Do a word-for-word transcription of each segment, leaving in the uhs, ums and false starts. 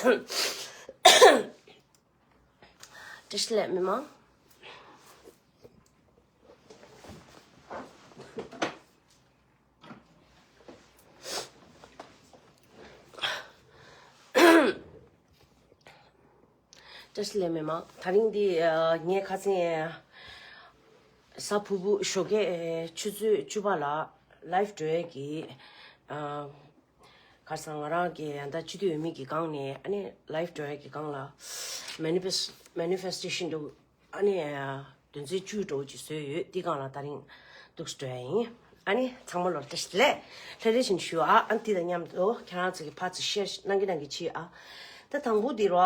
བཀྲ་ཤིས་བདེ་ལེགས་མི་མང་། བཀྲ་ཤིས་བདེ་ལེགས་མི་མང་། དེ་རིང་འདི་ཨ་ངས་ཁ་སང་གཟའ་ཕུར་བུ་ཞོགས་ཀས་ཆུ་ཚོད་བཅུ་པ་ལ་ལའིབ་འགྲོ་ཡས་ཀྱི་ཨ་ཁ་སང་ང་རང་གི་ཡང་ད་སྤྱི་འཐུས་འོས་མི་གི་སྒང་ནས་ཨ་ནི་ལའིབ་འགྲོ་ཡས་ཀྱི་སྒང་ལ་མེ་ནི་ཕེ་སི་མེ་ནི་ཕེ་སི་ཊེ་ཤན་འགྲོ། ཨ་ནི་བདུན་ཚན་བཅུ་འགྲོ་ཅིག་བཟོས་ཡོད། འདི་སྒང་ལ་དེ་རིང་འདུག་སེ་འགྲོ་ཡ་ཡིན། ཨ་ནི་ཚང་མ་ལོར་བཀྲ་ཤིས་བདེ་ལེགས་ལྷན་རེ་བཞིན་ཞུ་ཨ། ཨ་ནི་འདི་དང་མཉམ་དུ་ཁྱེད་རང་ཚོ་གི་ཕར་ཚུར་ཤེར་གནང་གི་གནང་གི་བྱེད་ཨ། ད་དང་པོ་འདི་རོ།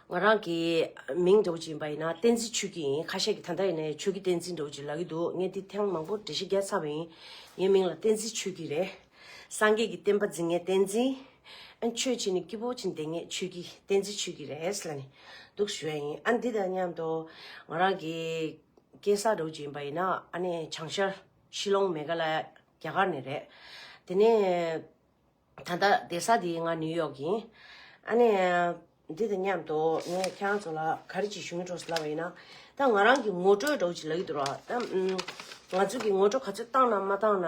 ང་རང་གི་མིང་འདྲ་བོ་ཅིག་ཡིན་པ་ཡིན་ན་བསྟན་འཛིན་ཆོས་སྐྱིད་ཡིན། ཁ་ཤས་ཀྱིས་ད་ལྟ་ཡིན་ནའི་ཆོས་སྐྱིད་བསྟན་འཛིན་འདྲ་བོ་ཅིག་ལབ་ཀྱི་འདུག་ངས་འདི་ཐེངས་མང་པོ་འགྲེལ་བཤད་རྒྱག་ཚར་བ་ཡིན། ངའི་མིང་ལ་བསྟན་འཛིན་ཆོས་སྐྱིད་རེད། སངས་རྒྱས་ཀྱི་བསྟན་པ་འཛིན་མཁན་བསྟན་འཛིན། ཨ་ཆོས་བྱས་ནས་སྐྱིད་པོ་བྱས་ནས་བསྡད་མཁན་ཆོས་སྐྱིད་བསྟན་འཛིན་ཆོས་སྐྱིད་རེད་ལབ་ནས་འདུག་ཞུ་ཡ་ཡིན། ཨ་འདི་དང་མཉམ་དུ་ང་རང་གི་སྐྱེས་ས་འདྲ་བོ་ཅིག་ཡིན་པ་ཡིན་ན་ཨ་ནི་བྱང་ཤར་ཤི་ལོང་མེ་ག་ལ་ཡ་རྒྱ་གར་ནས་རེད། དེ་ནས་ད་ལྟ་བསྡད་ས་དེ་ང་ནིའུ་ཡོག་ཡིན། ཨ་ནི་འདི་དང་མཉམ་དུ་ངས་ཁྱེད་རང་ཚོ་ལ་ག་རེ་ཅིག་ཞུ་གི་འགྲོ་ཟེར་ལབ་པ་ཡིན་ན། ད་ང་རང་གི་ངོ་སྤྲོད་འདྲ་བོ་ཅིག་ལབ་ཀྱི་འདུག་ར། ད་ང་ཚོ་གི་ངོ་སྤྲོད་ག་ཚོད་བཏང་ན་མ་བཏང་ན།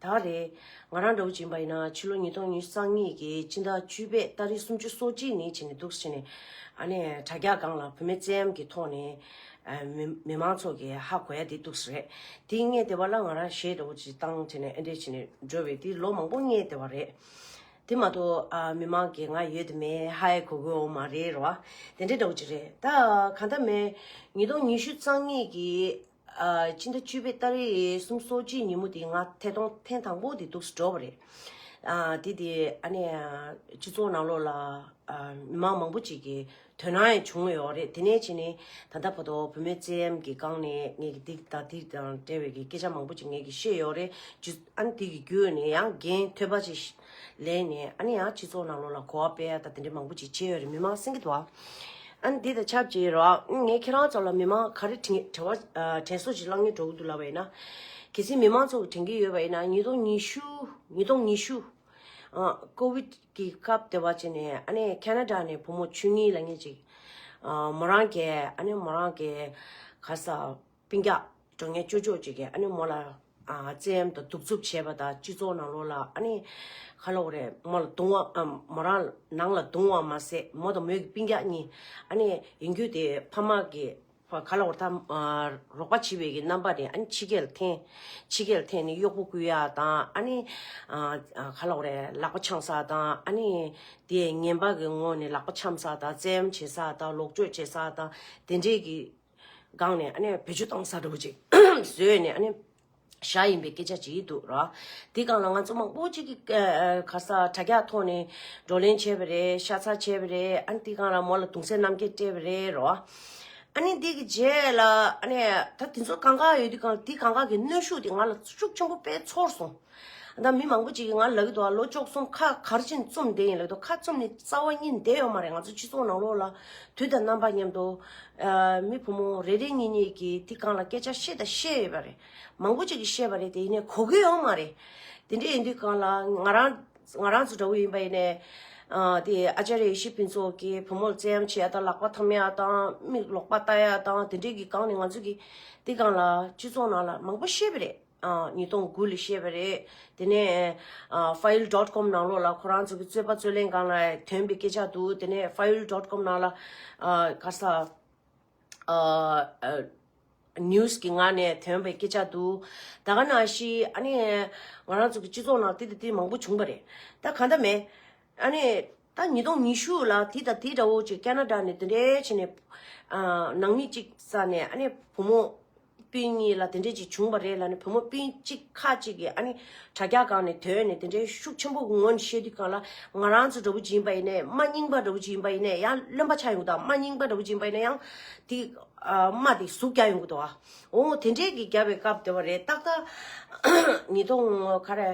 ད་རེད། ང་རང་འདྲ་བོ་ཅིག་ཡིན་པ་ཡིན་ན་ཕྱི་ལོ་ཉིས་སྟོང་ཉི་ཤུ་རྩ་གཉིས་ཀྱི་སྤྱི་ཟླ་བཅུ་པའི་ཏ་རིག་སུམ་ཅུ་སོ་གཅིག་ནས་བྱས་ནས་འདུག་སེ་བྱས་ནས་ཨ་ནི་དྲ་རྒྱ་སྒང་ལ་བུད་མེད་བཙན་གཡེམ་གྱི་ཐོག་ནས་ཨ་མི་མི་མང་ཚོ་གིས་ཧ་གོ་ཡ་དེ་འདུག་སེ་རེད། དེ་ངས་དེ་བ་ལ་ང་རང་གཞས་འདྲ་བོ་ཅིག་བཏང་བྱས་ནས་ཨེ་འདྲས་བྱས་ནས་འགྲོ་བའི་དེ་ལོ་མང་པོ་ངས་དེ་བ་རེད། དེ་མ་གཏོགས་ཨ་མི་མང་གིས་ང་ཡོད་དེ་མེད་ཧ་ཡ་གོ་གི་ཡོད་མ་རེད་རོ། དེ་འདྲས་འདྲ་བོ་ཅིག་རེད། ད་གང་ལྟར་མེད་ཉིས་སྟོང་ཉི་ཤུ་རྩ་གཉིས་ཀྱི་ཨ་སྤྱི་ཟླ་བཅུ་པའི་ཏ་རིག་སུམ་ཅུ་སོ་གཅིག་ཉིན་མོ་དེ་ང་ཐད་གཏོང་ཐེངས་དང་པོ་དེ་འདུག་སེ་འགྲོ་བ་རེད། ཨ་དེ་དེ་ཨ་ནི་སྤྱི་ཚོགས་ནང་ལོགས་ལ་ཨ་མི་མང་མང་པོ་ཅིག་གིས་དོ་སྣང་ཡང་བྱུང་ཡོད་རེད། དེ་ནས་བྱས་ནས་ད་ལྟ་བར་དུ་བུད་མེད་བཙན་གྱི་སྒང་ནས་ངས་ཀྱི་འདི་དང་འདི་དང་འབྲེལ་བའི་གི་སྐད་ཆ་མང་པོ་ཅིག་ངས་ཀྱི་བཤད་ཡོད་རེད། ཨ་ནི་དེ་གི་བརྒྱུད་ནས་ཡང་འགན་ཐོལ་པ་ཅིག་ལེན་ནས་ཨ་ནི་ཡང་སྤྱི་ཚོགས་ནང་ལོགས་ལ་གོ་བ་སྤེལ་ཡ་དང་དེ་འདྲ་མང་པོ་ཅིག་བྱས་ཡོད་རེད། མི་མང་གསན་གྱི་འདུག་ཨ། ཨ་ནི་འདི་དང་ཆབས་ཅིག་རོ། ངས་ཁྱེད་རང་ཚོ་ལ་མི་མང་ག་རེ་དྲན་དྲན་བ་དྲན་གསོ་ཞིག་བསླང་སྙིང་འདོད་ཀྱི་འདུག་ལབ་པ་ཡིན་ན། གལ་སྲིད་མི་མང་ཚོ་གིས་དྲན་གྱི་ཡོད་པ་ཡིན་ན་ཉིས་སྟོང་ཉི་ཤུ་ཉིས་སྟོང་ཉི་ཤུ་ཨ་ཀོ་ཝིད་ཀྱི་སྐབས་དེ་བ་ཅིག་ནས་ཨ་ནི་ཁེ་ན་ཌ་ནས་བུ་མོ་ཆོས་ཉིད་ལབ་མཁན་ཅིག་ཨ་མོ་རང་གིས་ཨ་ནི་མོ་རང་གི་ག་ས་སྤུན་ཀྱག་འགྲོ་མཁན་ཅོ་ཅོ་ཅིག་གིས་ཨ་ནི་མོ་ལ་ཨ་བཙན་གཡེམ་དང་གདུག་རྩུབ་བྱས་པ་དང་སྤྱི་ཚོགས་ནང་ལོགས་ལ་ཨ་ནི་ག་ལབ་དགོས་རེད། མོ་ལ་རྡུང་བ་ཨ་མོ་རང་ནང་ལ་རྡུང་བ་མ་ཟད་མོ་དང་མོའི་སྤུན་ཀྱག་གཉིས་ཨ་ནི་ཡིན་རྒྱུ་དེ་ཕ་མ་གི་ག་ལབ་དགོས་རེད། ད་ཨ་རོགས་པ་བྱེད་པའི་གི་རྣམ་པ་དེ་ཨ་ནི་ཕྱི་རྒྱལ་འཐེན་ཕྱི་རྒྱལ་འཐེན་ནས་གཡོག་པོ་བསྐུལ་ཡ་དང་ཨ་ནི་ཨ་ག་ལབ་དགོས་རེད། ལག་པ་འཆང་ས་དང་ཨ་ནི་དེ་ངན་པ་གི་ངོ་ནས་ལག་པ་འཆང་ས་དང་བཙན་གཡེམ་བྱེད་ས་དང་ལོག་སྤྱོད་བྱེད་ས་དང་དེ་འདྲས་ཀྱི་སྒང་ནས་ཨ་ནི་བེད་སྤྱོད་བཏང་ས་འདྲ་བོ་ཅིག་བཟོས་ནས་ཨ་ནི་བཞག་ཡིན་པའི་སྐད་ཆ་ཅིག་འདུག་ར། དེ་སྒང་ལ་ང་ཚོ་མང་པོ་ཅིག་གིས་ཨ་ག་ས་དྲ་རྒྱ་ཐོག་ནས་བགྲོ་གླེང་བྱས་པ་རེད། ཤ་ཚ་བྱས་པ་རེད། ཨ་ནི་དེ་སྒང་ལ་མོ་ལ་གདུང་སེམས་རྣམ་རྒྱལ་སྤྲད་པ་རེད་ར། ཨ་ནི་འདི་གི་རྗེས་ལ་ཨ་ནི་ད་དེ་ཚོ་གང་ག་ཡོད་དུས་སྒང་ལ་དེ་གང་ག་གི་གནོན་ཤུགས་དེ་ང་ལ་ཤུགས་ཆེན་པོ་དཔེ་ཚོར་སོང་། ད་མི་མང་པོ་ཅིག་གིས་ང་ལབ་ཀྱི་འདུག་ཨ་ལོ་བཅུ་གསུམ་ཁ་གར་ཕྱིན་བཙུམས་བསྡད་ཡིན་ལབ་ཀྱི་འདུག་ཁ་བཙུམས་ནས་རྩ་བ་ཉིད་བསྡད་ཡོད་མ་རེད། ང་ཚོ་སྤྱི་ཚོགས་ནང་ལོགས་ལ་དུས་དང་རྣམ་པ་མཉམ་དུ་ཨ་མི་བུ་མོ་རེ་རེ་གཉིས་གཉིས་ཀྱིས་དེ་སྒང་ལ་སྐད་ཆ་བཤད་དང་བཤད་ཡོད་པ་རེད། མང་པོ་ཅིག་གིས་བཤད་པ་རེད། དེ་ཡིན་ནའི་གོ་གི་ཡོད་མ་རེད། དེ་འདྲ་ཡིན་དུས་སྒང་ལ་ང་རང་ང་རང་ཚོ་འདྲ་བོ་ཡིན་པ་ཡིན་ནའི་ཨ་དེ་ཨ་ཅར་ཡེ་ཤེས་ཕུན་ཚོགས་ཀྱིས་བུ་མོར་བཙན་གཡེམ་བྱེད་ཡ་དང་ལག་པ་འཐམ་ཡ་དང་མིག་ལོག་པ་ལྟ་ཡ་དང་དེ་འདྲའི་གི་སྒང་ནས་ང་ཚོ་གིས་དེ་སྒང་ལ་སྤྱི་ཚོགས་ནང་ལ་མང་པོ་བཤད་པ་རེད། ཨ་ཉིས་སྟོང་དགུ་ལ་བཤད་པ་རེད། དེ་ནས་ཨ་ཕ་ཡུལ་ཌོཊ་ཀོམ་ནང་ལོགས་ལ་ཁོ་རང་ཚོ་གི་རྩོད་པ་རྩོད་ལེན་སྒང་ལ་ཐོན་པའི་སྐད་ཆ་འདུག་དེ་ནས་ཕ་ཡུལ་ཌོཊ་ཀོམ་ནང་ལ་ཨ་ག་ས་ཨ་ཨ་ནིའུ་སི་གི་ངག་ནས་ཐོན་པའི་སྐད་ཆ་འདུག་ད་ག་ནང་བཞིན་ཨ་ནི་ང་རང་ཚོ་གི་སྤྱི་ཚོགས་ནང་དེ་དང་དེ་མང་པོ་བྱུང་བ་རེད། ད་ག་འདྲ་མེད། ཨ་ནི་ད་ཉིས་སྟོང་ཉི་ཤུ་ལ་དེ་དང་དེ་འདྲ་བོ་ཅིག་ཁེ་ན་ཌ་ནས་དེ་འདྲའི་བྱས་ནས་ཨ་ནང་མི་གཅིག་ས་ནས་ཨ་ནི་བུ་མོ་སྤུན་གཉིས་ལ་དེ་འདྲས་ཅིག་བྱུང་བ་རེད་ལབ་ནས་བུ་མོ་སྤུན་གཅིག་ཁ་གཅིག་གིས་ཨ་ནི་དྲ་རྒྱ་སྒང་ནས་ཐོན་ནས་དེ་འདྲའི་ཤུགས་ཆེན་པོ་གི་ངོ་ནས་བཤད་དུས་སྒང་ལ་ང་རང་ཚོ་འདྲ་བོ་ཅིག་ཡིན་པ་ཡིན་ནའི་རྨ་རྙིང་པ་འདྲ་བོ་ཅིག་ཡིན་པ་ཡིན་ནའི་ཡང་རློན་པ་ཆགས་ཡོང་གི་འདུག་རྨ་རྙིང་པ་འདྲ་བོ་ཅིག་ཡིན་པ་ཡིན་ནའི་ཡང་དེ་ཨ་རྨ་དེ་ཟུག་རྒྱག་ཡོང་གི་འདུག་ཨ། འོ་དེ་འདྲས་ཀྱི་རྒྱབ་པའི་སྐབས་དེ་བ་རེད། ཏག་ཏག་ཉིས་སྟོང་ག་རེ།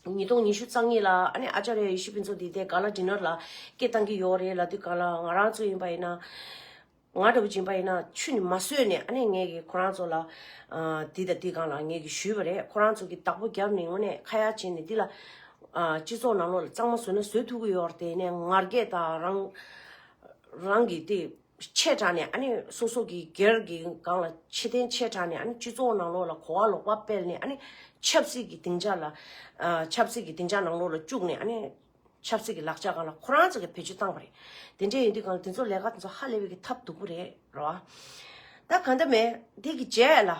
ཉིས་སྟོང་ཉི་ཤུ་རྩ་གཉིས་ལ་ཨ་ནི་ཨ་ཅར་ཡ་ཡེ་ཤེས་ཕུན་ཚོགས་དེ་དེ་ག་ལ་ཌི་ནར་ལ་སྐད་བཏང་གི་ཡོད་རེད་ལབ་དུས་སྒང་ལ་ང་རང་ཚོ་ཡིན་པ་ཡིན་ན། ང་འདྲ་བོ་ཅིག་ཡིན་པ་ཡིན་ན་ཆུ་ནི་མ་བཟོས་ནས་ཨ་ནི་ངས་ཀྱི་ཁོ་རང་ཚོ་ལ་ཨ་དེ་དང་དེ་སྒང་ལ་ངས་ཀྱི་ཞུས་པ་རེད། ཁོ་རང་ཚོ་གི་བདག་པོ་བརྒྱབ་ནས་དངོས་གནས་ཁ་ཡ་བྱས་ནས་འདི་ལ་ ཨ་སྤྱི་ཚོགས་ནང་ལོགས་ལ་གཙང་མ་བཟོས་ན་བཟོས་ཐུབ་ཀྱི་ཡོད་རེད་དེ། ནས་ངར་སྐད་དང་རང་རང་གི་དེ་ཆེ་དྲགས་ནས། ཨ་ནི་སོ་སོ་གི་སྒེར་གྱི་སྒང་ལ་ཆེ་བསྟན་ཆེ་དྲགས་ནས། ཨ་ནི་སྤྱི་ཚོགས་ནང་ལོགས་ལ་གོ་བ་ལོག་པ་སྤེལ་ནས། ཨ་ནི་ཆབ་སྲིད་ཀྱི་སྡིངས་ཆ་ལ་ཨ་ཆབ་སྲིད་ཀྱི་སྡིངས་ཆ་ནང་ལོགས་ལ་བཅུག་ནས། ཨ་ནི་ཆབ་སྲིད་ཀྱི་ལག་ཆ་སྒང་ལ་ཁོ་རང་ཚོ་གིས་བེད་སྤྱོད་བཏང་བ་རེད། དེ་འདྲ་ཡིན་དུས་སྒང་ལ་དེ་ཚོ་ལས་ཀ་དེ་ཚོ་ཧ་ལས་པའི་གི་ཐབས་སྡུག་པོ་རེད་རོ། ད་གང་ལྟར་མེད་དེ་གི་རྗེས་ལ།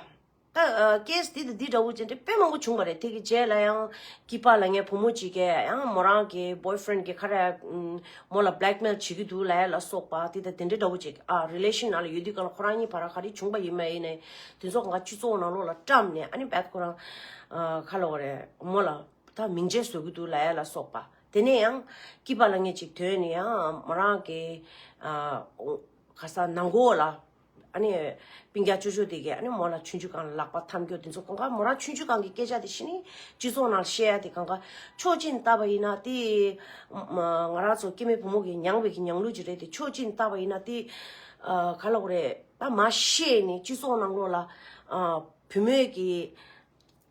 ད་ཨ་ཀེ་སི་འདི་དང་འདི་འདྲ་བོ་ཅན་དེ་དཔེ་མང་པོ་བྱུང་བ་རེད། དེ་གི་རྗེས་ལ་ཡང་སྐྱིད་པ་ལ་ངའི་བུ་མོ་གཅིག་གིས་ཡང་མོ་རང་གི་boyfriend་གི་ཁ་ར་མོ་ལ་blackmail་བྱེད་ཀྱི་འདུག་ལབ་ཡ་ལ་སོགས་པ་དེ་དང་དེ་འདྲ་འདྲ་བོ་ཅིག་ཨ་relation་ནང་ལ་ཡོད་དུས་སྒང་ལ་ཁོ་རང་གཉིས་བར་ག་རེ་བྱུང་བ་ཡིན་མ་ཡིན་ནའི་དེ་ཚོ་གང་ག་སྤྱི་ཚོགས་ནང་ལོགས་ལ་བཀྲམ་ནས། ཨ་ནི་བད་ཁོ་རང་ཨ་ག་ལབ་དགོས་རེད། མོ་ལ་ད་མིང་ཆད་བཟོ་གི་འདུག་ལབ་ཡ་ལ་སོགས་པ། དེ་ནས་ཡང་སྐྱིད་པ་ལ་ངས་ཅིག་ཐོན་ནས་ཡང་མོ་རང་གི་ཨ་ག་ས་ནང་སྒོ་ལ། ཨ་ནི་སྤུན་ཀྱག་ཅོ་ཅོ་དེ་གས་ཨ་ནི་མོ་ལ་ཆུང་ཆུང་སྒང་ལ་ལག་པ་འཐམ་རྒྱུ་དེ་ཚོ་གང་ག་མོ་རང་ཆུང་ཆུང་སྒང་གི་སྐད་ཆ་དེ་ཤི་ནི་སྤྱི་ཚོགས་ནང་བཤད་ཡ་དེ་གང་ག་ཕྱོགས་གཅིག་ནས་བལྟས་པ་ཡིན་ན་དེ་ང་རང་ཚོ་སྐྱེ་དམན་བུ་མོ་གི་མྱངས་པའི་གི་མྱངས་ལུགས་ཅིག་རེད་དེ། ཕྱོགས་གཅིག་ནས་བལྟས་པ་ཡིན་ན་དེ་ཨ་ག་ལབ་དགོས་རེད། ད་མ་ཤེས་ནས་སྤྱི་ཚོགས་ནང་ལོགས་ལ་ཨ་བུད་མེད་ཀྱི་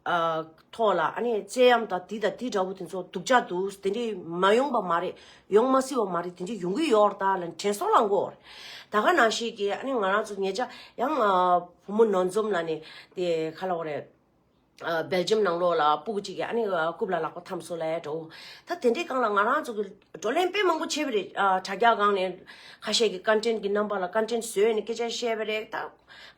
ཨ་ཐོག་ལ་ཨ་ནི་བཙན་གཡེམ་དང་འདི་དང་འདི་འདྲ་བོ་དེ་ཚོ་སྡུག་ཅག་འདུག་དེ་འདྲས་མ་ཡོང་པ་མ་རེད། ཡོང་མ་སྲིད་པ་མ་རེད། དེ་འདྲས་ཡོང་གི་ཡོད་རེད་ད་ལབ་དྲན་གསོ་ལངས་གི་ཡོད་རེད། ད་ག་ནང་བཞིན་གྱི་ཨ་ནི་ང་རང་ཚོ་ཉེ་ཆར་ཡང་ཨ་བུ་མོ་ནོར་འཛོམས་ལབ་ནས་དེ་ག་ལབ་དགོས་རེད། ཨ་སྦེལ་ཇམ་ནང་ལོགས་ལ་སྤུ་གུ་གཅིག་གིས་ཨ་ནི་ཨ་རྐུབ་ལ་ལག་པ་འཐམས་སོང་ལབ་འདྲ་བོ། ད་དེ་འདྲའི་སྒང་ལ་ང་རང་ཚོ་གི་བགྲོ་གླེང་དཔེ་མང་པོ་བྱས་པ་རེད། ཨ་དྲ་རྒྱ་སྒང་ནས་ཁ་ཤས་ཀྱི་content་གི་རྣམ་པ་ལ་content་བཟོས་ནས་སྐད་ཆ་བཤད་པ་རེད། ད་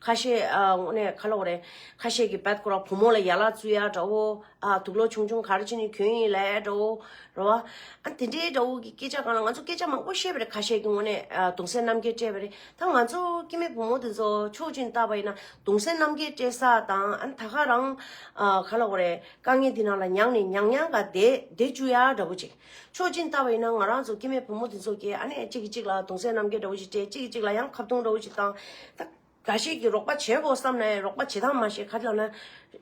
ཁ་ཤས་ཨ་དངོས་གནས་ག་ལབ་དགོས་རེད། ཁ་ཤས་ཀྱིས་བད་ཁོ་རང་བུ་མོ་ལ་ཡ་ལ་བཙུགས་ཡ་འདྲ་བོ། ཨ་དུག་ལོག་ཆུང་ཆུང་ག་རེ་བྱས་ནས་གྱོན་ཡིན་ལབ་འདྲ་བོ་རེད་བ། ཨ་དེ་འདྲའི་འདྲ་བོ་གི་སྐད་ཆ་སྒང་ལ་ང་ཚོ་སྐད་ཆ་མང་པོ་བཤད་པ་རེད། ཁ་ཤས་ཀྱིས་དངོས་གནས་ཨ་གདུང་སེམས་རྣམ་རྒྱལ་སྤྲད་པ་རེད། ད་ང་ཚོ་སྐྱེ་དམན་བུ་མོ་དེ་ཚོ་ཕྱོགས་གཅིག་ནས་བལྟས་པ་ཡིན་ན་གདུང་སེམས་རྣམ་རྒྱལ་སྤྲད་ས་དང་། ཨ་ད་ག་རང་ཨ་ག་ལབ་དགོས་རེད། དཀའ་ངལ་འདི་ནང་ལ་མྱངས་ནས་མྱང་མྱང་ག་བསྡད་བསྡད་བཅུག་ཡ་འདྲ་བོ་ཅིག་ཕྱོགས་གཅིག་ནས་བལྟས་པ་ཡིན་ན་ང་རང་ཚོ་སྐྱེ་དམན་བུ་མོ་དེ་ཚོ་གིས་ཨ་ནི་གཅིག་གིས་གཅིག་ལ་གདུང་སེམས་རྣམ་རྒྱལ་འདྲ་བོ་ཞིག་སྤྲད། གཅིག་གིས་གཅིག་ལ་ཡང་ཁ་རྡུང་འདྲ་བོ་ཞིག་བཏང་། ད་འགའ་ཤས་ཀྱིས་རོགས་པ་བྱེད་དགོས་བསམ་ནའི་རོགས་པ་བྱེད་སྟངས་མ་ཤེས། ག་རེ་ལབ་ན་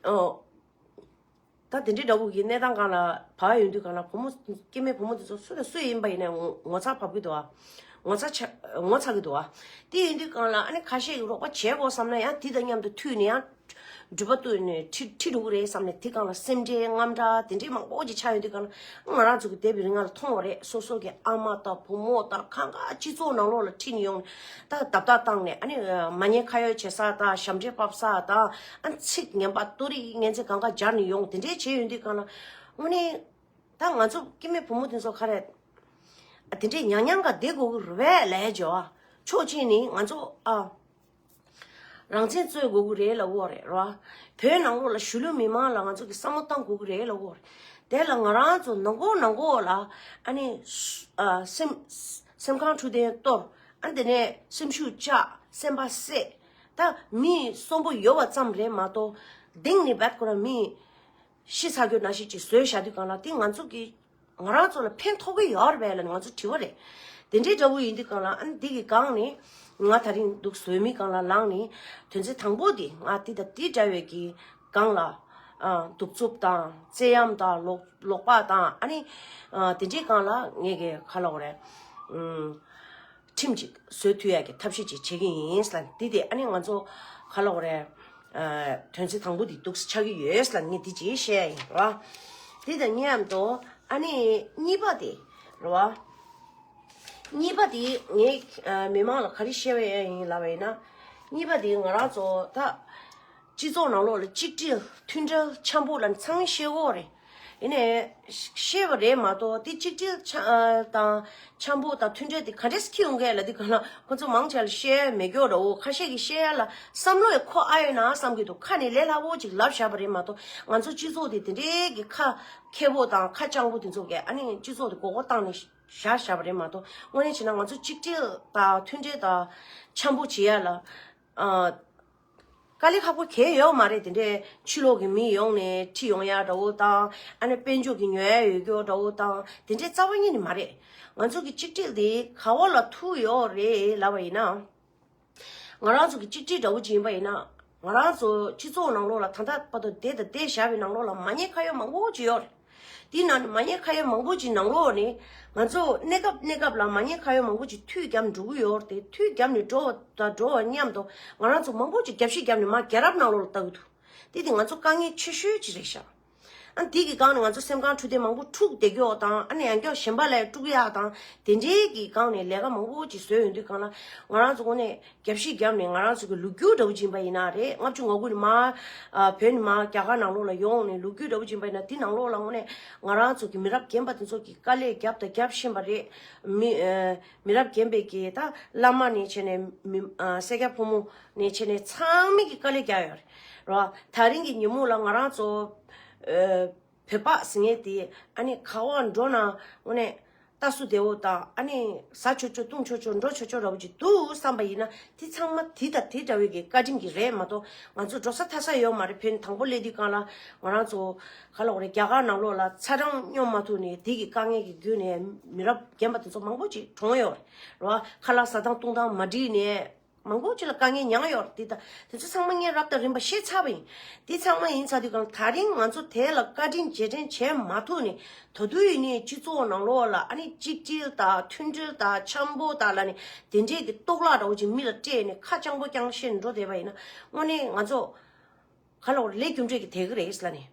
ཨོ། ད་དེ་འདྲའི་འདྲ་བོ་གི་གནས་སྟངས་སྒང་ལ་བབས་ཡོང་དུས་སྒང་ལ་བུ་མོ་སྐྱེ་དམན་བུ་མོ་དེ་ཚོ་སུ་དང་སུ་ཡིན་པ་ཡིན་ནའི་ངོ་ངོ་ཚ་བབས་ཀྱི་འདུག་ཨ། ངོ་ཚ་ཆ་ངོ་ཚ་གི་འདུག་ཨ། དེ་ཡིན་དུས་སྒང་ལ་ཨ་ནི་ཁ་ཤས་ཀྱིས་རོགས་པ་བྱེད་དགོས་བསམ་ན་ཡང་དེ་དང་མཉམ་དུ་མཐུད་ནས་ཡང་འགྲུལ་པ་བཏུལ་ནས་ཁྲིད་ཁྲིད་འགྲོ་གི་རེད་བསམ་ནས། དེ་སྒང་ལ་སེམས་ཁྲལ་དངངས་སྐྲག་དེ་འདྲའི་མང་པོ་ཅིག་ཆགས་ཡོང་དུས་སྒང་ལ་ང་རང་ཚོ་གི་འདས་པའི་རིང་ལ་མཐོང་བ་རེད། སོ་སོ་གི་ཨ་མ་དང་བུ་མོ་དང་གང་ག་སྤྱི་ཚོགས་ནང་ལོགས་ལ་ཁྲིད་ནས་ཡོང་ནས་ད་རྡབ་རྡབ་བཏང་ནས། ཨ་ནི་མ་ཉེས་ཁ་གཡོགས་བྱེད་ས་དང་ཞབས་འདྲེན་ཕབ་ས་དང་། ཨ་ཚིག་ངན་པ་གཏོ་རིགས་ངན་ཚིག་གང་ག་སྦྱར་ནས་ཡོང་། དེ་འདྲའི་བྱས་ཡོང་དུས་སྒང་ལ་དངོས་གནས་ད་ང་ཚོ་སྐྱེ་དམན་བུ་མོ་དེ་ཚོ་ག་རེ་ཨ་དེ་འདྲའི་མྱང་མྱང་ག་བསྡད་དགོས་ཀྱི་རེད་པས་ལབ་བྱས་པ། ཕྱོགས་གཅིག་ནས་ང་ཚོ་ཨ། རང་བཙན་རྩོད་དགོས་ཀྱི་རེད་ལབ་ཀྱི་ཡོད་རེད་ར། བོད་ནང་ལོགས་ལ་གཞིས་ལུས་མི་མང་ལ་ང་ཚོ་གི་བསམ་བློ་བཏང་དགོས་ཀྱི་རེད་ལབ་ཀྱི་ཡོད་རེད། དེ་ལ་ང་རང་ཚོ་ནང་ཁོག་ནང་ཁོག་ལ་ཨ་ནི་ཨ་སེམས་སེམས་ཁམས་འཁྲུག་རྟེན་གཏོར། ཨ་དེ་ནས་སེམས་ཤུགས་བཅག་སེམས་པ་བསད། ད་མི་གསོན་པོ་ཡོད་པ་ཙམ་རེད་མ་གཏོགས་གཏིང་ནས་བད་ཁོ་རང་མི་ཤི་ཚར་རྒྱུ་ནང་བཞིན་ཅིག་བཟོས་བཞག་དུས་སྒང་ལ་དེ་ང་ཚོ་གི་ང་རང་ཚོ་ལ་ཕན་ཐོགས་ཀྱི་ཡོད་རེད་པས་ལབ་ང་ཚོ་དྲི་བ་རེད། དེ་འདྲའི་འདྲ་བོ་ཡིན་དུས་སྒང་ལ་ཨ་ནི་འདི་གི་སྒང་ནས་ང་ད་རིང་འདུག་བཟོས་མི་སྒང་ལ་ལངས་ནས་དོན་ཚན་དང་པོ་འདི་ང་འདི་དང་འདི་འདྲ་བའི་གི་སྒང་ལ་ཨ་གདུག་རྩུབ་དང་བཙན་གཡེམ་དང་ལོག་ལོག་པ་དང་། ཨ་ནི་ཨ་དེ་འདྲའི་སྒང་ལ་ངས་གི་ག་ལབ་དགོས་རེད། ཨུམ། ཁྲིམས་ཅིག་བཟོ་ཐུབ་ཡག་གི་ཐབས་ཤེས་ཅིག་བྱེད་ཀྱི་ཡིན་ལབ། འདི་དེ་ཨ་ནི་ང་ཚོ་ག་ལབ་དགོས་རེད། ཨ་དོན་ཚན་དང་པོ་འདི་འདུག་ཆགས་ཀྱི་ཡོད་ལབ་ངས་འདི་ཅིག་བཤད་ཡ་ཡིན་ར། འདི་དང་མཉམ་དུ་ཨ་ནི་གཉིས་པ་དེ་རེད་བ། གཉིས་པ་དེ་ངས་ཨ་མི་མང་ལ་ག་རེ་བཤད་པ་ཡ་ཡིན་ལབ་པ་ཡིན་ན། གཉིས་པ་དེ་ང་རང་ཚོ་ད་སྤྱི་ཚོགས་ནང་ལོགས་ལ་གཅིག་སྒྲིལ་མཐུན་སྒྲིལ་འཆམ་པོ་ལ་ཚང་མས་ཤེས་ཀྱི་ཡོད་རེད། ཡིན་ནའི་ཤེས་པ་རེད་མ་གཏོགས་དེ་གཅིག་སྒྲིལ་ཆ་ཨ་དང་འཆམ་པོ་དང་མཐུན་སྒྲིལ་དེ་ག་འདྲས་སེ་འཁྱེར་ཡོང་གི་ལབ་དུས་སྒང་ལ་ཁོ་ཚོ་མང་ཆེ་ལ་བཤད་ཡ་མེད་ཀྱོག་འདྲ་བོ། ཁ་ཤས་ཀྱིས་བཤད་ཡ་ལ་བསམ་བློ་ཡང་འཁོར་ཨ་ཡོད་ན་བསམ་གྱི་འདུག་ཁ་ནས་ལས་སླ་པོ་ཅིག་ལབ་བཞག་པ་རེད་མ་གཏོགས་ང་ཚོ་སྤྱི་ཚོགས་དེ་དེ་འདྲའི་གི་ཁ་མཁས་པོ་དང་ཁ་སྤྱང་པོ་དེ་ཚོ་གིས་ཨ་ནི་སྤྱི་ཚོགས་དེ་མགོ་སྐོར་བཏང་ནས་བཞག་བཞག་པ་རེད་མ་གཏོགས། དངོས་གནས་བྱས་ན་ང་ཚོ་གཅིག་སྒྲིལ་དང་མཐུན་སྒྲིལ་དང་འཆམ་པོ་བྱེད་ཡ་ལ་ཨ། དཀའ་ལས་ཁག་པོ་གང་ཡང་ཡོད་མ་རེད། དེ་འདྲའི་ཕྱི་ལོགས་ཀྱི་མི་ཡོང་ནས་ཁྲིད་ཡོང་ཡ་འདྲ་བོ་དང་། ཨ་ནི་དཔལ་འབྱོར་གྱི་ཉོ་ཡ་ཡོད་རྒྱུ་འདྲ་བོ་དང་། དེ་འདྲའི་རྩ་བ་ཉིད་ནས་མ་རེད། ང་ཚོ་གི་གཅིག་སྒྲིལ་དེ་ག་བ་ལ་ཐུག་ཡོད་རེད་ལབ་པ་ཡིན་ན། ང་རང་ཚོ་གི་གཅིག་སྒྲིལ་འདྲ་བོ་ཅིག་ཡིན་པ་ཡིན་ན། ང་རང་ཚོ་སྤྱི་ཚོགས་ནང་ལོགས་ལ་ད་ལྟ་བར་དུ་བསྡད་དང་བསྡད་བཞག་པའི་ནང་ལོགས་ལ་མ་ཉེས་ཁ་གཡོག་མང་པོ་ཅིག་ཡོད་རེད། དེའི་ནང་ནས་མ་ཉེས་ཁ་གཡོག་མང་པོ་ཅིག་ནང་ལོགས་ནས་ང་ཚོ་གནས་སྐབས་གནས་སྐབས་ལ་མ་ཉེས་ཁ་གཡོག་མང་པོ་ཅིག་མཐུད་བརྒྱབ་འགྲོ་གི་ཡོད་རེད་དེ། མཐུད་བརྒྱབ་ནས་འགྲོ་བ་དང་འགྲོ་བ་མཉམ་དུ་ང་རང་ཚོ་མང་པོ་ཅིག་རྒྱབ་བཤིག་བརྒྱབ་ནས་མར་རྒྱལ་རབས་ནང་ལོགས་ལ་ལྟ་གི་འདུག་དེ་དེ་ང་ཚོ་དཀའ་ངལ་ཆེ་ཤོས་ཅིག་རེད་ཤག་ཨ་འདི་གི་སྒང་ནས་ང་ཚོ་སེམས་ཁམས་འཁྲུག་དེ་མང་པོ་འཁྲུག་བསྡད་རྒྱུ་དང་། ཨ་ནི་ཡང་བསྐྱར་གཞན་པ་ལ་དཀྲུག་ཡག་དང་། དེ་འདྲའི་གི་སྒང་ནས་ལས་ཀ་མང་པོ་ཅིག་བཟོས་ཡོང་དུས་སྒང་ལ། ང་རང་ཚོ་དངོས་གནས་རྒྱབ་བཤིག་བརྒྱབ་ནས། ང་རང་ཚོ་གི་ལོ་རྒྱུས་འདྲ་བོ་ཅིག་ཡིན་པ་ཡིན་ན་རེད། ལྔ་བཅུ་ང་དགུ་ནས་མར་ཨ་བོད་ནས་མར་རྒྱ་གར་ནང་ལོགས་ལ་ཡོང་ནས། ལོ་རྒྱུས་འདྲ་བོ་ཅིག་ཡིན་པ་ཡིན་ན། དེ་ནང་ལོགས་ལ་དངོས་གནས་ང་རང་ཚོ་གི་མི་རབས་རྒན་པ་དེ་ཚོ་གིས་དཀའ་ལས་བརྒྱབ་དང་རྒྱབ་བཞིན་པ་རེད། མི་ཨ་མི་རབས་རྒན་པའི་གི་ད་བླ་མ་ནས་བྱས་ནས། མི་ཨ་སེར་སྐྱ་ཕོ་མོ་ནས་བྱས་ནས་ཚང་མས་ཀྱི་དཀའ་ལས་བརྒྱབ་ཡོད་རེད། རོ། དེ་རིང་གི་ཉིན་མོ་ལ་ང་རང་ཚོ་ཨ་བོད་པ་ཟེར་མཁན་དེ་ཨ་ནི་ག་པར་འགྲོ་ན་དངོས་གནས་ལྟ་སུ་བདེ་བོ་དང་། ཨ་ནི་ཟ་ཆོག་ཆོག་བཏུང་ཆོག་ཆོག་འགྲོ་ཆོག་ཆོག་འདྲ་བོ་ཅིག་འདུག་བསམ་པ་ཡིན་ན། དེ་ཚང་མ་དེ་དང་དེ་འདྲ་བའི་གི་བཀའ་དྲིན་གྱིས་རེད་མ་གཏོགས། ང་ཚོ་འགྲོ་ས་ཐར་ས་ཡོད་མ་རེད། བོད་ནས་དང་པོ་སླེབས་དུས་སྒང་ལ་ང་རང་ཚོ་ག་ལབ་དགོས་རེད། རྒྱ་གར་ནང་ལོགས་ལ་ཚ་གྲང་སྙོམས་མ་ཐུབ་ནས། དེ་གི་དཀའ་ངལ་གྱི་བརྒྱུད་ནས་མི་རབས་རྒན་པ་དེ་ཚོ་མང་པོ་ཅིག་གྲོངས་ཡོད་རེད། རོ། ཁ་ལག་ཟ་སྟངས་བཏུང་སྟངས་མ་འགྲིག་ནས། མང་པོ་ཅིག་ལ་དཀའ་ངལ་མྱངས་ཡོད་རེད། དེ་ད་དེ་ཚོ་ཚང་མ་ངས་རབ་དང་རིམ་པ་བཤད་ཚར་བ་ཡིན། དེ་ཚང་མ་ཡིན་ཚར་དུས་སྒང་ལ། དེ་རིང་ང་ཚོ་དེ་ལ་བཀའ་དྲིན་རྗེས་དྲན་བྱས་མ་ཐུབ་ནས། ད་དུང་ཡིན་ནའི་སྤྱི་ཚོགས་ནང་ལོགས་ལ་ཨ་ནི་གཅིག་སྒྲིལ་དང་མཐུན་སྒྲིལ་དང་འཆམ་པོ་དང་ལབ་ནས། དེ་འདྲའི་གི་གཏོར་བརླག་འདྲ་བོ་ཅིག་མི་ལ་སྤྲད་ནས་ཁ་རྐྱང་པོ་རྐྱང་བཤད་ནས་འགྲོ་བསྡད་པ་ཡིན་ན། དངོས་གནས་ང་ཚོ་ག་ལབ་དགོས་རེད། ལས་རྒྱུ་འབྲས་ཀྱི་དེ་གི་རེད་ལབ་ནས།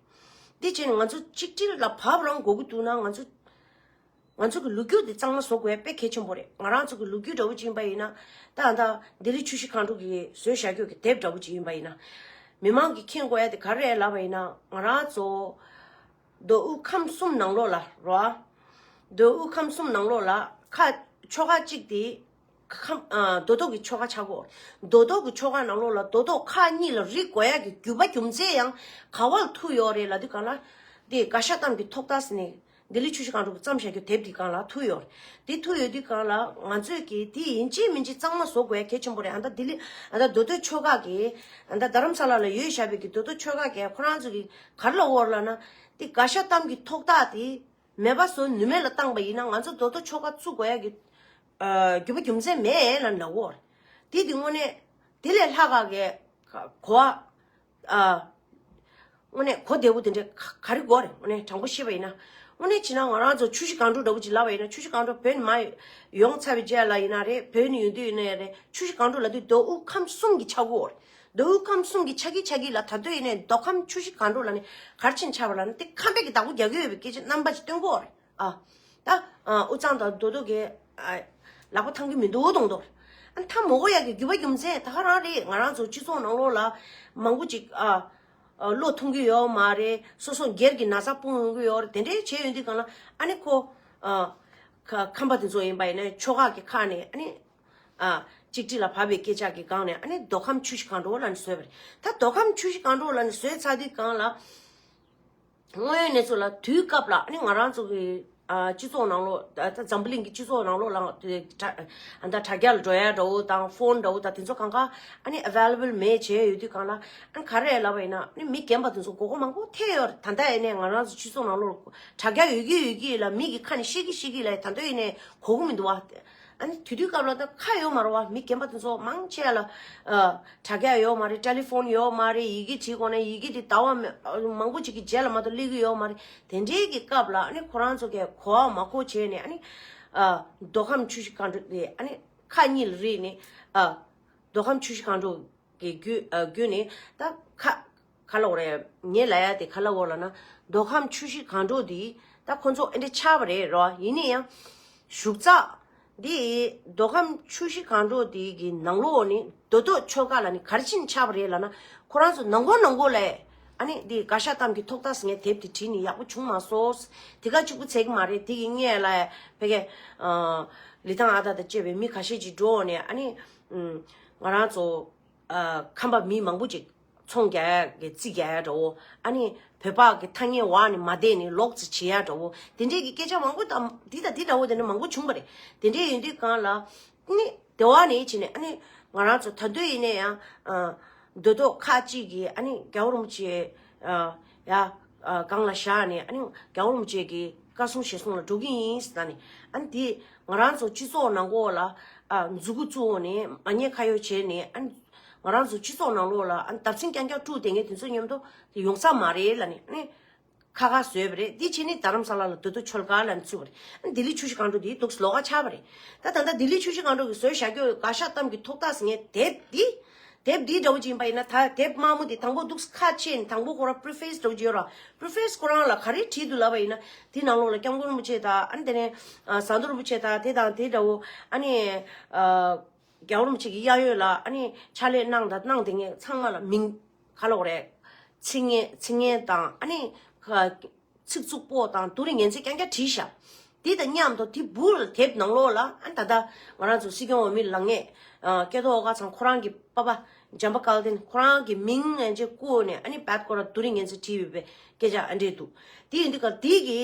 དེ་བྱས་ནས་ང་ཚོ་གཅིག་སྒྲིལ་ལ་བབ་རང་དགོས་ཀྱི་འདུག་ན། ང་ཚོ་ང་ཚོ་གི་ལོ་རྒྱུས་དེ་གཙང་མ་བཟོ་དགོས་ཡ་དཔེ་གལ་ཆེན་པོ་རེད། ང་རང་ཚོ་གི་ལོ་རྒྱུས་འདྲ་བོ་ཅིག་ཡིན་པ་ཡིན་ན། ད་ད་ལྡི་ལི་ཆུ་བཞི་སྒང་དྲུག་གིས་བཟོས་བཞག་རྒྱུ་གི་དེབ་འདྲ་བོ་ཅིག་ཡིན་པ་ཡིན་ན། མི་མང་གིས་མཁྱེན་དགོས་ཡ་དེ་ག་རེ་རེད་ལབ་པ་ཡིན་ན། ང་རང་ཚོ་མདོ་དབུས་ཁམས་གསུམ་ནང་ལོགས་ལ། རོ། མདོ་དབུས་ཁམས་གསུམ་ནང་ལོགས་ལ་ཁ་ཆོལ་ཁ་གཅིག་དེ་ཁམས་ཨ་མདོ་སྟོད་ཀྱི་ཆོལ་ཁ་ཆགས་ཀྱི་ཡོད། མདོ་སྟོད་ཀྱི་ཆོལ་ཁ་ནང་ལོགས་ལ་མདོ་སྟོད་ཁག་གཉིས་ལ་རིག་དགོས་ཡ་གི་རྒྱུ་བ་རྒྱུ་མཚན་ཡང་ག་བ་ལ་ཐུག་ཡོད་རེད་ལབ་དུས་སྒང་ལ། དེ་དགའ་ཤ་གཏམ་གྱི་ཐོག་མཐའ་ཟེར་ནས་ལྡི་ལི་ཆུ་བཞི་སྒང་དྲུག་གིས་བརྩམས་བཞག་རྒྱུ་དེབ་དེའི་སྒང་ལ་ཐུག་ཡོད་རེད། དེ་ཐུག་ཡོད་དུས་སྒང་ལ་ང་ཚོས་ཀྱིས་དེ་ཡིན་གཅིག་མིན་གཅིག་གཙང་མ་བཟོ་དགོས་ཡ་གལ་ཆེན་པོ་རེད། ཨ་ད་ལྡི་ལི་ཨ་ད་མདོ་སྟོད་ཆོལ་ཁ་གི་ཨ་ད་རྡ་རམ་ས་ལ་ལ་ཡོད་བཞག་པའི་གི་མདོ་སྟོད་ཆོལ་ཁ་གི་ཁོ་རང་ཚོ་གིས་ག་རེ་ལབ་ཡོད་རེད་ལབ་ན། དེ་དགའ་ཤ་གཏམ་གྱི་ཐོག་མཐའ་དེ་མེད་པ་བཟོ་ནུས་མེད་ལ་བཏང་པ་ཡིན་ན། ང་ཚོ་མདོ་སྟོད་ཆོལ་ཁ་བཙུགས་དགོས་ཡ་གི་ཨ་རྒྱུ་བ་རྒྱུ་མཚན་མེད་ལབ་ནས་ལབ་ཀྱི་ཡོད་རེད། དེ་དེ་དངོས་གནས་དེ་ལས་ལྷག་ག་གི་གོ་བ་ཨ་དངོས་གནས་གོ་བདེ་པོ་དེ་འདྲ་ག་ག་རེ་དགོས་རེད། དངོས་གནས་དྲང་པོ་བཤད་པ་ཡིན་ན། དངོས་གནས་བྱས་ན་ང་རང་ཚོ་ཆུ་བཞི་སྒང་དྲུག་འདྲ་བོ་ཅིག་ལབ་པ་ཡིན་ན། ཆུ་བཞི་སྒང་དྲུག་བོད་ནས་མར་ཡོང་ཚར་བའི་རྗེས་ལ་ཡིན་ན་རེད། བོད་ནས་ཡོང་དུས་ཡིན་ན་རེད། ཆུ་བཞི་སྒང་དྲུག་ལབ་དུས་མདོ་དབུས་ཁམས་གསུམ་གྱི་ཆགས་ཀྱི་ཡོད་རེད། མདོ་དབུས་ཁམས་གསུམ་གྱི་ཆགས་ཀྱི་ཆགས་ཀྱི་ལ། ད་དུང་ཡིན་ནའི་མདོ་ཁམས་ཆུ་བཞི་སྒང་དྲུག་ལབ་ནས་ག་རེ་བྱས་ནས་ཆགས་པ་ལབ་ན། དེ་ཁམས་པའི་གི་བདག་པོ་རྒྱག་གི་ཡོད་པའི་སྐད་ཆ་རྣམ་པ་ཅིག་སྟོན་གྱི་ཡོད་རེད། ཨ། ད་ཨ་དབུས་གཙང་དང་མདོ་སྟོད་ཀྱི་ཨ་ལག་པ་འཐམ་གྱི་མི་འདུག་མདོག་མདོག་རེད། ཨ་འཐམ་མ་དགོས་ཡ་གི་རྒྱུ་བ་རྒྱུ་མཚན་ད་ག་རང་རེད། ང་རང་ཚོ་སྤྱི་ཚོགས་ནང་ལོགས་ལ་མང་པོ་ཅིག་ཨ་ཨ་བློ་ཐོངས་ཀྱི་ཡོད་མ་རེད། སོ་སོ་སྒེར་གྱི་ན་ཚ་སྤོང་ཡོང་གི་ཡོད་རེད། དེ་འདྲའི་བྱས་ཡོང་དུས་སྒང་ལ། ཨ་ནི་ཁོ་ཨ་ཁ་ཁམས་པ་དེ་ཚོ་ཡིན་པ་ཡིན་ན། ཆོལ་ཁ་གི་ཁ་ནས་ཨ་ནི་ཨ་གཅིག་སྒྲིལ་ལ་བབས་པའི་སྐད་ཆ་གི་སྒང་ནས། ཨ་ནི་མདོ་ཁམས་ཆུ་བཞི་སྒང་དྲུག་ལབ་ནས་བཟོས་པ་རེད། ད་མདོ་ཁམས་ཆུ་བཞི་སྒང་དྲུག་ལབ་ནས་བཟོས་ཚར་དུས་སྒང་ལ། དངོས་ཡོད་གནས་ཚུལ་ལ། དུས་སྐབས་ལ་ཨ་ནི་ང་རང་ཚོ་གི་ཨ་སྤྱི་ཚོགས་ནང་ལོགས། ད་ད་འཛམ་བུ་གླིང་གི་སྤྱི་ཚོགས་ནང་ལོགས་ལ་དེ་དྲ་ཨ་ད་དྲ་རྒྱ་ལ་འགྲོ་ཡ་འདྲ་བོ་དང་། ཕོན་འདྲ་བོ་དང་དེ་ཚོ་གང་ག་ཨ་ནི་ཨ་བེ་ལེ་བལ་མེད་བྱས་ཡོད་དུས་སྒང་ལ། ཨ་ནི་ག་རེ་ལབ་པ་ཡིན་ན། ཨ་ནི་མི་རྒན་པ་དེ་ཚོ་མགོ་སྐོར་མང་པོ་ཐེབས་ཡོད་རེད། ད་ལྟ་ཡིན་ནའི་ང་རང་ཚོ་སྤྱི་ཚོགས་ནང་ལོགས་དྲ་རྒྱ་ཡོད་ཀྱི་ཡོད་ཀྱི་ལ། མི་གི་ཁ་ནས་བཤད་ཀྱི་བཤད་ཀྱི་ལ། ད་ལྟ་ཡིན་ནའི་གོ་གི་མི་འདུག་བ། ཨ་ནི་དེ་དུས་སྐབས་ལ་ད་ཁ་ཡོད་མ་རེད་བ། མི་རྒན་པ་དེ་ཚོ་མང་ཆེ་ལ་ཨ་དྲ་རྒྱ་ཡོད་མ་རེད། ཏེ་ལི་ཕོན་ཡོད་མ་རེད། ཡི་གེ་བྲིས་དགོས་ན་ཡི་གེ་དེ་ཟླ་བ་མ་མང་པོ་ཅིག་གི་རྗེས་ལ་མ་གཏོགས་སླེབས་ཀྱི་ཡོད་མ་རེད། དེ་འདྲའི་གི་སྐབས་ལ་ཨ་ནི་ཁོ་རང་ཚོ་གིས་གོ་བ་མ་གོ་བྱས་ནས། ཨ་ནི་ཨ་མདོ་ཁམས་ཆུ་བཞི་སྒང་དྲུག་དེ་ཨ་ནི་ཁག་གཉིས་ལ་རིག་ནས། ཨ་མདོ་ཁམས་ཆུ་བཞི་སྒང་དྲུག་གི་བརྒྱུད་ཨ་བརྒྱུད་ནས། ད་ཁ་ག་ལབ་དགོས་རེད། ངས་ལབ་ཡ་དེ་ག་ལབ་དགོས་ལབ་ན། མདོ་ཁམས་ཆུ་བཞི་སྒང་དྲུག་འདི་ད་ཁོ་ཚོ་ཨེ་འདྲ་ཆགས་པ་རེད་རོ། ཡིན་ན་ཡང་བཞུགས་ས་འདི་མདོ་ཁམས་ཆུ་བཞི་སྒང་དྲུག་འདི་གི་ནང་ལོགས་ནས་མདོ་སྟོད་ཆོལ་ཁ་ལབ་ནས་ག་རེ་བྱས་ནས་ཆགས་པ་རེད་ལབ་ན། ཁོ་རང་ཚོ་ནང་ཁུལ་ནང་ཁུལ་ལ་ཨ་ནི་འདི་དགའ་ཤ་གཏམ་གྱི་ཐོག་མཐའ་ཟེར་མཁན་དེབ་དེ་བྲིས་ནས་ཡག་པོ་བྱུང་མ་སོང་། དེ་ག་གཅིག་པུ་ཚད་ཀྱི་མ་རེད། དེ་གི་སྔོན་ལ་ཕ་གི་ཨ་ལི་ཐང་ཨ་ད་དང་བཅས་པའི་མི་ཁ་ཤས་ཅིག་འགྲོ་ནས། ཨ་ནི་ང་རང་ཚོ་ཨ་ཁམས་པ་མི་མང་པོ་ཅིག་ཚོང་རྒྱག་ཡ་གི་རྩིས་རྒྱག་ཡ་འདྲ་བོ། ཨ་ནི་བོད་པ་གི་ཐ་སྙད་འོག་ནས་མ་བསྡད་ནས་ལོག་རྩིས་བྱེད་ཡ་འདྲ་བོ། དེ་འདྲས་ཀྱི་སྐད་ཆ་མང་པོ་དང་། འདི་དང་འདི་འདྲ་བོ་དེ་འདྲ་མང་པོ་བྱུང་བ་རེད། དེ་འདྲས་ཡིན་དུས་སྒང་ལ་ནི་དེ་བ་ནས་བྱས་ནས། ཨ་ནི་ང་རང་ཚོ་ད་དུང་ཡིན་ན་ཡང་ཨ་མདོ་སྟོད་ཁག་གཅིག་གིས་ཨ་ནི་རྒྱལ་བ་རིན་པོ་ཆེ་ཨ་ཡ་ཨ་སྒང་ལ་བཞག་ནས། ཨ་ནི་རྒྱལ་བ་རིན་པོ་ཆེ་གི་བཀའ་གསུང་ཞལ་གསུང་ལ་འགྲོ་གི་ཡིན་ཟེར་ནས། ཨ་ནི་དེ་ང་རང་ཚོ་སྤྱི་ཚོགས་ནང་ཁུལ་ལ་ཨ་མཛུ་གུ་བཙུགས་ནས་མ་ཉེས་ཁ་གཡོགས་བྱས་ནས། ཨ་ནི་ང་རང་ཚོ་སྤྱི་ཚོགས་ནང་ལོགས་ལ་ཨ་ནི་བརྡབ་གསིག་རྐྱང་རྐྱང་དཀྲུགས་བསྡད་མཁན་དེ་ཚོ་མཉམ་དུ་དེ་ཡོང་ས་མ་རེད་ལབ་ནས། ཨ་ནི་ཁ་ཁ་བཟོས་པ་རེད། དེ་བྱས་ནས་རྡ་རམ་ས་ལ་ལ་མདོ་སྟོད་ཆོལ་ཁ་ལབ་ནས་བཙུགས་པ་རེད། ཨ་ནི་ལྡི་ལི་ཆུ་བཞི་སྒང་དྲུག་དེ་འདུག་སེ་ལོགས་ཀ་ཆགས་པ་རེད། ད་ད་ལྟ་ལྡི་ལི་ཆུ་བཞི་སྒང་དྲུག་གིས་བཟོས་བཞག་རྒྱུ་དགའ་ཤ་གཏམ་གྱི་ཐོག་མཐའ་ཟེར་མཁན་དེབ་འདི་ དེབ་འདི་འདྲ་བོ་ཅིག་ཡིན་པ་ཡིན་ན། ད་དེབ་དམར་མོ་འདི་དང་པོ་འདུག་ཁ་ཕྱེ་ནས་དང་པོ་ཁོ་རང་preface འདྲ་བོ་ཅིག་ཡོད་ར། preface ཁོ་རང་ལ་ག་རེ་བྲིས་འདུག་ལབ་པ་ཡིན་ན། དེའི་ནང་ལོགས་ལ་སྐྱབས་མགོན་རིན་པོ་ཆེ་དང་། ཨ་ནི་དེ་ནས་ཨ་ཟམ་གདོང་རིན་པོ་ཆེ་དང་དེ་དང་དེ་འདྲ་བོ། ཨ་ནི་ཨ་རྒྱལ་བ་རིན་པོ་ཆེ་གི་གཡས་གཡོན་ལ་ཨ་ནི་ཕྱག་ལས་གནང་དང་གནང་བསྡད་མཁན་ཚང་མ་ལ་མིང་ག་ལབ་དགོས་རེད། ཚིག་ངན་ཚིག་ངན་དང་། ཨ་ནི་ཁ་ཚིག་རྩུབ་པོ་དང་དེ་རིགས་ངན་ཚིག་རྐྱང་རྐྱང་བྲིས་ཤག་དེ་དང་མཉམ་དུ་དེ་བུ་ལ་དེབ་ནང་ལོགས་ལ། ཨ་ད་ལྟ་ང་རང་ཚོ་སྲིད་སྐྱོང་འོས་མི་ལངས་མཁན་ཨ་སྐལ་རྡོར་དབང་ཁ་ཚང་ཁོ་རང་གི་པ་ཕ་བྱམས་པ་སྐལ་ལྡན་ཁོ་རང་གི་མིང་ངན་ཚིག་བཀོད་ནས། ཨ་ནི་བད་ཁོ་རང་དེ་རིགས་ངན་ཚིག་བྲིས་ཡོད་པའི་སྐད་ཆ་ཨ་འདྲས་འདུག་དེ་ཡིན་དུས་ཀ་དེ་གི་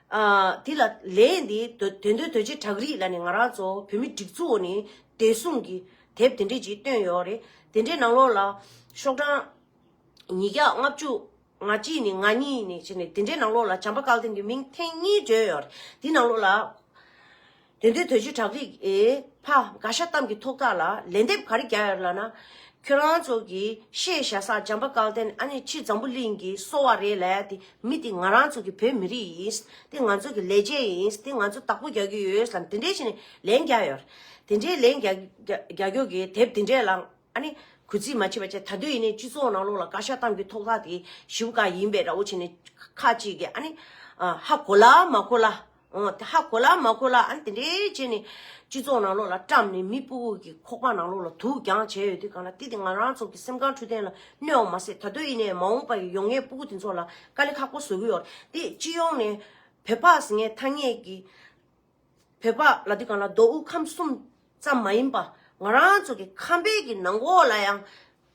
ཨ་དེ་ལ་ལན་འདི་དོན་དོན་དོན་དོན་ཆེན་བྲག་རི་ལ་ནི་ང་རང་ཚོ་བོད་མི་སྒྲིག་འཛུགས་ནས་བདེ་སྲུང་གི་དེབ་དེ་འདྲས་ཅིག་བཏོན་ཡོད་རེད། དེ་འདྲའི་ནང་ལོགས་ལ་ཤོག་གྲངས་ཉིས་བརྒྱ་ལྔ་བཅུ་ང་གཅིག་ནས་ང་གཉིས་ནས་བྱས་ནས་དེ་འདྲའི་ནང་ལོགས་ལ་བྱམས་པ་སྐལ་ལྡན་གྱི་མིང་ཐེངས་གཉིས་བརྗོད་ཡོད་རེད། དེ་ནང་ལོགས་ལ་དེ་འདྲའི་དོན་ཆེན་བྲག་རི་ཨེ་ཕ་དགའ་ཤ་གཏམ་གྱི་ཐོག་ཐག་ལ་ལན་འདེབས་ག་རེ་རྒྱག་ཡོད་ལབ་ན། ཁྱོད་རང་ཚོ་གི་བཤད་བཞག་ས་བྱམས་པ་སྐལ་ལྡན་ཨ་ནི་ཕྱི་འཛམ་བུ་གླིང་གི་སོ་པ་རེད་ལབ་ཡ་དེ། མི་དེ་ང་རང་ཚོ་གི་བོད་མི་རིགས་ཡིན། དེ་ང་ཚོ་གི་ལས་བྱེད་ཡིན། དེ་ང་ཚོ་བདག་པོ་རྒྱག་གི་ཡོད་ལབ་དེ་འདྲའི་བྱས་ནས་ལན་རྒྱག་ཡོད་རེད། དེ་འདྲའི་ལན་རྒྱག་རྒྱག་རྒྱག་རྒྱུ་གི་དེབ་དེ་འདྲས་ལ་ཨ་ནི་གུས་བརྩི་མ་བྱེད་པ་བྱས། ད་དུང་ཡིན་ནའི་སྤྱི་ཚོགས་ནང་ལོགས་ལ་དགའ་ཤ་གཏམ་གྱི་ཐོག་ཐག་དེ་ཞེ་པོ་ག་ཡིན་པའི་འདྲ་བོ་བྱས་ནས་ཁ་ཅིག་གིས་ཨ་ནི་ཨ་ཧ་གོ་ལ་མ་གོ་ལ། ཨོ་དེ་ཧ་གོ་ལ་མ་གོ་ལ། ཨ་ནི་དེ་འདྲའི་བྱས་ནས་སྤྱི་ཚོགས་ནང་ལོགས་ལ་བཀྲམ་ནས་མི་སྤུ་གུ་གི་ཁོག་པ་ནང་ལོགས་ལ་དུག་རྒྱང་བྱས་ཡོད་དུས་གང་ལ། དེ་དེ་ང་རང་ཚོ་གི་སེམས་ཁམས་འཕྲོད་བསྟེན་ལ་གནོད་པ་མ་ཟད། ད་དུང་ཡིན་ནའི་མ་འོངས་པ་ཡི་ཡོང་མཁན་སྤུ་གུ་དེ་ཚོ་ལ་དཀའ་ལས་ཁག་པོ་བཟོ་གི་ཡོད་རེད། དེ་སྤྱི་ཡོངས་ནས་བོད་པ་ཟེར་མཁན་ཐ་སྙད་ཀྱི་བོད་པ་ལབ་དུས་གང་ལ་མདོ་དབུས་ཁམས་གསུམ་ཙམ་མ་ཡིན་པ། ང་རང་ཚོ་གི་ཁམས་པའི་གི་ནང་ལོགས་ལ་ཡང་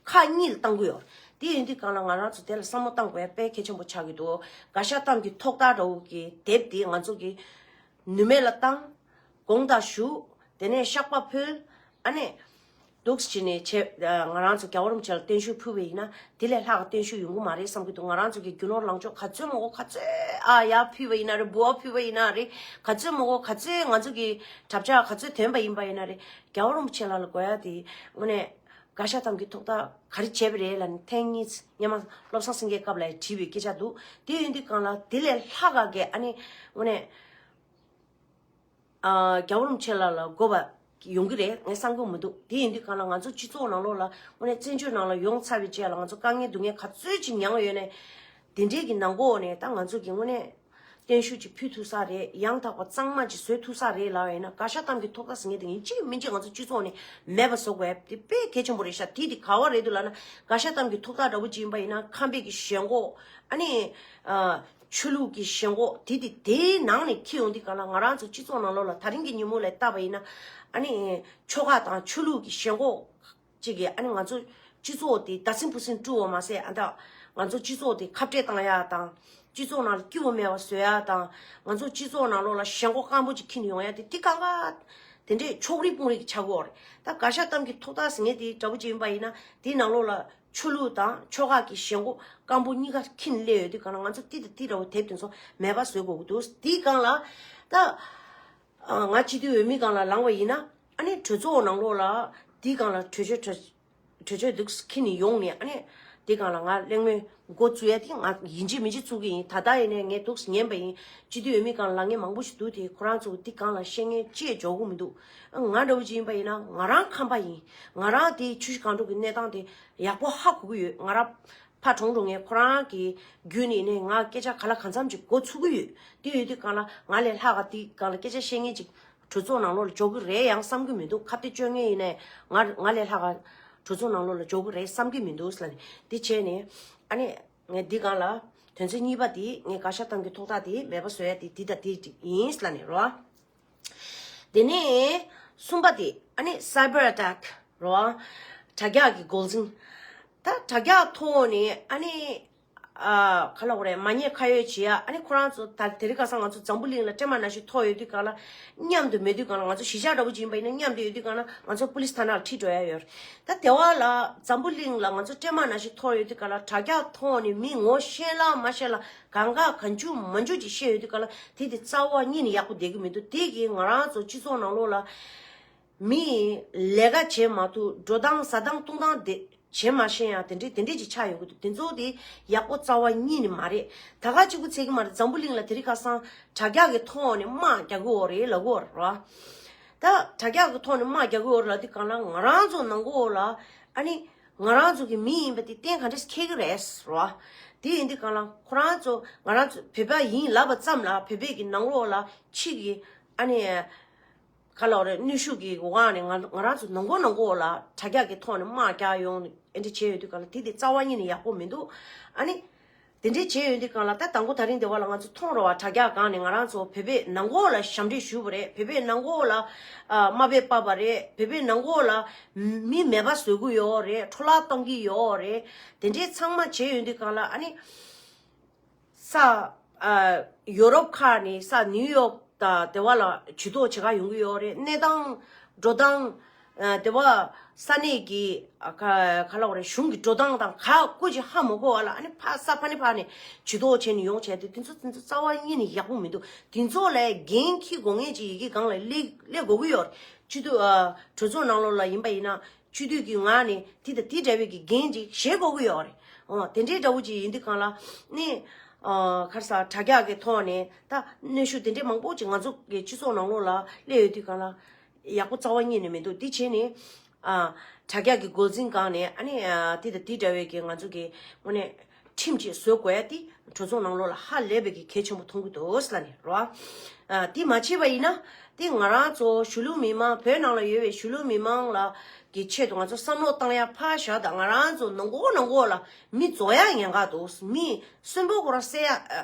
ཁག་གཉིས་ལ་བཏང་གི་ཡོད། དེ་ཡིན་དུས་གང་ལ་ང་རང་ཚོ་དེ་ལ་བསམ་བློ་བཏང་དགོས་ཡ་དཔེ་གལ་ཆེན་པོ་ཆགས་ཀྱི་འདུག་དགའ་ཤ་གཏམ་གྱི་ཐོག་ཐག་འདྲ་བོ་གི་དེབ་དེ་ང་ཚོ་གི་ནུས་མེད་ལ་བཏང་། དགོངས་དག་ཞུ། དེ་ནས་བཤགས་པ་ཕུལ། ཨ་ནི་འདུག་སེ་བྱས་ནས་བྱས། ང་རང་ཚོ་རྒྱལ་བ་རིན་པོ་ཆེ་ལ་བརྟན་བཞུགས་ཕུལ་བ་ཡིན་ན་དེ་ལས་ལྷག་ག་བརྟན་བཞུགས་ཡོང་གི་མ་རེད་བསམ་གྱི་འདུག་ང་རང་ཚོ་གི་རྒྱུ་ནོར་ལོངས་སྤྱོད་ག་ཚོད་མང་པོ་ག་ཚོད་ཨ་ཡར་ཕུལ་བ་ཡིན་ན་རེད། འབུལ་བ་ཕུལ་བ་ཡིན་ན་རེད། ག་ཚོད་མང་པོ་ག་ཚོད་ང་ཚོ་གི་གྲབས་ཆག་ག་ཚོད་ཐོན་པ་ཡིན་པ་ཡིན་ན་རེད། རྒྱལ་བ་རིན་པོ་ཆེ་ལགས་ལ་དགོས་ཡ་དེ་དངོས་གནས་དགའ་ཤ་གཏམ་གྱི་ཐོག་ཐག་ག་རེ་བྱས་པ་རེད་ལབ་ནས་ཐེངས་གཉིས་སྔོན་མ་བློ་བཟང་སེང་གེའི་སྐབས་ལ་དྲིས་པའི་སྐད་ཆ་འདུག་དེ་ཡིན་དུས་གང་ལ་དེ་ལས་ལྷག་ག་གི་ཨ་ནི་དངོས་གནས། ཨ་རྒྱལ་བ་རིན་པོ་ཆེ་ལགས་ལ་དགོས་པ་ཡོང་གི་རེད། ངས་བསམ་གྱི་མི་འདུག་དེ་ཡིན་དུས་གང་ལ་ང་ཚོ་སྤྱི་ཚོགས་ནང་ལོགས་ལ་དངོས་གནས་བཙན་བྱོལ་ནང་ལ་ཡོང་ཚར་བའི་རྗེས་ལ་ང་ཚོ་དཀའ་ངལ་སྡུག་བསྔལ་ག་ཚོད་ཅིག་མྱངས་ཡོད་ནའི། དེ་འདྲའི་གི་ནང་ལོགས་ནས་ད་ང་ཚོ་གི་དངོས་གནས་བརྟན་བཞུགས་ཅིག་ཕུལ་ཐུབ་ས་རེད། ཡང་དག་པ་གཙང་མ་ཅིག་བཟོ་ཐུབ་ས་རེད་ལབ་ཡིན་ན། དགའ་ཤ་གཏམ་གྱི་ཐོག་ཐག་ཟེར་མཁན་དེ་ཡིན་གཅིག་མིན་གཅིག་ང་ཚོ་སྤྱི་ཚོགས་ནས་མེད་པ་བཟོ་དགོས་དེ་དཔེ་གལ་ཆེན་པོ་རེད་ཤག་དེ་དེ་ག་བ་རེད་འདུག་ལབ་ན། དགའ་ཤ་གཏམ་གྱི་ཐོག་ཐག་འདྲ་བོ་ཅིག་ཡིན་པ་ཡིན་ན་ཁམས་པའི་གི་ཞེན་ཁོག་ཨ་ནི་ཨ། ཆོས་ལུགས་ཀྱི་ཞེན་ཁོག་དེ་དེ་དེའི་ནང་ནས་འཁྱེར་ཡོང་དུས་གང་ལ་ང་རང་ཚོ་སྤྱི་ཚོགས་ནང་ལོགས་ལ་ད་རིང་གི་ཉིན་མོ་ལ་བལྟས་པ་ཡིན་ན། ཨ་ནི་ཆོལ་ཁ་དང་ཆོས་ལུགས་ཀྱི་ཞེན་ཁོག་ཅིག་གིས་ཨ་ནི་ང་ཚོ་སྤྱི་ཚོགས་དེ་ད་སིམ་བུ་སིམ་བཀྲུ་བ་མ་ཟད། ཨ་ད་ང་ཚོ་སྤྱི་ཚོགས་དེ་ཁ་བྲལ་བཏང་ཡ་དང་། སྤྱི་ཚོགས་ནང་ལ་སྐྱིད་པོ་མེད་པ་བཟོ་ཡ་དང་། ང་ཚོ་སྤྱི་ཚོགས་ནང་ལོགས་ལ་ཞེན་ཁོག་སྐམ་པོ་ཅིག་འཁྱེར་ཡོང་ཡ་དེ་དེ་གང་ག་དེ་འདྲས་ཕྱོགས་རིས་སྤུང་རིས་ཀྱི་ཆགས་ཀྱི་ཡོད་རེད། ད་དགའ་ཤ་གཏམ་གྱི་ཐོག་ཐག་ཟེར་མཁན་དེ་འདྲ་བོ་ཅིག་ཡིན་པ་ཡིན་ན་དེའི་ནང་ལོགས་ལ། ཆོས་ལུགས་དང་ཆོལ་ཁ་གི་ཞེན་ཁོག་སྐམ་པོ་གཉིས་ཀ་འཁྱེར་སླེབས་ཡོད་དུས་གང་ལ་ང་ཚོ་ཏི་ཏི་ཏི་འདྲ་བོ་དེབ་དེ་ཚོ་མེད་པ་བཟོ་དགོས་ཀྱི་འདུག་དེའི་སྒང་ལ་ད་ཨ་ང་སྤྱི་འཐུས་འོས་མི་སྒང་ལ་ལངས་པ་ཡིན་ན། ཨ་ནི་གྲོས་ཚོགས་ནང་ལོགས་ལ་དེའི་སྒང་ལ་གྲོས་ཆོད་གྲོས་གྲོས་ཆོད་འདུག་འཁྱེར་ནས་ཡོང་ནས། ཨ་ནི་དེའི་སྒང་ལ་ང་གླེང་མོལ་འགོ་བཙུགས་ཡ་དེ་ང་ཡིན་གཅིག་མིན་གཅིག་བཙུགས་ཀྱི་ཡིན། ད་ལྟ་ཡིན་ནའི་ངས་འདུག་ཉན་པ་ཡིན། སྤྱི་འཐུས་འོས་མི་སྒང་ལ་ལངས་མཁན་མང་པོ་ཞིག་འདུག་དེ་ཁོ་རང་ཚོ་དེའི་སྒང་ལ་བཤད་མཁན་ཅི་ཡང་འཇོག་གི་མི་འདུག་ང་འདྲ་བོ་ཅིག་ཡིན་པ་ཡིན་ན་ང་རང་ཁམས་པ་ཡིན། ང་རང་དེའི་ཆུ་བཞི་སྒང་དྲུག་གི་གནས་སྟངས་དེ་ཡག་པོ་ཧ་གོ་གི་ཡོད། ང་རང་ཕ་གྲོངས་འགྲོ་མཁན་ཁོ་རང་གི་བརྒྱུད་ནས་ནས་ང་སྐད་ཆ་ག་ལ་གང་འཚམ་ཅིག་གོ་ཚུགས་ཀྱི་ཡོད། དེ་ཡོད་དུས་སྒང་ལ་ང་ལས་ལྷག་ག་དེའི་སྒང་ལ་སྐད་ཆ་བཤད་མཁན་ཅིག་གྲོས་ཚོགས་ནང་ལོགས་ལ་འཇོག་གི་རེད་ཡང་བསམ་གྱི་མི་འདུག་ཁ་གཏད་གཅོག་མཁན་ཡིན་ནའི་ང་ང་ལས་ལྷག་ག་གྲོས་ཚོགས་ནང་ལོགས་ལ་འཇོག་གི་རེད་བསམ་གྱི་མི་འདུག་ཟེར་ནས། དེ་བྱས་ནས་ཨ་ནི་ངས་འདི་སྒང་ལ་དོན་ཚན་གཉིས་པ་དེ། ངས་དགའ་ཤ་གཏམ་གྱི་ཐོག་ཐག་དེ་མེད་པ་བཟོ་ཡ་དེ་འདི་དང་དེ་ཡིན་ཟེར་ནས་རོ། དེ་ནས་གསུམ་པ་དེ་ཨ་ནི་cyber attack རོ། དྲ་རྒྱ་གི་འགོག་འཛིང་། ད་དྲ་རྒྱ་ཐོག་ནས་ཨ་ནི་ཨ་ག་ལབ་དགོས་རེད། མ་ཉེས་ཁ་གཡོགས་བྱེད་ཡ། ཨ་ནི་ཁོ་རང་ཚོ་ད་དེ་རིང་ཁ་སང་ང་ཚོ་འཛམ་བུ་གླིང་ལ་སྲན་མ་ནང་བཞིན་ཐོར་ཡོད་དུས་སྒང་ལ་མཉམ་དུ་མེད་དུས་སྒང་ལ། ང་ཚོ་གཞིས་ཆགས་འདྲ་བོ་ཅིག་ཡིན་པ་ཡིན་ན་མཉམ་དུ་ཡོད་དུས་སྒང་ལ་ང་ཚོ་པུ་ལིས་ཐ་ན་ལ་ཁྲིད་འགྲོ་ཡ་ཡོད་རེད། ད་དེ་བ་ལ་འཛམ་བུ་གླིང་ལ་ང་ཚོ་སྲན་མ་ནང་བཞིན་ཐོར་ཡོད་དུས་སྒང་ལ་དྲ་རྒྱ་ཐོག་ནས་མི་ངོ་ཤེས་ལ་མ་ཤེས་ལ་གང་ག་གང་བྱུང་མང་བྱུང་ཅིག་བཤད་ཡོད་དུས་སྒང་ལ་དེ་དེ་རྩ་བ་ཉིད་ནས་ཡག་པོ་བསྡད་ཀྱི་མི་འདུག་དེ་གིས་ང་རང་ཚོ་སྤྱི་ཚོགས་ནང་ལོགས་ལ་མི་ལས་ཀ་བྱེད་མ་ཐུབ། འགྲོ་སྟངས་ཟ་སྟངས་འཐུང་སྟངས་དེ་བྱེད་མ་ཤེས་ཡ་དེ་འདྲས་དེ་འདྲས་ཅིག་ཆགས་ཡོང་གི་འདུག་དེ་ཚོ་དེ་ཡག་པོ་རྩ་བ་ཉིད་ནས་མ་རེད། ད་ག་གཅིག་པུ་ཚད་ཀྱི་མ་རེད། འཛམ་བུ་གླིང་ལ་དེ་རིང་ཁ་སང་དྲ་རྒྱ་གི་ཐོག་ནས་དམག་རྒྱག་གི་ཡོད་རེད་ལབ་ཀྱི་ཡོད་རེད་བ། ད་དྲ་རྒྱ་གི་ཐོག་ནས་དམག་རྒྱག་གི་ཡོད་རེད་ལབ་དུས་སྒང་ལ་ང་རང་ཚོ་ནང་ལོགས་ལ་ཨ་ནི་ ང་རང་ཚོ་གི་མི་ཡིན་པ་དེ་གཏན་ག་འདྲས་འཁེལ་གི་རེད་རོ། དེ་ཡིན་དུས་གང་ལ་ཁོ་རང་ཚོ་ང་རང་ཚོ་བོད་པ་ཡིན་ལབ་པ་ཙམ་ལ་བོད་པའི་གི་ནང་ལོགས་ལ་ཕྱི་གི་ཨ་ནི་ག་ལ་རེད། གནོན་ཤུགས་ཀྱི་དབང་ནས་ང་ང་རང་ཚོ་ནང་ཁོག་ནང་ཁོག་ལ་དྲ་རྒྱ་གི་ཐོག་ནས་དམག་རྒྱག་ཡོང་ཨེ་འདྲ་བྱས་ཡོད་དུས་གང་ལ་དེ་དེ་རྩ་བ་ཉིད་ནས་ཡག་པོ་མི་འདུག་ཨ་ནི། དེ་འདྲའི་བྱས་ཡོད་དུས་གང་ལ་ད་དང་པོ་ད་རིང་འདི་བ་ལ་ང་ཚོ་མཐོང་རོགས་བ་དྲ་རྒྱ་སྒང་ནས་ང་རང་ཚོ་བོད་པའི་ནང་ཁོག་ལ་ཞབས་འདྲེན་ཞུས་པ་རེད། བོད་པའི་ནང་ཁོག་ལ་ཨ་དམའ་འབེབས་སྤར་བ་རེད། བོད་པའི་ནང་ཁོག་ལ་མི་མེད་པ་བཟོ་གི་ཡོད་རེད། འཕྲོ་བརླག་གཏོང་གི་ཡོད་རེད། དེ་འདྲའི་ཚང་མ་བྱས་ཡོད་དུས་གང་ལ་ཨ་ནི། ས་ཨ་ཡོ་རོབ་ཁག་ནས་ས་ནིའུ་ཡོག་དང་དེ་བ་ལ་ཇུས་གཏོགས་བྱེད་ག་ཡོང་གི་ཡོད་རེད། གནས་སྟངས་འགྲོ་སྟངས་ཨ་དེ་བ་ས་གནས་ཀྱི་ཨ་ག་ག་ལ་བ་རེད། གཞུང་གི་འགྲོ་སྟངས་དང་ག་ཀུ་ཅི་ཧ་མ་གོ་བ་ལ་ཨ་ནི་ཕ་ས་ཕ་ནི་ཕ་ནས་ཇུས་གཏོགས་བྱས་ནས་ཡོང་བྱས་ཏེ་དེ་ཚོ་དེ་ཚོ་རྩ་བ་ཉིད་ནས་ཡག་པོ་མི་འདུག་དེ་ཚོ་ལ་འགན་འཁྱེར་དགོས་ངེས་ཅིག་ཡི་གེ་སྒང་ལ་སླེབས་སླེབས་དགོས་ཀྱི་ཡོད་རེད། སྤྱི་འཐུས་ཨ་གྲོས་ཚོགས་ནང་ལོགས་ལ་ཡིན་པ་ཡིན་ན། སྤྱི་འཐུས་ཀྱི་ངག་ནས་དེ་དང་དེ་འདྲ་བའི་གི་འགན་ཅིག་བཞེས་དགོས་ཀྱི་ཡོད་རེད། འོ་དེ་འདྲའི་འདྲ་བོ་ཅིག་ཡིན་དུས་གང་ལ་ནི་ཨ་ག་རེ་ཟ་དྲ་རྒྱ་གི་ཐོག་ནས་ད་གནོན་ཤུགས་དེ་འདྲའི་མང་པོ་ཅིག་ང་ཚོ་གི་སྤྱི་ཚོགས་ནང་ལོགས་ལ་སླེབས་ཡོད་དུས་གང་ལ་ཡག་པོ་རྩ་བ་ཉིད་ནས་མི་འདུག་དེ་བྱས་ནས་ཨ་དྲ་རྒྱ་གི་འགོ་འཛིན་སྒང་ནས་ཨ་ནི་ཨ་དེ་དང་དེ་འདྲ་བའི་གི་ང་ཚོ་གི་དངོས་གནས་ཁྲིམས་ཅིག་བཟོ་དགོས་ཡ་དེ་གྲོས་ཚོགས་ནང་ལོགས་ལ་ཧ་ལས་པའི་གི་གལ་ཆེན་པོ་མཐོང་གི་འདུག་ཟེར་ལབ་ནས་རོ། ཨ་དེ་མ་བྱས་པ་ཡིན་ན་དེ་ང་རང་ཚོ་གཞིས་ལུས་མི་མང་བོད་ནང་ལ་ཡོད་པའི་གཞིས་ལུས་མི་མང་ལ་གི་ཆེད་དུ་ང་ཚོ་བསམ་བློ་བཏང་ཡ་ཕར་བཞག་ད་ང་རང་ཚོ་ནང་སྒོ་ནང་སྒོ་ལ་མི་རྫོགས་ཡ་ཉེན་ཁ་འདུག་མི་གསོན་པོ་ཁོ་རང་བསད་ཡ་ཨ་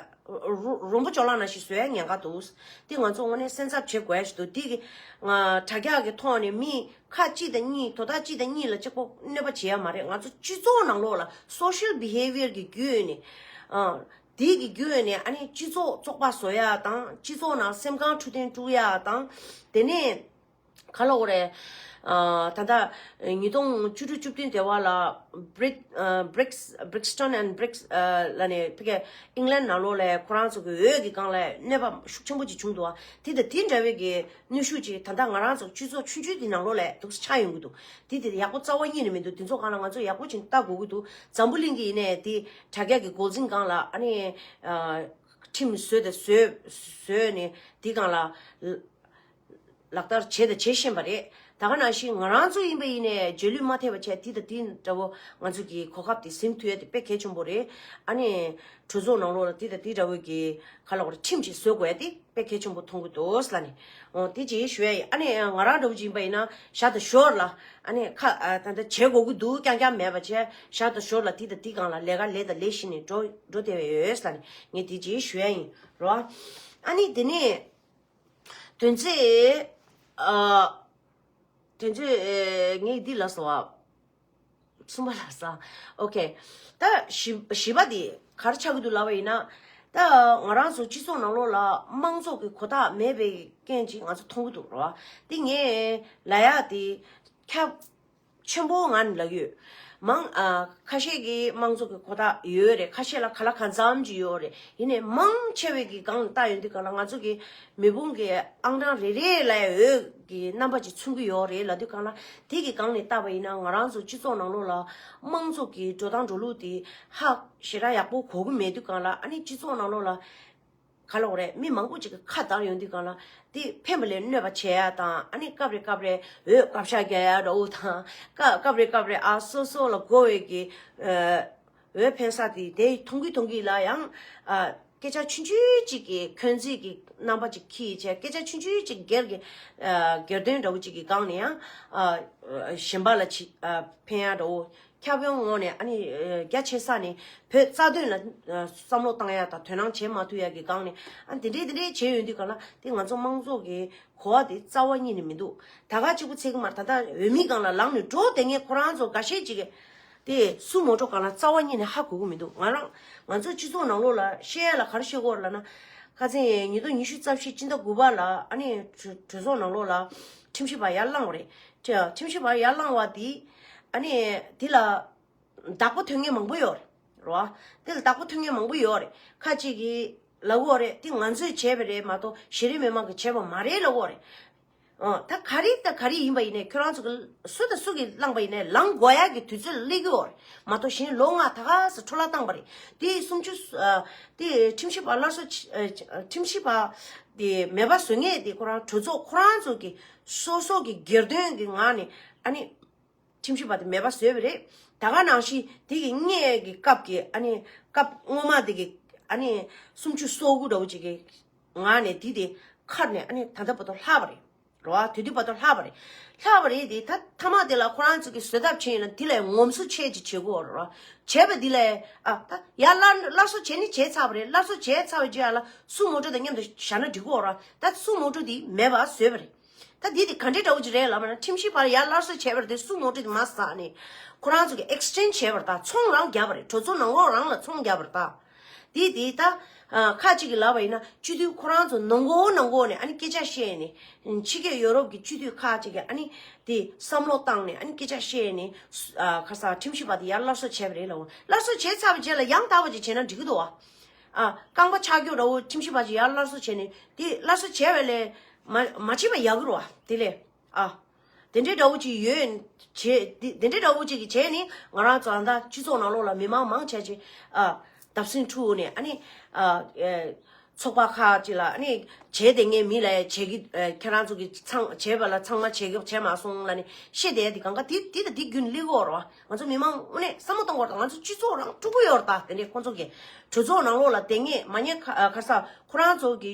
རོ་རོ་མོ་ཅོ་ལག་ནང་བཞིན་བཟོ་ཡ་ཉེན་ཁ་འདུག་དེ་ང་ཚོ་དངོས་གནས་སེམས་འཚབ་བྱེད་དགོས་ཡ་ཞིག་འདུག་དེ་གི་ང་དྲ་རྒྱ་གི་ཐོག་ནས་མི་ཁ་གཅིག་དང་གཉིས་དོ་བདག་གཅིག་དང་གཉིས་ལ་གཅིག་པོ་གནོད་པ་བྱེད་ཡ་མ་རེད། ང་ཚོ་སྤྱི་ཚོགས་ནང་ལོགས་ལ་social behavior་གི་བརྒྱུད་ནས་ཨ་དེ་གི་བརྒྱུད་ནས་ཨ་ནི་སྤྱི་ཚོགས་བཙོག་པ་བཟོ་ཡ་དང་སྤྱི་ཚོགས་ནང་སེམས་ཁམས་འཁྲུག་རྐྱེན་དཀྲུག་ཡ་དང་དེ་ནས་ག་ལ་འོ་རེད། ཨ་ད་ལྟ་ཉིས་སྟོང་བཅུ་དྲུག་བཅུ་བདུན་དེ་བ་ལ་Brit- ཨ་Brix- Brixton and Brix- ཨ་ལ་ནས་ཕ་གི་ཨིང་ལན་ནང་ལོགས་ལ་ཁོ་རང་ཚོ་གི་འོས་ཀྱི་སྒང་ལ་གནོད་པ་ཤུགས་ཆེན་པོ་ཅིག་བྱུང་འདུག་དེ་དང་དེ་འདྲ་བའི་གི་གནོན་ཤུགས་ཅིག་ད་ལྟ་ང་རང་ཚོ་སྤྱི་ཚོགས་ཆུང་ཆུང་དེ་ནང་ལོགས་ལ་འདུག་ཆགས་ཡོང་གི་འདུག་དེ་དེ་ཡག་པོ་རྩ་བ་ཉིད་ནས་མི་འདུག་དེ་ཚོ་སྒང་ལ་ང་ཚོ་ཡག་པོ་ཅིག་ལྟ་དགོས་ཀྱི་འདུག་འཛམ་བུ་གླིང་གི་ཡིན་ནའི་དེ་དྲ་རྒྱ་གི་འགོ་འཛིན་སྒང་ལ་ཨ་ནི་ཨ་ཁྲིམས་བཟོས་དང་བཟོས་བཟོས་ནས་དེ་སྒང་ལ་ལག་བསྟར་བྱས་དང་བྱེད་བཞིན་པ་རེད། ད་ག་ནང་བཞིན་ང་རང་ཚོ་ཡིན་པ་ཡིན་ནའི་རྗེས་ལུས་མ་ཐེབས་པ་བྱས་དེ་དང་དེ་འདྲ་བོ་ང་ཚོ་གི་གོ་སྐབས་དེ་ཟིན་ཐུབ་ཡ་དེ་དཔེ་གལ་ཆེན་པོ་རེད། ཨ་ནི་གྲོས་ཚོགས་ནང་ལོགས་ལ་དེ་དང་དེ་འདྲ་བོ་གི་ག་ལ་བར་ཁྲིམས་ཅིག་བཟོ་དགོས་ཡ་དེ་དཔེ་གལ་ཆེན་པོ་མཐོང་གི་འདུག་ལ་ནི། འོ་དེ་ཅིག་ཞུ་ཡ་ཡིན། ཨ་ནི་ང་རང་འདྲ་བོ་ཅིག་ཡིན་པ་ཡིན་ན་ཞར་དང་ཞོར་ལ་ཨ་ནི་ཁ་ཨ་ད་ལྟ་བྱེད་དགོས་ཀྱི་འདུག་རྐྱང་རྐྱང་མེད་པ་བྱས་ཞར་དང་ཞོར་ལ་དེ་དང་དེ་སྒང་ལ་ལས་ཀ་ལས་དང་ལས་བཞིན་ནས་འགྲོ་འགྲོ་བསྡད་པ་ཡོད་ལ་ནི་ངས་དེ་ཅིག་ཞུ་ཡ་ཡིན་རོ། ཨ་ནི་དེ་ནས། དོན་ཚེ། ཨ། དོན་ཚེ་ཨེ་ངས་འདི་ལ་སོ་བ། གསུམ་པ་ལ་ས། ཨོ་ཁེ། ད་བཞི་བཞི་པ་འདི་ག་རེ་ཆགས་ཀྱི་འདུག་ལབ་པ་ཡིན་ན། ད་ང་རང་ཚོ་སྤྱི་ཚོགས་ནང་ལོགས་ལ་དམངས་གཙོ་གི་གོ་རྟགས་མེད་པའི་རྐྱེན་ཅིག་ང་ཚོ་མཐོང་གི་འདུག་རོ། འདི་ངས་ལབ་ཡག་འདི་ཁྱབ། ཆེན་པོ་ང་ནི་ལབ་ཡོད། མང་ཨ་ཁ་ཤས་ཀྱིས་དམངས་གཙོ་གི་གོ་རྟགས་ཡོད་རེད། ཁ་ཤས་ལ་ག་ལ་གང་འཚམ་ཅིག་ཡོད་རེད། ཡིན་ནའི་མང་ཆེ་བའི་གི་སྒང་ལ་བལྟ་ཡོང་དུས་སྒང་ལ་ང་ཚོ་གི་མི་བུང་གི་ཨང་གྲངས་རེ་རེ་ལ་འོས་ཀྱི་རྣམ་པ་ཅིག་མཚོན་གྱི་ཡོད་རེད་ལབ་དུས་སྒང་ལ་དེ་གི་སྒང་ནས་བལྟས་པ་ཡིན་ན་ང་རང་ཚོ་སྤྱི་ཚོགས་ནང་ལོགས་ལ་དམངས་གཙོ་གི་འགྲོ་སྟངས་འགྲོ་ལུགས་དེ་ཧ་ཞེ་དྲག་ཡག་པོ་གོ་གི་མེད་དུས་སྒང་ལ་ཨ་ནི་སྤྱི་ཚོགས་ནང་ལོགས་ལ། ག་ལ་འོ་རེད། མི་མང་པོ་ཅིག་གི་ཁ་བརྡ་ཡོང་དུས་སྒང་ལ་དེ་ཕན་པ་ལས་གནོད་པ་བྱེད་ཡ་དང་ཨ་ནི་སྐབས་རེ་སྐབས་རེ་འོས་བཀའ་ཤག་རྒྱག་ཡ་འདྲ་བོ་དང་སྐབས་སྐབས་རེ་སྐབས་རེ་ཨ་སོ་སོ་ལ་དགོས་པའི་གི་ཨ་འོས་འཕེན་ས་དེ་དེ་མཐོང་གི་མཐོང་གི་ལ་ཡང་ཨ་སྐད་ཆ་ཆུང་ཆུང་ཅིག་གི་འཁོན་འཛིན་གི་རྣམ་པ་ཅིག་འཁྱེར་བྱས་སྐད་ཆ་ཆུང་ཆུང་ཅིག་སྒེར་གི་ཨ་སྒེར་དོན་འདྲ་བོ་ཅིག་གི་སྒང་ནས་ཡང་ཨ་གཞན་པ་ལ་ཅིག་ཨ་འཕེན་ཡ་འདྲ་བོ། ཁྱབ་ཡོང་ངོ་ནས་ཨ་ནི་རྒྱ་ཆེ་ས་ནས་བོད་རྩ་དོན་ལ་བསམ་བློ་བཏང་ཡ་དང་དོ་སྣང་བྱེད་མ་ཐུབ་ཡ་གི་སྒང་ནས་ཨ་དེ་འདྲས་དེ་འདྲས་བྱས་ཡོང་དུས་ག་ལ་དེ་ང་ཚོ་དམངས་གཙོ་གི་གོ་བ་དེ་རྩ་བ་ཉིད་ནས་མི་འདུག་ད་ག་གཅིག་པུ་ཚད་ཀྱི་མ་རེད། ད་ལྟ་འོས་མིའི་སྒང་ལ་ལངས་ནས་འགྲོ་བསྡད་མཁན་ཁོ་རང་ཚོ་འགའ་ཤས་ཅིག་གིས་དེ་སུ་མོ་འགྲོ་ག་ལ་རྩ་བ་ཉིད་ནས་ཧ་གོ་གི་མི་འདུག་ང་རང་ང་ཚོ་སྤྱི་ཚོགས་ནང་ལོགས་ལ་བཤད་ཡ་ལ་ག་རེ་བཤད་དགོས་རེད་ལབ་ན། ཁ་སང་ཉིས་སྟོང་ཉི་ཤུ་རྩ་བཞི་སྤྱི་ཟླ་དགུ་པ་ལ་ཨ་ནི་གྲོས་གྲོས་ཚོགས་ནང་ལོགས་ལ་ཁྲིམས་ཞིབ་པ་ཡར་ལངས་པ་རེད། ཁྲིམས་ཞིབ་པ་ཡར་ལངས་པ་དེ་ཨ་ནི་དེ་ལ་བདག་པོ་ཐོན་མཁན་མང་པོ་ཡོད་རེད་རོ། དེ་ལ་བདག་པོ་ཐོན་མཁན་མང་པོ་ཡོད་རེད། ཁ་ཅིག་གིས་ལབ་ཀྱི་ཡོད་རེད། དེ་ང་ཚོས་བྱས་པ་རེད་མ་གཏོགས་གཞི་རིམ་མི་མང་གིས་བྱས་པ་མ་རེད་ལབ་ཀྱི་ཡོད་རེད། ཨོ་ད་ག་རེ་ད་ག་རེ་ཡིན་པ་ཡིན་ནའི་ཁྱོད་རང་ཚོ་གི་སུ་དང་སུ་གིས་བླངས་པ་ཡིན་ནའི་ལངས་དགོས་ཡག་གི་དུས་ཚོད་སླེབས་ཀྱི་ཡོད་རེད་མ་གཏོགས་གཞན་ལོ་ལྔ་ད་ག་སེ་འཕྲོ་བརླག་བཏང་པ་རེད། དེ་སུམ་ཅུ་སོ་ཨ་དེ་ཁྲིམས་ཞིབ་པ་སླར་གསོ་ཨ་ཁྲིམས་ཞིབ་པ་དེ་མེད་པ་བཟོ་མཁན་དེ་ཁོ་རང་གྲོས་ཚོགས་ཁོ་རང་ཚོ་གི་སོ་སོ་གི་སྒེར་དོན་གི་ངང་ནས་ཨ་ནི། ཁྲིམས་ཞིབ་པ་དེ་མེད་པ་བཟོས་པ་རེད། ད་ག་ནང་བཞིན་དེ་གི་སྔས་ཀྱི་སྐབས་ཀྱི་ཨ་ནི་སྐབས་སྔོན་མ་དེ་གི་ཨ་ནི་སུམ་ཅུ་སོ་དགུ་འདྲ་བོ་ཅིག་གི་ངང་ནས་དེ་དེ་ཁར་ནས་ཨ་ནི་ད་ལྟ་བར་དུ་ལྷག་པ་རེད། རོ། དེ་དུས་བར་དུ་ལྷག་པ་རེད། ལྷག་པ་རེད་དེ་ད་མཐའ་མ་དེ་ལ་ཁོ་རང་ཚོ་གི་བཟོད་ཐབས་བྱས་ཡིན་ན་དེ་ལས་ངོམ་སོ་བྱས་ཅིག་བྱེད་དགོས་རོ། བྱས་པ་དེ་ལས་ཨ་ད་ཡར་སླར་སླར་གསོ་བྱས་ནི་བྱས་ཚར་བ་རེད། སླར་གསོ་བྱས་ཚར་བའི་རྗེས་ལ་སུ་མོ་ཊ་དང་མཉམ་དུ་བཞག་ན་འགྲིག་གོ་ར། ད་སུ་མོ་ཊ་དེ་མེད་པ་བཟོས་པ་རེད། ད་འདི་དེ་ག་འདྲའི་འདྲ་བོ་ཅིག་རེད་ལབ་ན། ཁྲིམས་ཞིབ་པ་ལ་ཡར་སླར་གསོ་བྱས་པ་རེད་དེ་སུ་མོ་ཊ་དེ་མར་ཟག་ནས་ཁོ་རང་ཚོ་གི་ཨེག་སི་ཅེན་ཇི་བྱས་པ་རེད། ད་ཚོང་རང་བརྒྱབ་པ་རེད། གྲོས་ཚོགས་ནང་ལོགས་རང་ལ་ཚོང་བརྒྱབ་པ་རེད། ད་འདི་དེ་ད་ཁ་ཅིག་གིས་ལབ་པ་ཡིན་ན་སྤྱི་འཐུས་ཁོ་རང་ཚོ་ནང་སྒོ་ནང་སྒོ་ནས་ཨ་ནི་སྐད་ཆ་བཤད་ནས་ཕྱི་རྒྱལ་ཡོ་རོབ་ཀྱི་སྤྱི་འཐུས་ཁ་ཅིག་གིས་ཨ་ནི་དེ་བསམ་བློ་བཏང་ནས་ཨ་ནི་སྐད་ཆ་བཤད་ནས་ཁ་སང་ཁྲིམས་ཞིབ་པ་དེ་ཡར་སླར་གསོ་བྱས་པ་རེད་ལབ། སླར་གསོ་བྱས་ཚར་བའི་རྗེས་ལ་ཡང་དག་པ་ཅིག་བྱས་ན་འགྲིག་གི་འདུག་བ། ཨ། རྐང་པ་ཆག་རྒྱུ་འདྲ་བོ་ཁྲིམས་ཞིབ་པ་ཅིག་ཡར་སླར་གསོ་བྱས་ནས་དེ་སླར་གསོ་བྱས་པ་ལས་མ་མ་བྱས་པ་ཡག་གི་རེད་བ། དེ་ལས་ཨ། དེ་འདྲའི་འདྲ་བོ་ཅིག་ཡོད་བྱས་དེ་དེ་འདྲའི་འདྲ་བོ་ཅིག་གིས་བྱས་ནས་ང་རང་ཚོ་ཨ་ད་སྤྱི་ཚོགས་ནང་ལོགས་ལ་མི་མང་མང་ཆེ་ཆེ་ཨ། བརྡབ་གསིག་འཁྲུག་ནས་ཨ་ནི་ཨ། ཚོགས་པ་ཁག་ཅིག་ལ་ཨ་ནི་བྱས་དེ་ངས་མི་ལ་བྱས་ཀྱི་ཨ། ཁྱེད་རང་ཚོ་གི་ཚང་བྱས་པ་ལ་ཚང་མ་བྱས་ཀྱི་བྱས་མ་སོང་ལ་ནི་བཤད་དེ་དེ་གང་ག་དེ་དེ་དང་དེ་རྒྱུན་སླེབས་ཀྱི་ཡོད་རེད་བ། ང་ཚོ་མི་མང་དངོས་གནས་བསམ་བློ་གཏོང་དགོས་རེད། ང་ཚོ་སྤྱི་ཚོགས་རང་དཀྲུག་གི་ཡོད་རེད། ད་དེ་འདྲའི་ཁོང་ཚོ་གི་གྲོས་ཚོགས་ནང་ལོགས་ལ་དེ་ངས་མ་ཉེས་ཁ་ཁ་ས་ཁོ་རང་ཚོ་གི་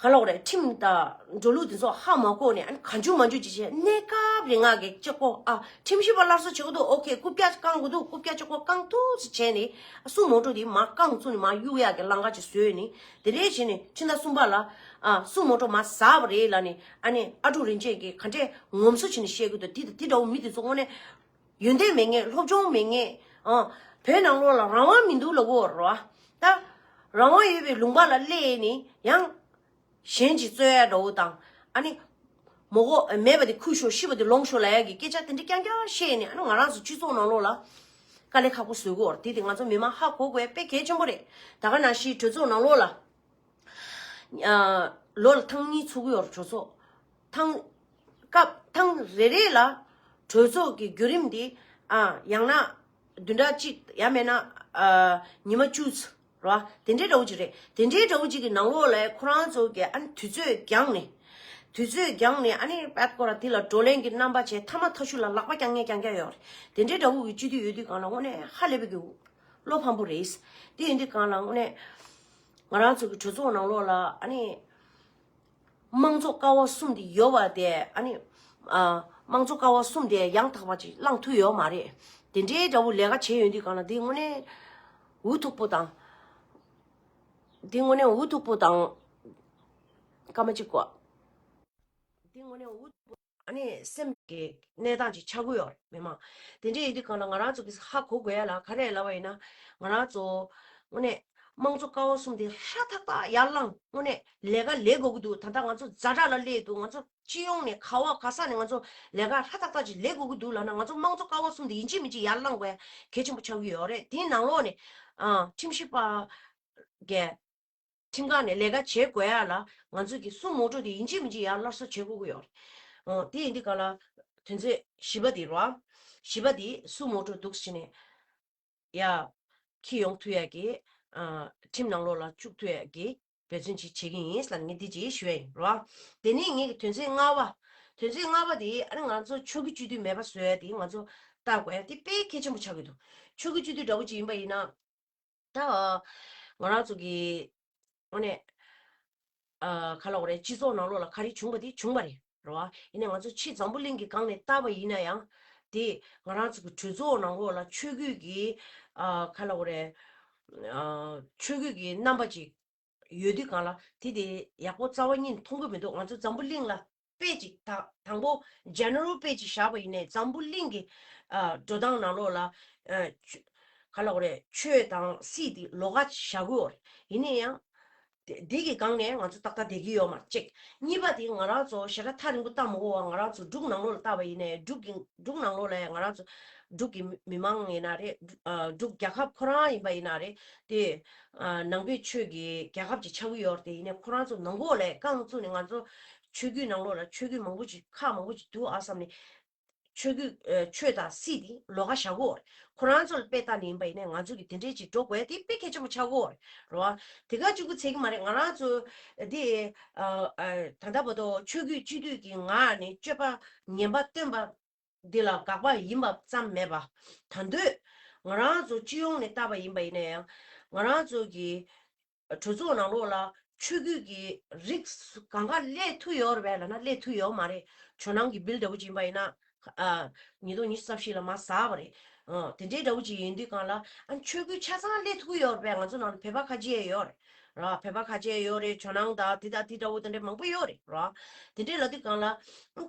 ག་ལབ་དགོས་རེད། ཁྲིམས་དང་འགྲོ་ལུགས་དེ་ཚོ་ཧ་མ་གོ་ནས་ཨ་ནི་གང་བྱུང་མང་བྱུང་ཅིག་བྱས། གནས་སྐབས་རིང་ང་གི་གཅིག་པོ་ཨ་ཁྲིམས་ཞིབ་པ་སླར་གསོ་བྱེད་དགོས་འདུག་ཨོ་ཁེ་རྐུབ་བཀྱག་བཀང་དགོས་འདུག་རྐུབ་བཀྱག་གཅིག་པོ་བཀང་ཐུབ་ཙམ་བྱས་ནས་ཨ་སུ་མོ་ཊ་དེ་མར་བཀང་བཙུགས་ནས་མར་གཡུག་ཡག་གི་ལམ་ཁ་ཅིག་བཟོས་ནས་དེ་འདྲས་བྱས་ནས་ཕྱི་ཟླ་གསུམ་པ་ལ་ཨ་སུ་མོ་ཊ་མར་ཟག་པ་རེད་ལབ་ནས་ཨ་ནི་ཨ་ཀྲུག་རིན་ཆེན་གྱིས་ག་འདྲས་ངོམ་སོ་བྱས་ནས་བཤད་གི་འདུག་དེ་དང་དེ་འདྲ་བོ་མི་དེ་ཚོ་དངོས་གནས་ཡོན་ཏན་མེད་མཁན། སློབ་སྦྱོང་མེད་མཁན། ཨ། བོད་ནང་ལོགས་ལ་རང་དབང་མི་འདུག་ལབ་ཀྱི་ཡོད་རེད་བ། ད་རང་དབང་ཡོད་པའི་ལུང་པ་ལ་སླེབས་ནས་ཡང་གཞན་གྱིས་རྩོད་ཡ་འདྲ་བོ་དང་ཨ་ནི་མོ་གོ་མེད་པ་དེ་ཁུར་ཤོག་ཤི་བ་དེ་ལོངས་ཤོག་ལབ་ཡ་གི་སྐད་ཆ་དེ་འདྲ་རྐྱང་རྐྱང་བཤད་ནས་ཨ་ནི་ང་རང་ཚོ་སྤྱི་ཚོགས་ནང་ལོགས་ལ་དཀའ་ལས་ཁག་པོ་བཟོ་གི་ཡོད་རེད། དེ་དེ་ང་ཚོ་མི་མང་ཧ་གོ་དགོས་ཡ་དཔེ་གལ་ཆེན་པོ་རེད། ད་ག་ནང་བཞིན་གྲོས་ཚོགས་ནང་ལོགས་ལ། ཨ། ལོ་ལ་ཐེངས་གཉིས་ཚོགས་ཀྱི་ཡོད་རེད་གྲོས་ཚོགས། ཐེངས་སྐབས་ཐེངས་རེ་རེ་ལ་གྲོས་ཚོགས་ཀྱི་བརྒྱུད་རིམ་འདི་ཨ་ཡང་ན་བདུན་ཕྲག་གཅིག་ཡང་མིན་ན་ཨ་ཉི་མ་བཅུ་ཙམ་རེད་བ། དེ་འདྲའི་འདྲ་བོ་ཅིག་རེད། དེ་འདྲའི་འདྲ་བོ་ཅིག་གི་ནང་ལོགས་ལ་ཁོ་རང་ཚོ་གི་ཨ་ནི་དུས་ཚོད་འགྱངས་ནས་དུས་ཚོད་འགྱངས་ནས་ཨ་ནི་པད་ཀོ་ར་དེ་ལ་བགྲོ་གླེང་གི་རྣམ་པ་བྱས། མཐའ་མ་མཐའ་གཞུག་ལ་ལག་པ་རྐྱང་ངེ་རྐྱང་རྐྱང་ཡོད་རེད། དེ་འདྲའི་འདྲ་བོ་གི་སྤྱི་འཐུས་ཡོད་དུས་སྒང་ལ་དངོས་གནས་ཧ་ལས་པའི་གི་བློ་ཕམ་པོ་རེད། དེ་ཡིན་དུས་སྒང་ལ་དངོས་གནས་ང་རང་ཚོ་གི་གྲོས་ཚོགས་ནང་ལོགས་ལ་ཨ་ནི་དམངས་གཙོ་ཀ་བ་གསུམ་དེ་ཡོད་པ་དེ་ཨ་ནི་ཨ་དམངས་གཙོ་ཀ་བ་གསུམ་དེ་ཡང་དག་པ་ཅིག་བླང་ཐུབ་ཡོད་མ་རེད། དེ་འདྲའི་འདྲ་བོ་ལས་ཀ་བྱས་ཡོང་དུས་སྒང་ལ་འདི་དངོས་གནས་འུ་ཐུག་པོ་དང་། འདི་དངོས་གནས་འུ་ཐུག་པོ་དང་སྐར་མ་གཅིག་གོ། འདི་དངོས་གནས་འུ་ཐུག་པོ་ཨ་ནི་སེམས་ཀྱི་གནས་སྟངས་ཅིག་ཆགས་ཀྱི་ཡོད་རེད་མི་མང་། དེ་འདྲ་ཡིན་དུས་སྒང་ལ་ང་རང་ཚོ་གིས་ཧ་གོ་དགོས་ཡ་ལ་ག་རེ་ལབ་པ་ཡིན་ན། ང་རང་ཚོ་དངོས་གནས་དམངས་གཙོ་ཀ་བ་གསུམ་དེ་ཧྲ་ཐག་ཐག་ཡར་ལངས། དངོས་གནས་ལས་ཀ་ལས་དགོས་ཀྱི་འདུག་ད་ལྟ་ང་ཚོ་ཛ་དྲག་ལ་སླེབས་འདུག་ང་ཚོ་སྤྱི་ཡོངས་ནས་ག་བ་ག་ས་ནས་ང་ཚོ་ལས་ཀ་ཧྲ་ཐག་ཐག་ཅིག་ལས་དགོས་ཀྱི་འདུག་ལབ་ན། ང་ཚོ་དམངས་གཙོ་ཀ་བ་གསུམ་དེ་ཡིན་གཅིག་མིན་གཅིག་ཡར་ལངས་དགོས་ཡ་གལ་ཆེན་པོ་ཆགས་ཀྱི་ཡོད་རེད། དེའི་ནང་ལོགས་ནས་ཨ་ཁྲིམས་ཞིབ་པ་གས་ཁྲིམས་ཁང་ནས་ལས་ཀ་བྱེད་དགོས་ཡ་ལ་ང་ཚོ་གི་སུ་མོ་ཊ་དེ་ཡིན་གཅིག་མིན་གཅིག་ཡར་སླར་གསོ་བྱེད་དགོས་ཀྱི་ཡོད་རེད། ཨོ་དེ་ཡིན་དུས་སྒང་ལ་དོན་ཚན་བཞི་པ་དེ་རེད་བ། བཞི་པ་དེ་སུ་མོ་ཊ་འདུག་ཟེར་ནས་ཡ་འཁྱེར་ཡོང་ཐུབ་ཡ་གི་ཨ་ཁྲིམས་ནང་ལོགས་ལ་བཅུག་ཐུབ་ཡ་གི་འབད་བརྩོན་ཅིག་བྱེད་ཀྱི་ཡིན་ལབ་ངས་འདི་ཅིག་ཞུ་ཡ་ཡིན་རེད་བ། དེ་ནས་ངས་ཀྱི་དོན་ཚན་ལྔ་པ། དོན་ཚན་ལྔ་པ་དེ་ཨ་ནི་ང་ཚོ་ཆོས་བརྒྱུད་སྤྱི་འཐུས་མེད་པ་བཟོ་ཡ་དེ་ང་ཚོ་ལྟ་དགོས་ཡ་དེ་དཔེ་གལ་ཆེན་པོ་ཆགས་ཀྱི་འདུག་ཆོས་བརྒྱུད་སྤྱི་འཐུས་འདྲ་བོ་ཅིག་ཡིན་པ་ཡིན་ན། ད་ང་རང་ཚོ་གི་དངོས་གནས་ཨ་ག་ལབ་དགོས་རེད། སྤྱི་ཚོགས་ནང་ལོགས་ལ་ག་རེ་བྱུང་བ་དེ་བྱུང་བ་རེད་རེད་བ། ཡིན་ནའི་ང་ཚོ་ཕྱི་འཛམ་བུ་གླིང་གི་སྒང་ནས་བལྟས་པ་ཡིན་ན་ཡང་དེ་ང་རང་ཚོ་གི་གྲོས་ཚོགས་ནང་ལོགས་ལ་ཆོས་བརྒྱུད་ཀྱི་ཨ་ག་ལབ་དགོས་རེད། ཨ་ཆོས་བརྒྱུད་ཀྱི་རྣམ་པ་ཅིག་ཡོད་དུས་སྒང་ལ་དེ་དེ་ཡག་པོ་རྩ་བ་ཉིད་ནས་མཐོང་གི་མི་འདུག་ང་ཚོ་འཛམ་བུ་གླིང་ལ་དཔེ་ཅིག་དང་དང་པོ་ཇེ་ནེ་རལ་དཔེ་ཅིག་བཞག་པ་ཡིན་ནའི་འཛམ་བུ་གླིང་གི་ཨ་འགྲོ་སྟངས་ནང་ལོགས་ལ་ཨ་ཆོ་ག་ལབ་དགོས་རེད། ཆོས་དང་སྲིད་དེ་ལོགས་ཀ་བཞག་གི་ཡོད་རེད། ཡིན་ནའི་ཡང་དེ་དེ་གི་སྒང་ནས་ང་ཚོ་ཏག་ཏག་བསྡད་ཀྱི་ཡོད་མ་རེད་གཅིག་གཉིས་པ་དེ་ང་རང་ཚོ་ཞེ་དྲག་ཐག་རིང་པོ་བལྟ་མ་དགོས་པ། ང་རང་ཚོ་འབྲུག་ནང་ལོགས་ལ་བལྟས་པ་ཡིན་ནའི་འབྲུག་གི་འབྲུག་ནང་ལོགས་ལ་ཡང་ང་རང་ཚོ་འབྲུག་གི་མི་མང་ཡིན་ན་རེད། ཨ་འབྲུག་རྒྱལ་ཁབ་ཁོ་རང་ཡིན་པ་ཡིན་ན་རེད། དེ་ཨ་ནང་པའི་ཆོས་ཀྱི་རྒྱལ་ཁབ་ཅིག་ཆགས་ཀྱི་ཡོད་རེད། དེ་ཡིན་ནའི་ཁོ་རང་ཚོ་ནང་ལོགས་ལ་རྐང་བཙུགས་ནས་ང་ཚོ་ཆོས་བརྒྱུད་ནང་ལོགས་ལ་ཆོས་བརྒྱུད་མང་པོ་ཅིག་ཁག་མང་པོ་ཅིག་འདུག་ཨ་བསམ་ནས་ཆོས་བརྒྱུད་ཨ་ཆོས་དང་སྲིད་དེ་ལོགས་ཀ་བཞག་གི་ཡོད་རེད། ཁོ་རང་ཚོ་ལ་དཔེ་ལྟ་ནས་ཡིན་པ་ཡིན་ནའི་ང་ཚོ་གི་དེ་འདྲའི་ཅིག་འགྲོ་དགོས་དེ་དཔེ་གལ་ཆེན་པོ་ཆགས་ཀྱི་ཡོད་རེད་རེད་བ། དེ་ག་གཅིག་པུ་ཚད་ཀྱི་མ་རེད། ང་རང་ཚོ་དེ་ཨ་ཨ་ད་ལྟ་བར་དུ་ཆོས་བརྒྱུད་སྤྱི་འཐུས་ཀྱི་ངག་ནས་སྤྱོད་པ་ངན་པ་སྟོན་པ་ འདི་ལ་དགག་པ་ཡིན་པ་ཙམ་མེད་པ། ད་འདོད་ང་རང་ཚོ་སྤྱི་ཡོངས་ནས་བལྟས་པ་ཡིན་པ་ཡིན་ན་ཡང་ང་རང་ཚོ་གི་གྲོས་ཚོགས་ནང་ལོགས་ལ་ཆོས་བརྒྱུད་ཀྱི་རིགས་གང་ག་སླེབས་ཐུབ་ཡོད་རེད་པས་ལབ་ན་སླེབས་ཐུབ་ཡོད་མ་རེད། ཇོ་ནང་གི་བིལ་འདྲ་བོ་ཅིག་ཡིན་པ་ཡིན་ན། ཨ། ཉིས་སྟོང་ཉི་ཤུ་རྩ་བཞི་ལ་མར་ཟགས་པ་རེད། ཨ། དེ་འདྲའི་འདྲ་བོ་ཅིག་ཡིན་དུས་སྒང་ལ་ཨ་ཆོས་བརྒྱུད་ཆ་ཚང་སླེབས་ཐུབ་ཀྱི་ཡོད་རེད་པས། ང་ཚོ་ནང་ལ་བོད་པ་ཁ་ཆེ་ཡོད་རེད་ར། བོད་པ་ཁ་ཆེ་ཡོད་རེད། ཇོ་ནང་དང་དེ་དང་དེ་འདྲ་བོ་དེ་འདྲ་མང་པོ་ཡོད་རེད་ར། དེ་འདྲའི་ལབ་དུས་སྒང་ལ་ཨ་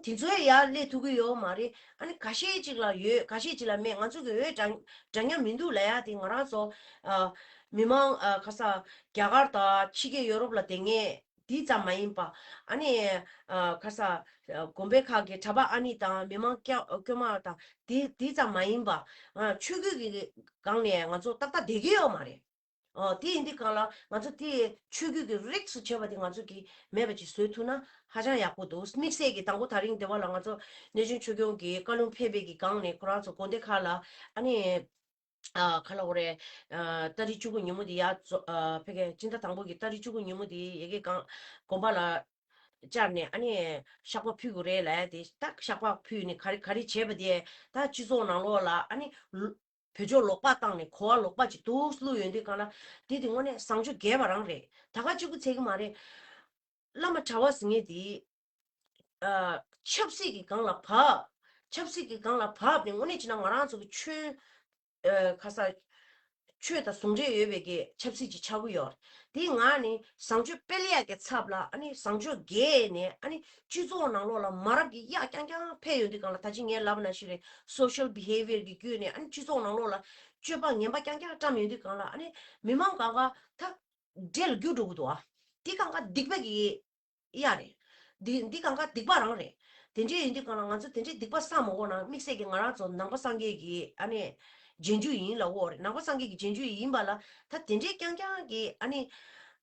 དེ་ཚོའི་ཡར་སླེབས་ཐུབ་ཀྱི་ཡོད་མ་རེད། ཨ་ནི་ཁ་ཤས་ཅིག་ལ་ཡོད། ཁ་ཤས་ཅིག་ལ་མེད། ང་ཚོ་གི་འོས་འདྲ་འདྲ་མཉམ་མི་འདུག་ལབ་ཡ་དེ་ང་རང་ཚོ་ཨ་མི་མང་ཨ་ཁ་ས་རྒྱ་གར་དང་ཕྱི་རྒྱལ་ཡོ་རོབ་ལ་བསྡད་མཁན་དེ་ཙམ་མ་ཡིན་པ། ཨ་ནི་ཨ་ཁ་ས་དགོན་པའི་ཁག་གི་གྲྭ་པ་ཨ་ནི་དང་མི་མང་སྐྱ་དཀྱུས་མ་དང་དེ་དེ་ཙམ་མ་ཡིན་པ། ཨ་ཆོས་བརྒྱུད་ཀྱི་སྒང་ནས་ང་ཚོ་ཏག་ཏག་བསྡད་ཀྱི་ཡོད་མ་རེད། ཨོ། དེ་ཡིན་དུས་སྒང་ལ་ང་ཚོ་དེ་ཆོས་བརྒྱུད་ཀྱི་རིགས་སུ་བྱས་པ་དེ་ང་ཚོ་གིས་མེད་པ་ཅིག་བཟོས་ཐུབ་ན་ཧ་ཅང་ཡག་པོ་འདུག། དམིགས་བསལ་གྱི་དང་པོ་ད་རིང་འདི་བ་ལ་ང་ཚོ་གནས་ཆུང་ཆོས་སྐྱོང་གི་བཀའ་ལུང་ཕེབས་པའི་གི་སྒང་ནས་ཁོ་རང་ཚོ་དགོན་སྡེ་ཁག་ལ་ཨ་ནི་ཨ་ག་ལབ་དགོས་རེད། ཨ་ཏ་རིག་བཅུ་དགུ་ཉིན་མོ་དེ་ཡར་འཛོ་ཨ་ཕ་གི་སྤྱི་ཟླ་དང་པོ་གི་ཏ་རིག་བཅུ་དགུ་ཉིན་མོ་དེ་ཡ་གི་སྒང་དགོན་པ་ལ་བཅར་ནས་ཨ་ནི་བཤགས་པ་ཕུལ་དགོས་རེད་ལབ་ཡ་དེ། ད་བཤགས་པ་ཕུལ་ནས་ག་རེ་ག་རེ་བྱས་པ་དེ་ད་སྤྱི་ཚོགས་ནང་ལོགས་ལ་ཨ་ནི་བོད་ཕྱོགས་ལོག་པ་བཏང་ནས་གོ་བ་ལོག་པ་ཅིག་འདུག་བླུགས་ཡོང་དུས་སྒང་ལ་དེ་དེ་དངོས་གནས་བཟང་སྤྱོད་རྒྱས་པ་རང་རེད། ད་ག་གཅིག་པུ་ཚད་ཀྱི་མ་རེད། བླ་མ་གྲྭ་པ་ཟེར་མཁན་དེ་ཨ་ཆབ་སྲིད་ཀྱི་སྒང་ལ་བབས། ཆབ་སྲིད་ཀྱི་སྒང་ལ་བབས་ནས་དངོས་གནས་བྱས་ན་ང་རང་ཚོ་གི་ཆོས་ཨ་ཁ་ས་ཆོས་དང་ཟུང་འབྲེལ་ཡོད་པའི་གི་ཆབ་སྲིད་ཅིག་ཆགས་ཀྱི་ཡོད་རེད། དེའི་ངང་ནས་བཟང་སྤྱོད་སྤེལ་ཡག་གི་ཚབ་ལ་ཨ་ནི་བཟང་སྤྱོད་རྒྱས་ནས་ཨ་ནི་སྤྱི་ཚོགས་ནང་ལོགས་ལ་མ་རབས་ཀྱི་གཡག་རྐྱང་རྐྱང་འཕེལ་ཡོང་དུས་སྒང་ལ། ད་ཅི་ངས་ལབ་པ་ནང་བཞིན་རེད། སོ་ཤལ་བི་ཧེ་བི་ཡར་གྱི་བརྒྱུད་ནས་ཨ་ནི་སྤྱི་ཚོགས་ནང་ལོགས་ལ་སྤྱོད་པ་ངན་པ་རྐྱང་རྐྱང་བཀྲམ་ཡོང་དུས་སྒང་ལ་ཨ་ནི་མི་མང་གང་ག་ད་འདྲེ་ལ་འགྱུར་འགྲོ་གི་འདུག་ཨ། འདི་གང་ག་སྡིག་པ་གི་ཡ་རེད། འདི་འདི་གང་ག་སྡིག་པ་རང་རེད། དེ་འདྲའི་ཡིན་དུས་སྒང་ལ་ང་ཚོ་དེ་འདྲའི་སྡིག་པ་བསགས་མ་དགོས་ན། དམིགས་བསལ་གྱི་ང་རང་ཚོ་ནང་པ་སངས་རྒྱས་ཀྱི་ཨ་ནི་རྗེས་འཇུག་ཡིན་ལབ་དགོས་རེད། ནང་པ་སངས་རྒྱས་ཀྱི་རྗེས་འཇུག་ཡིན་པ་ལ་ད་དེ་འདྲའི་རྐྱང་རྐྱང་གི་ཨ་ནི་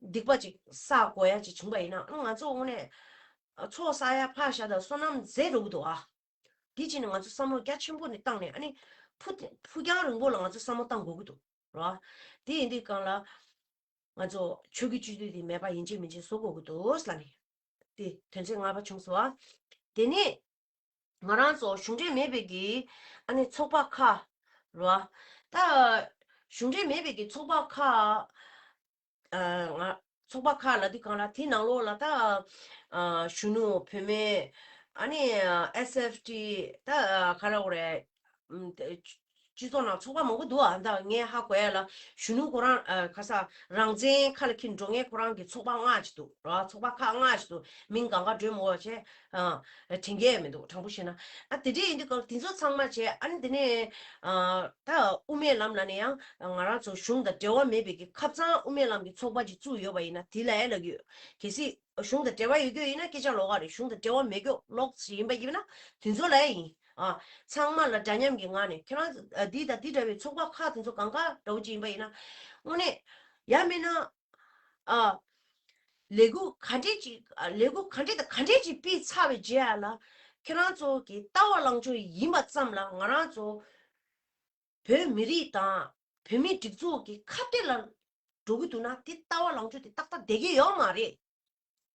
སྡིག་པ་ཅིག་བསགས་དགོས་ཡ་ཅིག་བྱུང་པ་ཡིན་ན་ང་ཚོ་དངོས་གནས་ཚོགས་བསགས་ཡ་ཕར་བཞག་དང་བསོད་ནམས་ཟད་འགྲོ་གི་འདུག་ཨ། དེ་ཕྱིན་ནས་ང་ཚོ་བསམ་བློ་རྒྱ་ཆེན་པོ་ནས་བཏང་ནས་ཨ་ནི་ཕུ་ཕུགས་རྒྱང་རིང་པོ་ལ་ང་ཚོ་བསམ་བློ་བཏང་དགོས་ཀྱི་འདུག་ར། དེ་ཡིན་དུས་སྒང་ལ་ང་ཚོ་ཆོས་བརྒྱུད་སྤྱི་འཐུས་དེ་མེད་པ་ཡིན་གཅིག་མིན་གཅིག་བཟོ་དགོས་ཀྱི་འདུག་ལབ་ནས་དེ་དོན་ཚན་ལྔ་པ་བྱུང་སོང་བ། དེ་ནས་ང་རང་ཚོ་གཞུང་འབྲེལ་མེད་པའི་གི་ཨ་ནི་ཚོགས་པ་ཁག་ར། ད་གཞུང་འབྲེལ་མེད་པའི་གི་ཚོགས་པ་ཁག་ཨ་ང་ཚོགས་པ་ཁག་ལབ་དུས་སྒང་ལ་དེའི་ནང་ལོགས་ལ་ད་ཨ་གཞོན་ནུ་བུད་མེད་ཨ་ནི་ཨེས་ཨེཕ་ཊི་ད་ག་རེ་ལབ་དགོས་རེད། ཨམ་དེ་སྤྱི་ཚོགས་ནང་ཚོགས་པ་མང་པོ་འདུག་ཨ། ད་ངས་ཧ་གོ་ཡ་ལ་གཞོན་ནུ་ཁོ་རང་ཨ་ཁ་ས་རང་བཙན་ཁ་ལ་འཁྱེར་འགྲོ་མཁན་ཁོ་རང་གི་ཚོགས་པ་ལྔ་ཅིག་འདུག་ར། ཚོགས་པ་ཁག་ལྔ་ཅིག་འདུག་མིང་གང་ག་འབྲི་མི་དགོས་བྱས། ཨ་དྲན་གྱི་མི་འདུག་དྲང་པོ་བཤད་ན། ཨ་དེ་འདྲ་ཡིན་དུས་སྐབས་དེ་ཚོ་ཚང་མ་བྱས་ཨ་ནི་དེ་ནས་ཨ་ད་དབུ་མའི་ལམ་ལབ་ནས་ཡང་ང་རང་ཚོ་གཞུང་དང་འབྲེལ་བ་མེད་པའི་གི་ཁབ་ཚང་དབུ་མའི་ལམ་གྱི་ཚོགས་པ་ཅིག་བཙུགས་ཡོད་པ་ཡིན་ན་དེ་ལ་ཡ་ལབ་ཀྱི་ཡོད། གལ་སྲིད་གཞུང་དང་འབྲེལ་བ་ཡོད་རྒྱུ་ཡིན་ན་སྐད་ཆ་ལོགས་ཀ་རེད། གཞུང་དང་འབྲེལ་བ་མེད་རྒྱུ་ལོགས་ཡིན་པ་ཡིན་ན་དེ་ཚོ་ལ་ཡ་ཡིན། ཨ་ཚང་མ་ལ་འདྲ་མཉམ་གྱི་ངང་ནས་ཁྱེད་རང་ཚོ་ཨ་འདི་དང་འདི་འདྲ་བའི་ཚོགས་པ་ཁག་དེ་ཚོ་གང་ག་འདྲ་བོ་ཅིག་ཡིན་པ་ཡིན་ན་དངོས་གནས་ཡ་མིན་ན། ཨ། ལས་འགུལ་ག་འདྲས་ཅིག་ཨ་ལས་འགུལ་ག་འདྲས་དང་ག་འདྲས་ཅིག་སྤེལ་ཚར་བའི་རྗེས་ལ་ཁྱེད་རང་ཚོ་གི་ལྟ་བ་ལངས་ཕྱོགས་ཡིན་པ་ཙམ་ལ་ང་རང་ཚོ་བོད་མི་རིགས་དང་བོད་མིའི་སྒྲིག་འཛུགས་ཀྱི་ཁ་གཏད་ལ་འགྲོ་གི་འདུག་ན་དེ་ལྟ་བ་ལངས་ཕྱོགས་དེ་ཏག་ཏག་བསྡད་ཀྱི་ཡོད་མ་རེད།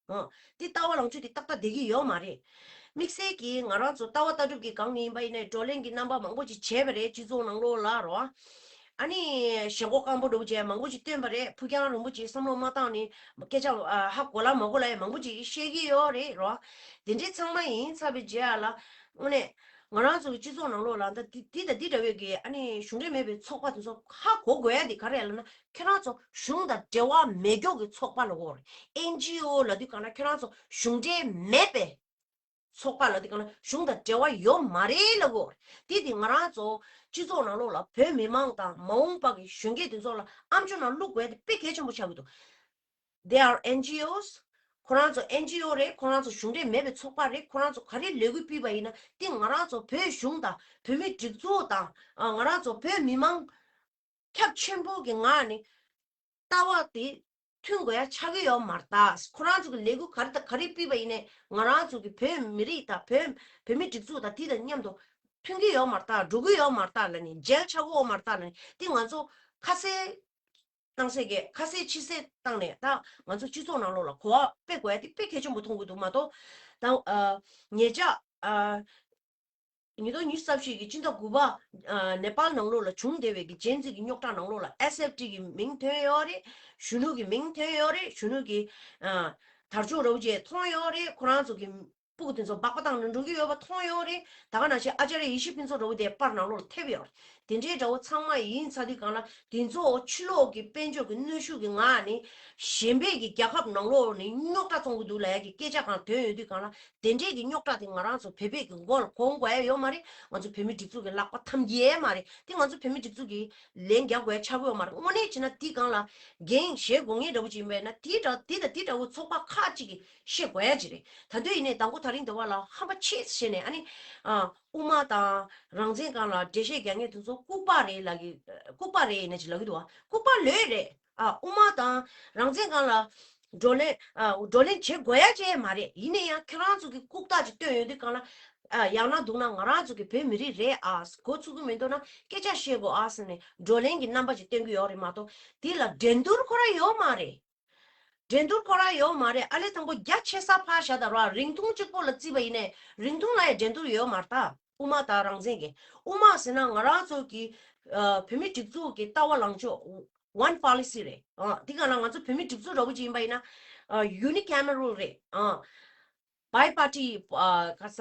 ཨོ། དེ་ལྟ་བ་ལངས་ཕྱོགས་དེ་ཏག་ཏག་བསྡད་ཀྱི་ཡོད་མ་རེད། དམིགས་བསལ་གྱིས་ང་རང་ཚོ་ལྟ་བ་ལྟ་གྲུབ་ཀྱི་སྒང་ནས་ཡིན་པ་ཡིན་ནའི་བགྲོ་གླེང་གི་རྣམ་པ་མང་པོ་ཅིག་བྱས་པ་རེད། སྤྱི་ཚོགས་ནང་ལོགས་ལ་རོ། ཨ་ནི་ཞེན་ཁོག་སྐམ་པོ་འདྲ་པོ་ཅིག་མང་པོ་ཅིག་བཏོན་པ་རེད། ཕུགས་རྒྱང་རིང་པོ་ཅིག་བསམ་བློ་མ་བཏང་ནས་སྐད་ཆ་ཨ་ཧ་གོ་ལ་མ་གོ་ལ་ཡང་མང་པོ་ཅིག་བཤད་ཀྱི་ཡོད་རེད་རོ། དེ་འདྲའི་ཚང་མ་ཡིན་ཚར་བའི་རྗེས་ལ་དངོས་གནས་ང་རང་ཚོ་གི་སྤྱི་ཚོགས་ནང་ལོགས་ལ་ད་འདི་འདི་དང་འདི་འདྲ་བའི་གི་ཨ་ནི་གཞུང་འབྲེལ་མེད་པའི་ཚོགས་པ་དེ་ཚོ་ཧ་གོ་དགོས་ཡ་དེ་ག་རེ་ལབ་ན། ཁྱེད་རང་ཚོ་གཞུང་དང་འབྲེལ་བ་མེད་མཁན་གྱི་ཚོགས་པ་ལབ་དགོས་རེད། ཨེན་ཇི་ཨོ་ལབ་དུས་གང་ལ་ཁྱེད་རང་ཚོ་གཞུང་འབྲེལ་མེད་པའི་ཚོགས་པ་ལབ་དུས་གང་ལ་གཞུང་དང་འབྲེལ་བ་ཡོད་མ་རེད་ལབ་དགོས་རེད། དེ་དེ་ང་རང་ཚོ་སྤྱི་ཚོགས་ནང་ལོགས་ལ་བོད་མི་མང་དང་མ་འོངས་པ་གི་གཞོན་སྐྱེས་དེ་ཚོ་ལ་ཨམ་ཅོག་ནང་བླུག་དགོས་ཡ་དེ་དཔེ་གལ་ཆེན་པོ་ཆགས་ཀྱི་འདུག They are ཨེན་ཇི་ཨོ། ཁོ་རང་ཚོ་ཨེན་ཇི་ཨོ་རེད། ཁོ་རང་ཚོ་གཞུང་འབྲེལ་མེད་པའི་ཚོགས་པ་རེད། ཁོ་རང་ཚོ་ག་རེ་ལས་འགུལ་སྤེལ་བ་ཡིན་ན་དེ་ང་རང་ཚོ་བོད་གཞུང་དང་བོད་མིའི་སྒྲིག་འཛུགས་དང་ཨ་ང་རང་ཚོ་བོད་མི་མང་ཁྱབ་ཆེན་པོ་གི་ངང་ནས་ལྟ་བ་དེ་མཐུན་དགོས་ཡ་ཆགས་ཀྱི་ཡོད་མ་རེད་ད། ཁོ་རང་ཚོ་གི་ལས་འགུལ་ག་རེ་དང་ག་རེ་སྤེལ་བ་ཡིན་ནའི་ང་རང་ཚོ་གི་བོད་མི་རིགས་དང་བོད་བོད་མིའི་སྒྲིག་འཛུགས་དང་དེ་དང་མཉམ་དུ་མཐུན་གྱི་ཡོད་མ་རེད་ད། འགྲོ་གི་ཡོད་མ་རེད་ད་ལབ་ནས་མཇལ་ཆགས་ཀྱི་ཡོད་མ་རེད་ད་ལབ་ནས་དེ་ང་ཚོ་ཁ་གསལ་གནང་སའི་གི་ཁ་གསལ་ཕྱི་གསལ་བཏང་ནས་ད་ང་ཚོ་སྤྱི་ཚོགས་ནང་ལོགས་ལ་གོ་བ་སྤེལ་དགོས་ཡ་དེ་དཔེ་གལ་ཆེན་པོ་མཐོང་གི་འདུག་མ་གཏོགས་ད་ཨ་ཉེ་ཆར་ཨ་ ཉིས་སྟོང་ཉི་ཤུ་རྩ་བཞི་གི་སྤྱི་ཟླ་དགུ་པ་ཨ་ནེ་པཱལ་ནང་ལོགས་ལ་བྱུང་བསྡད་པའི་གི་ཇེན་ཛི་གི་རྙོག་དྲ་ནང་ལོགས་ལ་ཨེས་ཨེཕ་ཊི་གི་མིང་ཐོན་ཡོད་རེད། གཞོན་ནུ་གི་མིང་ཐོན་ཡོད་རེད། གཞོན་ནུ་གི་ཨ་དར་ལྕོག་ར་བོ་ཅིག་མཐོང་ཡོད་རེད། ཁོ་རང་ཚོ་གི་སྤུ་གུ་དེ་ཚོ་སྦག་སྦག་བཏང་ནས་འགྲོ་གི་ཡོད་པ་མཐོང་ཡོད་རེད། ད་ག་ནང་བཞིན་ཨ་ཅཱརྱ་ཡེ་ཤེས་ཕུན་ཚོགས་ར་བོ་དེ་པར་ནང་ལོགས་ལ་ཐེབས་ཡོད་རེད། དེ་འདྲའི་འདྲ་བོ་ཚང་མ་ཡིན་ཚར་དུས་སྒང་ལ་དེ་ཚོ་ཕྱི་ལོགས་ཀྱི་དཔལ་འབྱོར་གྱི་གནོན་ཤུགས་ཀྱི་ངང་ནས་གཞན་པའི་གི་རྒྱལ་ཁབ་ནང་ལོགས་ནས་རྙོག་དྲ་བཙོང་གི་འདུག་ལབ་ཡ་གི་སྐད་ཆ་གང་ཐོན་ཡོད་དུས་སྒང་ལ། དེ་འདྲའི་གི་རྙོག་དྲ་དེ་ང་རང་ཚོ་བོད་པའི་གི་མགོ་ལ་གོན་དགོས་ཡ་ཡོད་མ་རེད། ང་ཚོ་བོད་མི་སྒྲིག་འཛུགས་ཀྱི་ལག་པ་འཐམ་གྱི་ཡས་མ་རེད། དེ་ང་ཚོ་བོད་མི་སྒྲིག་འཛུགས་ཀྱི་ལན་རྒྱག་དགོས་ཡ་ཆགས་ཀྱི་ཡོད་མ་རེད། དངོས་གནས་བྱས་ན་དེའི་སྒང་ལ་འགན་བཞེས་དགོས་ངེས་འདྲ་བོ་ཅིག་ཡིན་པས་ན། དེའི་འདྲ་དེ་དང་དེ་འདྲ་བོ་ཚོགས་པ་ཁག་ཅིག་གིས་བཤད་དགོས་ཡ་ཅིག་རེད། ད་དུང་ཡིན་ནའི་དང་པོ་དེ་རིང་འདི་བ་ལ་ཧམ་པ་ཆེ་བྱས་ནས་ཨ་ནི་ཨ་དབུ་མ་དང་རང་བཙན་སྒང་ལ་འགྲེལ་བཤད་རྒྱག་མཁན་དེ་ཚོ་ལྐུགས་པ་རེད་ལབ་ཀྱི། ལྐུགས་པ་རེད་ཡིན་ན་ཅིག་ལབ་ཀྱི་འདུག་བ། ལྐུགས་པ་ལོས་རེད། ཨ་དབུ་མ་དང་རང་བཙན་སྒང་ལ་བགྲོ་གླེང་ཨ་བགྲོ་གླེང་བྱེད་དགོས་ཡ་ཅིག་མ་རེད། ཡིན་ན་ཡང་ཁྱེད་རང་ཚོ་གིས་ལྐུགས་རྟགས་ཅིག་སྟོན་ཡོང་དུས་སྒང་ལ་ཨ་ཡང་ན་འདུག་ན་ང་རང་ཚོ་གི་བོད་མི་རིགས་རེད། ཨ་མགོ་ཚོས་ཀྱི་མི་འདུག་ན་སྐད་ཆ་བཤད་དགོས་ཨ་ཟེར་ནས་བགྲོ་གླེང་གི་རྣམ་པ་ཅིག་སྟོན་གྱི་ཡོད་རེད་མ་གཏོགས། དེ་ལ་འགྲན་བསྡུར་ཁོ་རང་ཡོད་མ་རེད། འགྲན་བསྡུར་ཁོ་རང་ཡོད་མ་རེད། ཨ་ལས་དང་པོ་རྒྱ་ཆེ་ས་ཕར་བཞག་དང་ར། རིང་ཐུང་གཅིག་པོ་ལ་བརྩིས་པ་ཡིན་ནའི་རིང་ཐུང་ལ་ཡང་འགྲན་བསྡུར་ཡོད་མ་རེད་ད། དབུ་མ་དང་རང་བཙན་གྱི། དབུ་མ་ཟེར་ན་ང་རང་ཚོ་གི་ཨ་བོད་མི་སྒྲིག་འཛུགས་ཀྱི་ལྟ་བ་ལངས་ཕྱོགས་ཝན་པོ་ལི་སི་རེད། ཨ་དེ་ག་ལ་ང་ཚོ་བོད་མི་སྒྲིག་འཛུགས་འདྲ་བོ་ཅིག་ཡིན་པ་ཡིན་ན་ཨ་ཡུ་ནི་ཀེ་མེ་རལ་རེད། ཨ་བྷའི་པར་ཊི་ཨ་ག་ས་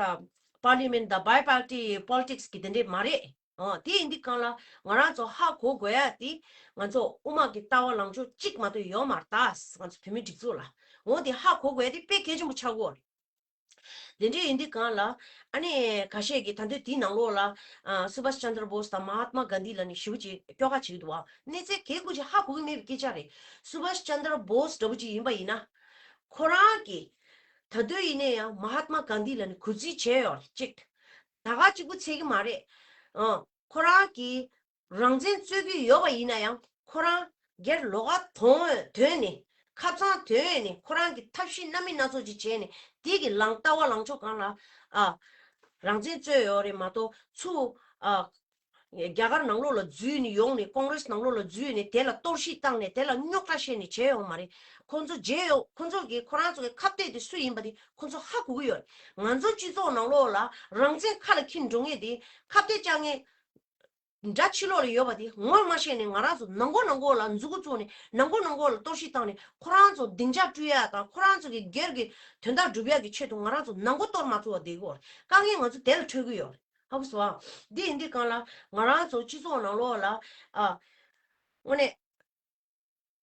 པར་ལི་མེན་ཊི་དང་བྷའི་པར་ཊི་པོ་ལི་ཊིག་སི་གི་དེ་འདྲས་མ་རེད། ཨོ་དེ་ཡིན་དུས་སྒང་ལ་ང་རང་ཚོ་ཧ་གོ་དགོས་ཡ་དེ་ང་ཚོ་དབུ་མ་གི་ལྟ་བ་ལངས་ཕྱོགས་གཅིག་མ་གཏོགས་ཡོད་མ་རེད་ད། ང་ཚོ་བོད་མི་སྒྲིག་འཛུགས་ལ་འོ་དེ་ཧ་གོ་དགོས་ཡ་དེ་དཔེ་གལ་ཆེན་པོ་ཆགས་ཀྱི་ཡོད་རེད། དེ་འདྲས་ཡིན་དུས་སྒང་ལ་ཨ་ནི་ཁ་ཤས་ཀྱིས་ད་འདོད་དེའི་ནང་ལོགས་ལ་ཨ་སུ་བྷཱཤ་ཅན་དྲ་བྷོ་སི་དང་མ་ཧཱ་ཏྨ་གྷན་དྷི་ལབ་ནས་ཞེ་པོ་ཅིག་སྐྱོ་ག་བྱེད་ཀྱི་འདུག་བ། གནས་ཚད་གལ་དགོས་ཅིག་ཧ་གོ་གི་མེད་པའི་སྐད་ཆ་རེད། སུ་བྷཱཤ་ཅན་དྲ་བྷོ་སི་འདྲ་བོ་ཅིག་ཡིན་པ་ཡིན་ན་ཁོ་རང་གིས་ད་འདོད་ཡིན་ནའི་ཡང་མ་ཧཱ་ཏྨ་གྷན་དྷི་ལབ་ནས་གུས་བརྩི་བྱས་ཡོད་རེད་གཅིག་ད་ག་གཅིག་པུ་ཚད་ཀྱི་མ་རེད། ཨ་ཁོ་རང་གིས་རང་བཙན་རྩོད་ཀྱི་ཡོད་པ་ཡིན་ན་ཡང་ཁོ་རང་སྒེར་ལོགས་ཀ་དོན་དོན་ནས་ཁ་ཚང་དོན་ནས་ཁོ་རང་གི་ཐབས་ཤེས་སྣ་མིན་སྣ་ཚོགས་ཅིག་བྱས་ནས་དེ་གི་ལངས་ལྟ་བ་ལངས་ཕྱོགས་སྒང་ལ་ཨ་རང་བཙན་རྩོད་ཡོད་རེད་མ་གཏོགས་ཚུར་ཨ་རྒྱ་གར་ནང་ལོགས་ལ་འཛུལ་ནས་ཡོང་ནས་ཀོང་རེ་སི་ནང་ལོགས་ལ་འཛུལ་ནས་དེ་ལ་གཏོར་བཤིག་བཏང་ནས་དེ་ལ་རྙོག་དྲ་བཤད་ནས་བྱས་ཡོད་མ་རེད། ཁོང་ཚོ་བརྗེད་ཡོད། ཁོང་ཚོ་གིས་ཁོ་རང་ཚོ་གི་ཁ་གཏད་དེ་སུ་ཡིན་པ་དེ་ཁོང་ཚོ་ཧ་གོ་གི་ཡོད་རེད། ང་ཚོ་སྤྱི་ཚོགས་ནང་ལོགས་ལ་རང་བཙན་ཁ་ལ་འཁྱེར་འགྲོ་མཁན་དེ་ཁ་གཏད་བཅག་མཁན་འདྲ་ཕྱི་ལོགས་ལ་ཡོད་པ་དེ་ངོ་མ་ཤེས་ནས་ང་རང་ཚོ་ནང་སྒོ་ནང་སྒོ་ལ་མཛུབ་གུ་བཙུགས་ནས་ནང་སྒོ་ནང་སྒོ་ལ་གཏོར་བཤིག་བཏང་ནས་ཁོ་རང་ཚོ་སྡིངས་ཆ་བསྐྲུན་ཡ་དང་ཁོ་རང་ཚོ་གི་སྒེར་གྱི་དོན་དག་སྒྲུབ་ཡ་གི་ཆེད་དུ་ང་རང་ཚོ་ནང་སྒོ་གཏོར་མ་བཅུག་པ་བསྡད་ཀྱི་ཡོད་རེད། དཀའ་ངལ་ང་ཚོ་དེ་ལ་འཕྲད་ཀྱི་ཡོད་རེད། ཧ་གོ་སོང་ཨ། འདི་ཡིན་དུས་སྒང་ལ་ང་རང་ཚོ་སྤྱི་ཚོགས་ནང་ལོགས་ལ་ཨ་དངོས་གནས་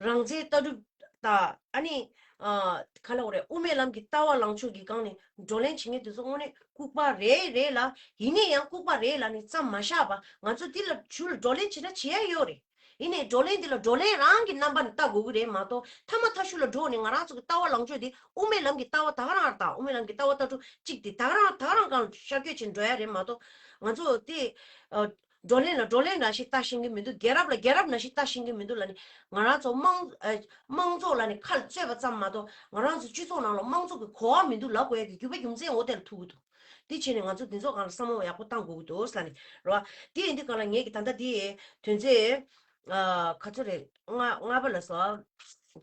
རང་བཙན་ལྟ་གྲུབ་དང་ཨ་ནི་ཨ་ག་ལ་འོ་རེད། དབུ་མའི་ལམ་གྱི་ལྟ་བ་ལངས་ཕྱོགས་ཀྱི་སྒང་ནས་བགྲོ་གླེང་བྱེད་མཁན་དེ་ཚོ་དངོས་གནས་ལྐུགས་པ་རེད་རེད་ལ། ཡིན་ནའི་ཡང་ལྐུགས་པ་རེད་ལབ་ནས་མཚམས་མ་བཞག་པ་ང་ཚོ་འདི་ལ་ཞུ་ལ་བགྲོ་གླེང་བྱེད་ན་བྱེད་ཡ་ཡོད་རེད། ཡིན་ནའི་བགྲོ་གླེང་འདི་ལ་བགྲོ་གླེང་རང་གི་རྣམ་པ་ནས་ལྟ་དགོས་ཀྱི་རེད་མ་གཏོགས་མཐའ་མ་མཐའ་གཞུག་ལ་འགྲོ་ནས་ང་རང་ཚོ་གི་ལྟ་བ་ལངས་ཕྱོགས་དེ་དབུ་མའི་ལམ་གྱི་ལྟ་བ་ད་ག་རང་རེད་ད། དབུ་མའི་ལམ་གྱི་ལྟ་བ་ལྟ་གྲུབ་གཅིག་དེ་ད་ག་རང་ད་ག་རང་སྒང་ལ་ཤར་བསྐྱོད་བྱེད་འགྲོ་ཡ་རེད་མ་གཏོགས་ང་ཚོ་དེ་ཨ། བགྲོ་གླེང་ལ་བགྲོ་གླེང་ནང་བཞིན་ལྟ་ཤེས་ཀྱི་མི་འདུག་རྒྱལ་རབས་ལ་རྒྱལ་རབས་ནང་བཞིན་ལྟ་ཤེས་ཀྱི་མི་འདུག་ལབ་ནས་ང་རང་ཚོ་དམངས་ཨ་དམངས་གཙོ་ལབ་ནས་ཁ་ལ་རྩོད་པ་ཙམ་མ་གཏོགས་ང་རང་ཚོ་སྤྱི་ཚོགས་ནང་ལ་དམངས་གཙོ་གི་གོ་བ་མི་འདུག་ལབ་དགོས་ཡ་གི་རྒྱུ་བ་རྒྱུ་མཚན་འོ་དེ་ལ་ཐུག་གི་འདུག་དེ་བྱས་ནས་ང་ཚོ་འདི་ཚོ་སྒང་ལ་བསམ་བློ་ཡག་པོ་བཏང་དགོས་ཀྱི་འདུག་ཟེར་ནས་རེད་བ། དེ་ཡིན་དུས་སྒང་ལ་ངེད་ཀྱི་ད་ལྟ་དེ་དོན་ཚན་ཨ་ག་ཚོད་རེད། ལྔ་ལྔ་པ་ལ་སོ་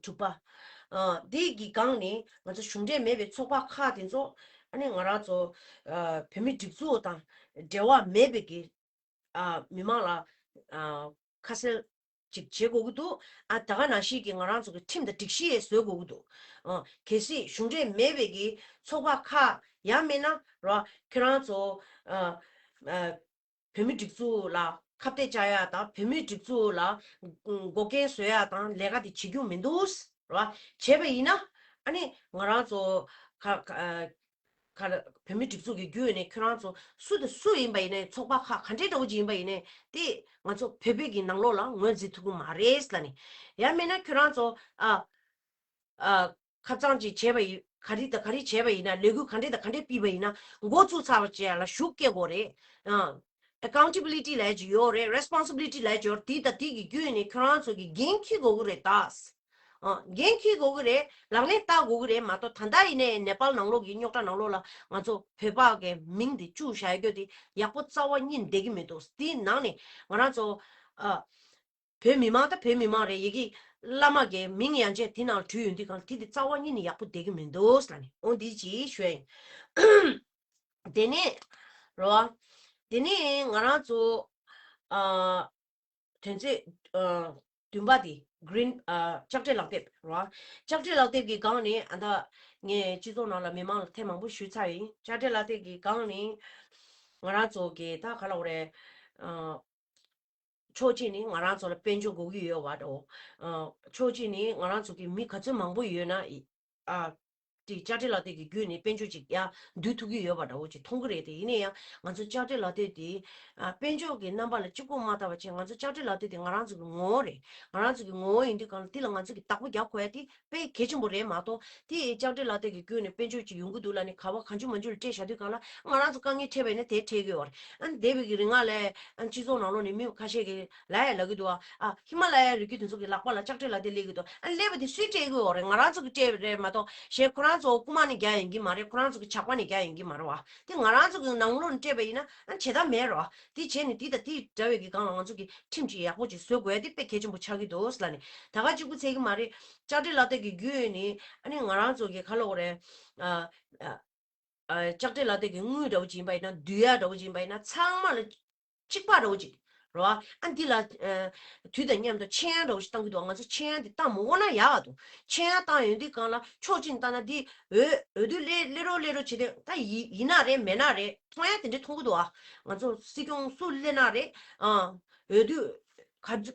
དྲུག་པ་ཨ་དེ་གི་སྒང་ནས་ང་ཚོ་གཞུང་འབྲེལ་མེད་པའི་ཚོགས་པ་ཁག་དེ་ཚོ་ཨ་ནི་ང་རང་ཚོ་ཨ་བོད་མི་སྒྲིག་འཛུགས་དང་འབྲེལ་བ་མེད་པའི་གི་ཨ་མི་མང་ལ་ཨ་ཁ་གསལ་ཅིག་བྱེད་དགོས་ཀྱི་འདུག་ཨ་ད་ག་ནང་བཞིན་གྱི་ང་རང་ཚོ་གི་ཁྲིམས་དང་སྒྲིག་གཞི་ཡང་བཟོ་དགོས་ཀྱི་འདུག་ཨ་གལ་སྲིད་གཞུང་འབྲེལ་མེད་པའི་གི་ཚོགས་པ་ཁག་ཡང་མིན་ན་ར་ཁྱོད་རང་ཚོ་ཨ་ཨ་བོད་མི་སྒྲིག་འཛུགས་ལ་ཁ་གཏད་བཅག་ཡ་དང་བོད་མི་སྒྲིག་འཛུགས་ལ་འགོག་རྐྱེན་བཟོ་ཡ་དང་ལས་ཀ་དེ་བྱེད་རྒྱུ་མི་འདུག་ར། བྱས་པ་ཡིན་ན་ཨ་ནི་ང་རང་ཚོ་ཁ་ཁ་ཨ། ག་ལ་བོད་མི་སྒྲིག་འཛུགས་ཀྱི་བརྒྱུད་ནས་ཁྱོད་རང་ཚོ་སུ་དང་སུ་ཡིན་པ་ཡིན་ནའི་ཚོགས་པ་ཁག་ག་འདྲའི་འདྲ་བོ་ཅིག་ཡིན་པ་ཡིན་ནའི་དེ་ང་ཚོ་བོད་པའི་གི་ནང་ལོགས་ལ་ངོས་འཛིན་ཐུབ་ཀྱི་མ་རེད་ལབ་ནས། ཡང་མིན་ན་ཁྱོད་རང་ཚོ་ཨ་ཨ་ཁ་རྩང་ཅིག་བྱས་པ་ཡིན་ག་རེ་དང་ག་རེ་བྱས་པ་ཡིན་ན་ལས་འགུལ་ག་འདྲ་དང་ག་འདྲ་སྤེལ་བ་ཡིན་ན་འགོ་བཙུགས་ཚར་བ་བཅས་ལ་ཤུགས་སྐྱེད་དགོས་རེད། ཨ་ཨེ་ཀའུན་ཊེ་བི་ལི་ཊི་ལབ་ཡ་ཅིག་ཡོད་རེད། རེ་སི་པོན་སི་བི་ལི་ཊི་ལབ་ཡ་ཅིག་ཡོད་རེད། དེ་དང་དེ་གི་བརྒྱུད་ནས་ཁྱོད་རང་ཚོ་གི་འགན་འཁྱེར་དགོས་ཀྱི་རེད་ད། ཨ་འགན་འཁྱེར་དགོས་ཀྱི་རེད། ལག་ལེན་བསྟར་དགོས་ཀྱི་རེད་མ་གཏོགས་ད་ལྟ་ཡིན་ནའི་ནེ་པཱལ་ནང་ལོགས་ཀྱི་རྙོག་དྲ་ནང་ལོགས་ལ་ང་ཚོ་བོད་པ་གི་མིང་དེ་བཅུག་བཞག་ཡོད་དེ་ཡག་པོ་རྩ་བ་ཉིད་བསྡད་ཀྱི་མི་འདུག་དེའི་ནང་ནས་ང་རང་ཚོ་ཨ་བོད་མི་མང་ད་བོད་མི་མང་རེད། ཡི་གེ་བླ་མ་གི་མིང་ཡང་ཅིག་དེ་ནང་བྲིས་ཡོང་དུས་གང་དེ་དེ་རྩ་བ་ཉིད་ནས་ཡག་པོ་བསྡད་ཀྱི་མི་འདུག་ཟེར་ནས་འོ་འདི་ཅིག་ཞུ་ཡ་ཡིན། དེ་ནས་རོ། དེ་ནས་ང་རང་ཚོ་ཨ་དོན་ཚན་ཨ་བདུན་པ་དེ་green ཨ་ལྕགས་སྤྲས་ལག་དེབ་རེད་བ། ལྕགས་སྤྲས་ལག་དེབ་ཀྱི་སྒང་ནས་ཨ་ད་ངས་སྤྱི་ཚོགས་ནང་ལ་མི་མང་ལ་ཐེངས་མང་པོ་ཞུས་ཚར་ཡིན། ལྕགས་སྤྲས་ལག་དེབ་ཀྱི་སྒང་ནས་ང་རང་ཚོ་གི་ད་ག་ལབ་དགོས་རེད། ཨ་ཕྱོགས་གཅིག་ནས་ང་རང་ཚོ་ལ་དཔལ་འབྱོར་དགོས་ཀྱི་ཡོད་པ་འདྲ་བོ། ཨ་ཕྱོགས་གཅིག་ནས་ང་རང་ཚོ་གི་མི་ག་ཚོད་མང་པོ་ཡོད་ན་ཨ་དེ་ལྕགས་སྤྲས་ལག་དེབ་ཀྱི་བརྒྱུད་ནས་དཔལ་འབྱོར་ཅིག་ཡར་བསྡུ་ཐུབ་ཀྱི་ཡོད་པ་འདྲ་བོ་ཅིག་མཐོང་གི་རེད་དེ། ཡིན་ན་ཡང་ང་ཚོ་ལྕགས་སྤྲས་ལག་དེབ་དེ་ཨ་དཔལ་འབྱོར་གྱི་རྣམ་པ་ལ་གཅིག་པོ་མ་ལྟ་བ་བྱས། ང་ཚོ་ལྕགས་སྤྲས་ལག་དེབ་དེ་ང་རང་ཚོ་གི་ངོ་བོ་རེད། ང་རང་ཚོ་གི་ངོ་བོ་ཡིན་དུས་གང་ལ་དེ་ལ་ང་ཚོ་གི་བདག་པོ་རྒྱག་དགོས་ཡ་དེ་དཔེ་གལ་ཆེན་པོ་རེད་མ་གཏོགས། དེ་ལྕགས་སྤྲས་ལག་དེབ་ཀྱི་བརྒྱུད་ནས་དཔལ་འབྱོར་ཅིག་ཡོང་གི་འདུག་ལབ་ནས་ག་བ་གང་བྱུང་མང་བྱུང་ལ་སྤྲད་བཞག་དུས་གང་ལ་ང་རང་ཚོ་དཀའ་ངལ་འཕྲད་པ་ཡིན་ན་དེ་འཕྲད་ཀྱི་ཡོད་རེད། ཨ་ནི་འདས་པའི་གི་རིང་ལ་ཨ་ནི་སྤྱི་ཚོགས་ནང་ལོགས་ནས་མི་ཁ་ཤས་ཀྱིས་ལབ་ཡ་ལབ་ཀྱི་འདུག་ཨ་ཨ་ཧི་མ་ལ་ཡའི་རི་རྒྱུད་དེ་ཚོ་གི་ལག་པ་ལ་ལྕགས་སྤྲས་ལག་དེབ་སླེབས་ཀྱི་འདུག་ཨ་ནི་སླེབས་པ་དེ་སུས་སྤྲད་ཀྱི་ཡོད་རེད། ང་རང་ཚོ་གིས་སྤྲད་པ་རེད་མ་གཏོགས་གཞན་ཁོ་རང་ཚོ་རྐུ་མ་ནས་རྒྱག་ཡོང་གི་མ་རེད། ཁོ་རང་ཚོ་གི་ཇག་པ་ནས་རྒྱག་ཡོང་གི་མ་རེད་བ། དེ་ང་རང་ཚོ་གི་ནང་ལོགས་ནས་སྤྲད་པ་ཡིན་ན་ཨ་ནི་བྱེད་ཐབས་མེད་རེད་བ། དེ་བྱས་ནས་དེ་དང་དེ་འདྲ་བའི་གི་སྒང་ལ་ང་ཚོ་གི་ཁྲིམས་ཅིག་ཡག་པོ་ཅིག་བཟོ་དགོས་ཡ་དེ་དཔེ་གལ་ཆེན་པོ་ཆགས་ཀྱི་འདུག་ཟེར་ལབ་ནས། ད་ག་གཅིག་པུ་ཚད་ཀྱི་མ་རེད། ལྕགས་སྤྲས་ལག་དེབ་ཀྱི་བརྒྱུད་ནས་ཨ་ནི་ང་རང་ཚོ་གི་ག་ལབ་དགོས་རེད། ཨ་ཨ་ཨ་ལྕགས་སྤྲས་ལག་དེབ་ཀྱི་དངུལ་འདྲ་བོ་ཅིག་ཡིན་པ་ཡིན་ན། བསྡུ་ཡ་འདྲ་བོ་ཅིག་ཡིན་པ་ཡིན་ན། ཚང་མ་ལ་གཅིག་པ་འདྲ་བོ་ཅིག་རེད་བ། ཨ་འདི་ལ་ཨ་དུས་དང་མཉམ་དུ་མཆན་འདྲ་བོ་ཞིག་བཏང་གི་འདུག་ང་ཚོ་མཆན་འདི་བཏང་མ་འོང་ན་ཡག་ག་འདུག་མཆན་བཏང་ཡོང་དུས་སྒང་ལ་ཕྱོགས་གཅིག་ནས་བལྟས་ན་འདི་འོས་འོས་བསྡུ་སླེབས་སླེབས་རོགས་སླེབས་རོགས་བྱེད་དེ། ད་ཡིན་ཡིན་ན་རེད་མེད་ན་རེད་མཐོང་ཡ་དེ་འདྲས་མཐོང་གི་འདུག་ཨ་ང་ཚོ་སྲིད་སྐྱོང་སུ་སླེབས་ན་རེད། ཨ་འོས་བསྡུ་ག་ག་འོས་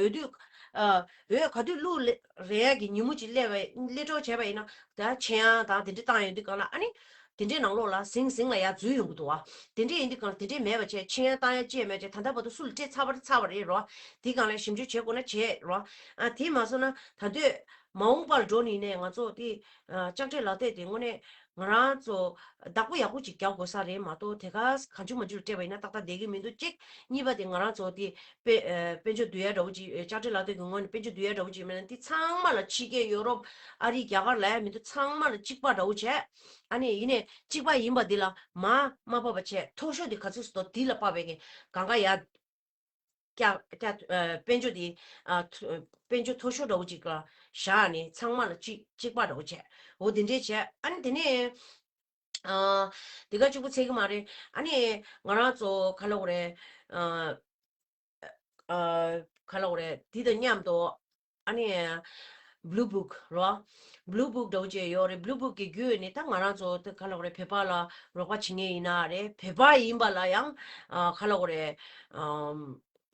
བསྡུ་ཨ་འོས་ག་དུས་བླུགས་སླེ་རེད་ཡ་གི་ཉིན་མོ་ཅིག་སླེབས་པ་སླེབས་གྲབས་བྱས་པ་ཡིན་ན། ད་མཆན་ཡང་དང་དེ་འདྲས་བཏང་ཡོང་དུས་སྒང་ལ་ཨ་ནི་དེ་འདྲས་ནང་ལོགས་ལ་ཟིང་ཟིང་ལ་ཡར་འཛུལ་ཡོང་གི་འདུག་ཨ། དེ་འདྲས་ཡིན་དུས་སྒང་ལ་དེ་འདྲས་མེད་པ་བྱས། མཆན་ཡང་བཏང་ཡ་ཅི་ཡང་མེད་བྱས། ད་ལྟ་བར་དུ་སུ་ལ་སྤྲད་ཚར་བ་རེད་ཚར་བ་རེད་རོ། དེའི་སྒང་ལ་ཞིབ་འཇུག་བྱེད་དགོས་ན་བྱེད་རོ། ཨ་དེ་མ་སོང་ན་ད་དུས་མ་འོངས་པ་ལ་འགྲོ་ནི་ནས་ང་ཚོ་དེ་ཨ་ལྕགས་སྤྲས་ལག་དེབ་དེ་དངོས་གནས་ང་རང་ཚོ་བདག་པོ་ཡག་པོ་ཅིག་རྒྱག་དགོས་ས་རེད་མ་གཏོགས། དེ་ག་གང་བྱུང་མང་བྱུང་ལ་སྤྲད་པ་ཡིན་ན་ཏག་ཏག་བསྡད་ཀྱི་མི་འདུག་གཅིག་གཉིས་པ་དེ་ང་རང་ཚོ་དེ་དཔེ་ཨ་དཔལ་འབྱོར་བསྡུ་ཡ་འདྲ་བོ་ཅིག་ཨ་ལྕགས་སྤྲས་ལག་དེབ་ཀྱི་ངོས་ནས་དཔལ་འབྱོར་བསྡུ་ཡ་འདྲ་བོ་ཅིག་མེད་ན། དེ་ཚང་མ་ལ་ཕྱི་རྒྱལ་ཡོ་རོབ་ཨ་རི་རྒྱ་གར་ལ་ཡ་མི་འདུག་ཚང་མ་ལ་གཅིག་པ་འདྲ་བོ་བྱས། ཨ་ནི་ཡིན་ནས་གཅིག་པ་ཡིན་པ་འདི་ལ་མར་མ་ཕབ་པ་བྱས། མཐོ་ཤོས་དེ་ག་ཚོད་སོང་འདུག་དེ་ལ་ཕབ་པའི་གི་གང་ག་ཡ་སྐྱ་སྐྱ་ཨ་དཔལ་འབྱོར་དེ་ཨ་མཐོ་དཔལ་འབྱོར་མཐོ་ཤོས་འདྲ་བོ་ཅིག་ལ་བཞག་ནས་ཚང་མ་ལ་གཅིག་གཅིག་པ་འདྲ་བོ་བྱས། འོ་དེ་འདྲས་བྱས། ཨ་ནི་དེ་ནས་ཨ་དེ་ག་གཅིག་པུ་ཚད་ཀྱི་མ་རེད། ཨ་ནི་ང་རང་ཚོ་ག་ལབ་དགོས་རེད། ཨ་ཨ་ག་ལབ་དགོས་རེད། དེ་དང་མཉམ་དུ་ཨ་ནི་Blue Book རོ། Blue Book འདྲ་བོ་ཅིག་ཡོད་རེད། Blue Book གི་བརྒྱུད་ནས་ད་ང་རང་ཚོ་ད་ག་ལབ་དགོས་རེད། བོད་པ་ལ་རོགས་པ་བྱེད་མཁན་ཡིན་ན་རེད། བོད་པ་ཡིན་པ་ལ་ཡང་ཨ་ག་ལབ་དགོས་རེད། ཨམ་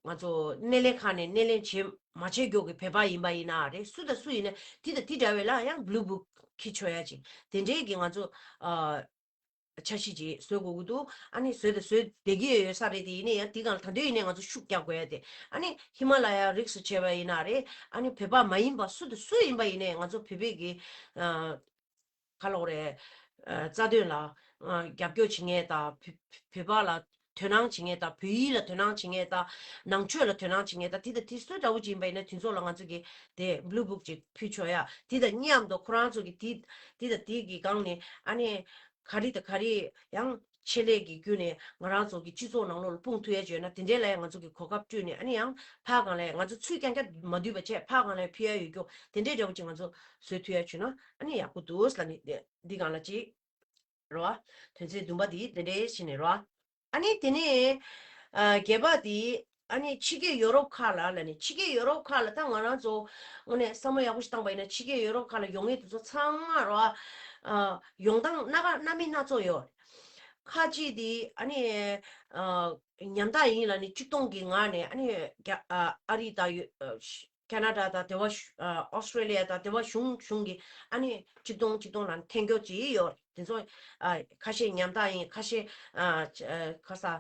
ང་ཚོ་སྣེ་ལེན་ཁང་ནས་སྣེ་ལེན་བྱེད་མ་བྱེད་མགྱོགས་ཀྱི་བོད་པ་ཡིན་པ་ཡིན་ན་རེད། སུ་དང་སུ་ཡིན་ན་དེ་དང་དེ་འདྲ་བའི་ལ་ཡང་Blue Book འཁྱེར་ཆོག་ཡ་ཅིག་དེ་འདྲའི་གི་ང་ཚོ་ཨ་འཆར་གཞི་ཅིག་བཟོ་དགོས་ཀྱི་འདུག་ཨ་ནི་བཟོས་དང་བཟོས་བསྡད་ཀྱི་ཡོད་ས་རེད་དེ། ཡིན་ནའི་ཡང་དེ་སྒང་ལ་ད་དུང་ཡིན་ནའི་ང་ཚོ་ཤུགས་རྒྱག་དགོས་ཡ་དེ། ཨ་ནི་ཧི་མ་ལ་ཡ་རིགས་སུ་བྱས་པ་ཡིན་ན་རེད། ཨ་ནི་བོད་པ་མ་ཡིན་པ་སུ་དང་སུ་ཡིན་པ་ཡིན་ནའི་ང་ཚོ་བོད་པའི་གི་ཨ་ག་ལབ་དགོས་རེད། ཨ་རྩ་དོན་ལ་ཨ་རྒྱབ་སྐྱོར་བྱེད་མཁན་དང་། བོད་བོད་པ་ལ་དོ་སྣང་བྱེད་མཁན་དང་། བོད་ཡིག་ལ་དོ་སྣང་བྱེད་མཁན་དང་། ནང་ཆོས་ལ་དོ་སྣང་བྱེད་མཁན་དང་། དེ་དང་དེ་སུ་འདྲ་བོ་ཅིག་ཡིན་པ་ཡིན་ན་དེ་ཚོ་ལ་ང་ཚོ་གི་དེ་Blue Book ཅིག་ཕུལ་ཆོག་ཡ། དེ་དང་མཉམ་དུ་ཁོ་རང་ཚོ་གི་དེ་དེ་དང་དེ་གི་སྒང་ནས་ཨ་ནི་ག་རེ་དང་ག་རེ་ཡང་ཆེད་ལས་ཀྱི་བརྒྱུད་ནས་ང་རང་ཚོ་གི་སྤྱི་ཚོགས་ནང་ལོགས་ལ་སྤུངས་ཐུབ་ཡ་བྱས་ན། དེ་འདྲའི་ལ་ཡང་ང་ཚོ་གི་གོ་སྐབས་སྤྲོད་ནས། ཨ་ནི་ཡང་ཕར་སྒང་ལ་ང་ཚོ་ཚུར་རྐྱང་རྐྱང་མ་བསྡུས་པ་བྱས། ཕར་སྒང་ལ་ཕུལ་ཡ་ཡོད་རྒྱུ་དེ་འདྲའི་འདྲ་བོ་ཅིག་ང་ཚོ་བཟོ་ཐུབ་ཡ་བྱུང་ན་ཨ་ནི་ཡག་པོ་འདུག་ལབ་ནས་འདི་སྒང་ལ་ཅིག་རེད་བ། དོན་ཚན་བདུན་པ་འདི་འདི་འདྲའི་བྱས་ནས་རེད་བ། ཨ་ནི་དེ་ནས་ཨ་བརྒྱད་པ་དེ་ཨ་ནི་ཕྱི་རྒྱལ་ཡོ་རོབ་ཁག་ལ་ལབ་ནས། ཕྱི་རྒྱལ་ཡོ་རོབ་ཁག་ལ་ད་ང་རང་ཚོ་དངོས་གནས་བསམ་བློ་ཡག་པོ་ཞིག་བཏང་པ་ཡིན་ན། ཕྱི་རྒྱལ་ཡོ་རོབ་ཁག་ལ་ཡོང་མཁན་དེ་ཚོ་ཚང་མ་རོ། ཨ་ཡོང་སྟངས་སྣ་ཁ་སྣ་མིན་སྣ་ཚོགས་ཡོད། ཁ་ཅིག་དེ་ཨ་ནི་ཨ་ཉམ་ཐག་ཡིན་ལབ་ནས་གཅིག་སྟོང་གི་ངང་ནས་ཨ་ནི་རྒྱ་ཨ་ཨ་རི་དང་ཡོ་ཨ་ཁ་ན་ཌ་དང་དེ་བ་ཨ་ཨོ་སི་ཊྲེ་ལི་ཡ་དང་དེ་བ་གཞུང་གཞུང་གི་ཨ་ནི་གཅིག་སྟོང་གཅིག་སྟོང་ལབ་ནས་འཐེན་རྒྱུ་ཅིག་ཡོད། དེ་ཚོ་ཨ་ཁ་ཤས་ཉམ་ཐག་ཡིན། ཁ་ཤས་ཨ་ཁ་ས་ཨ་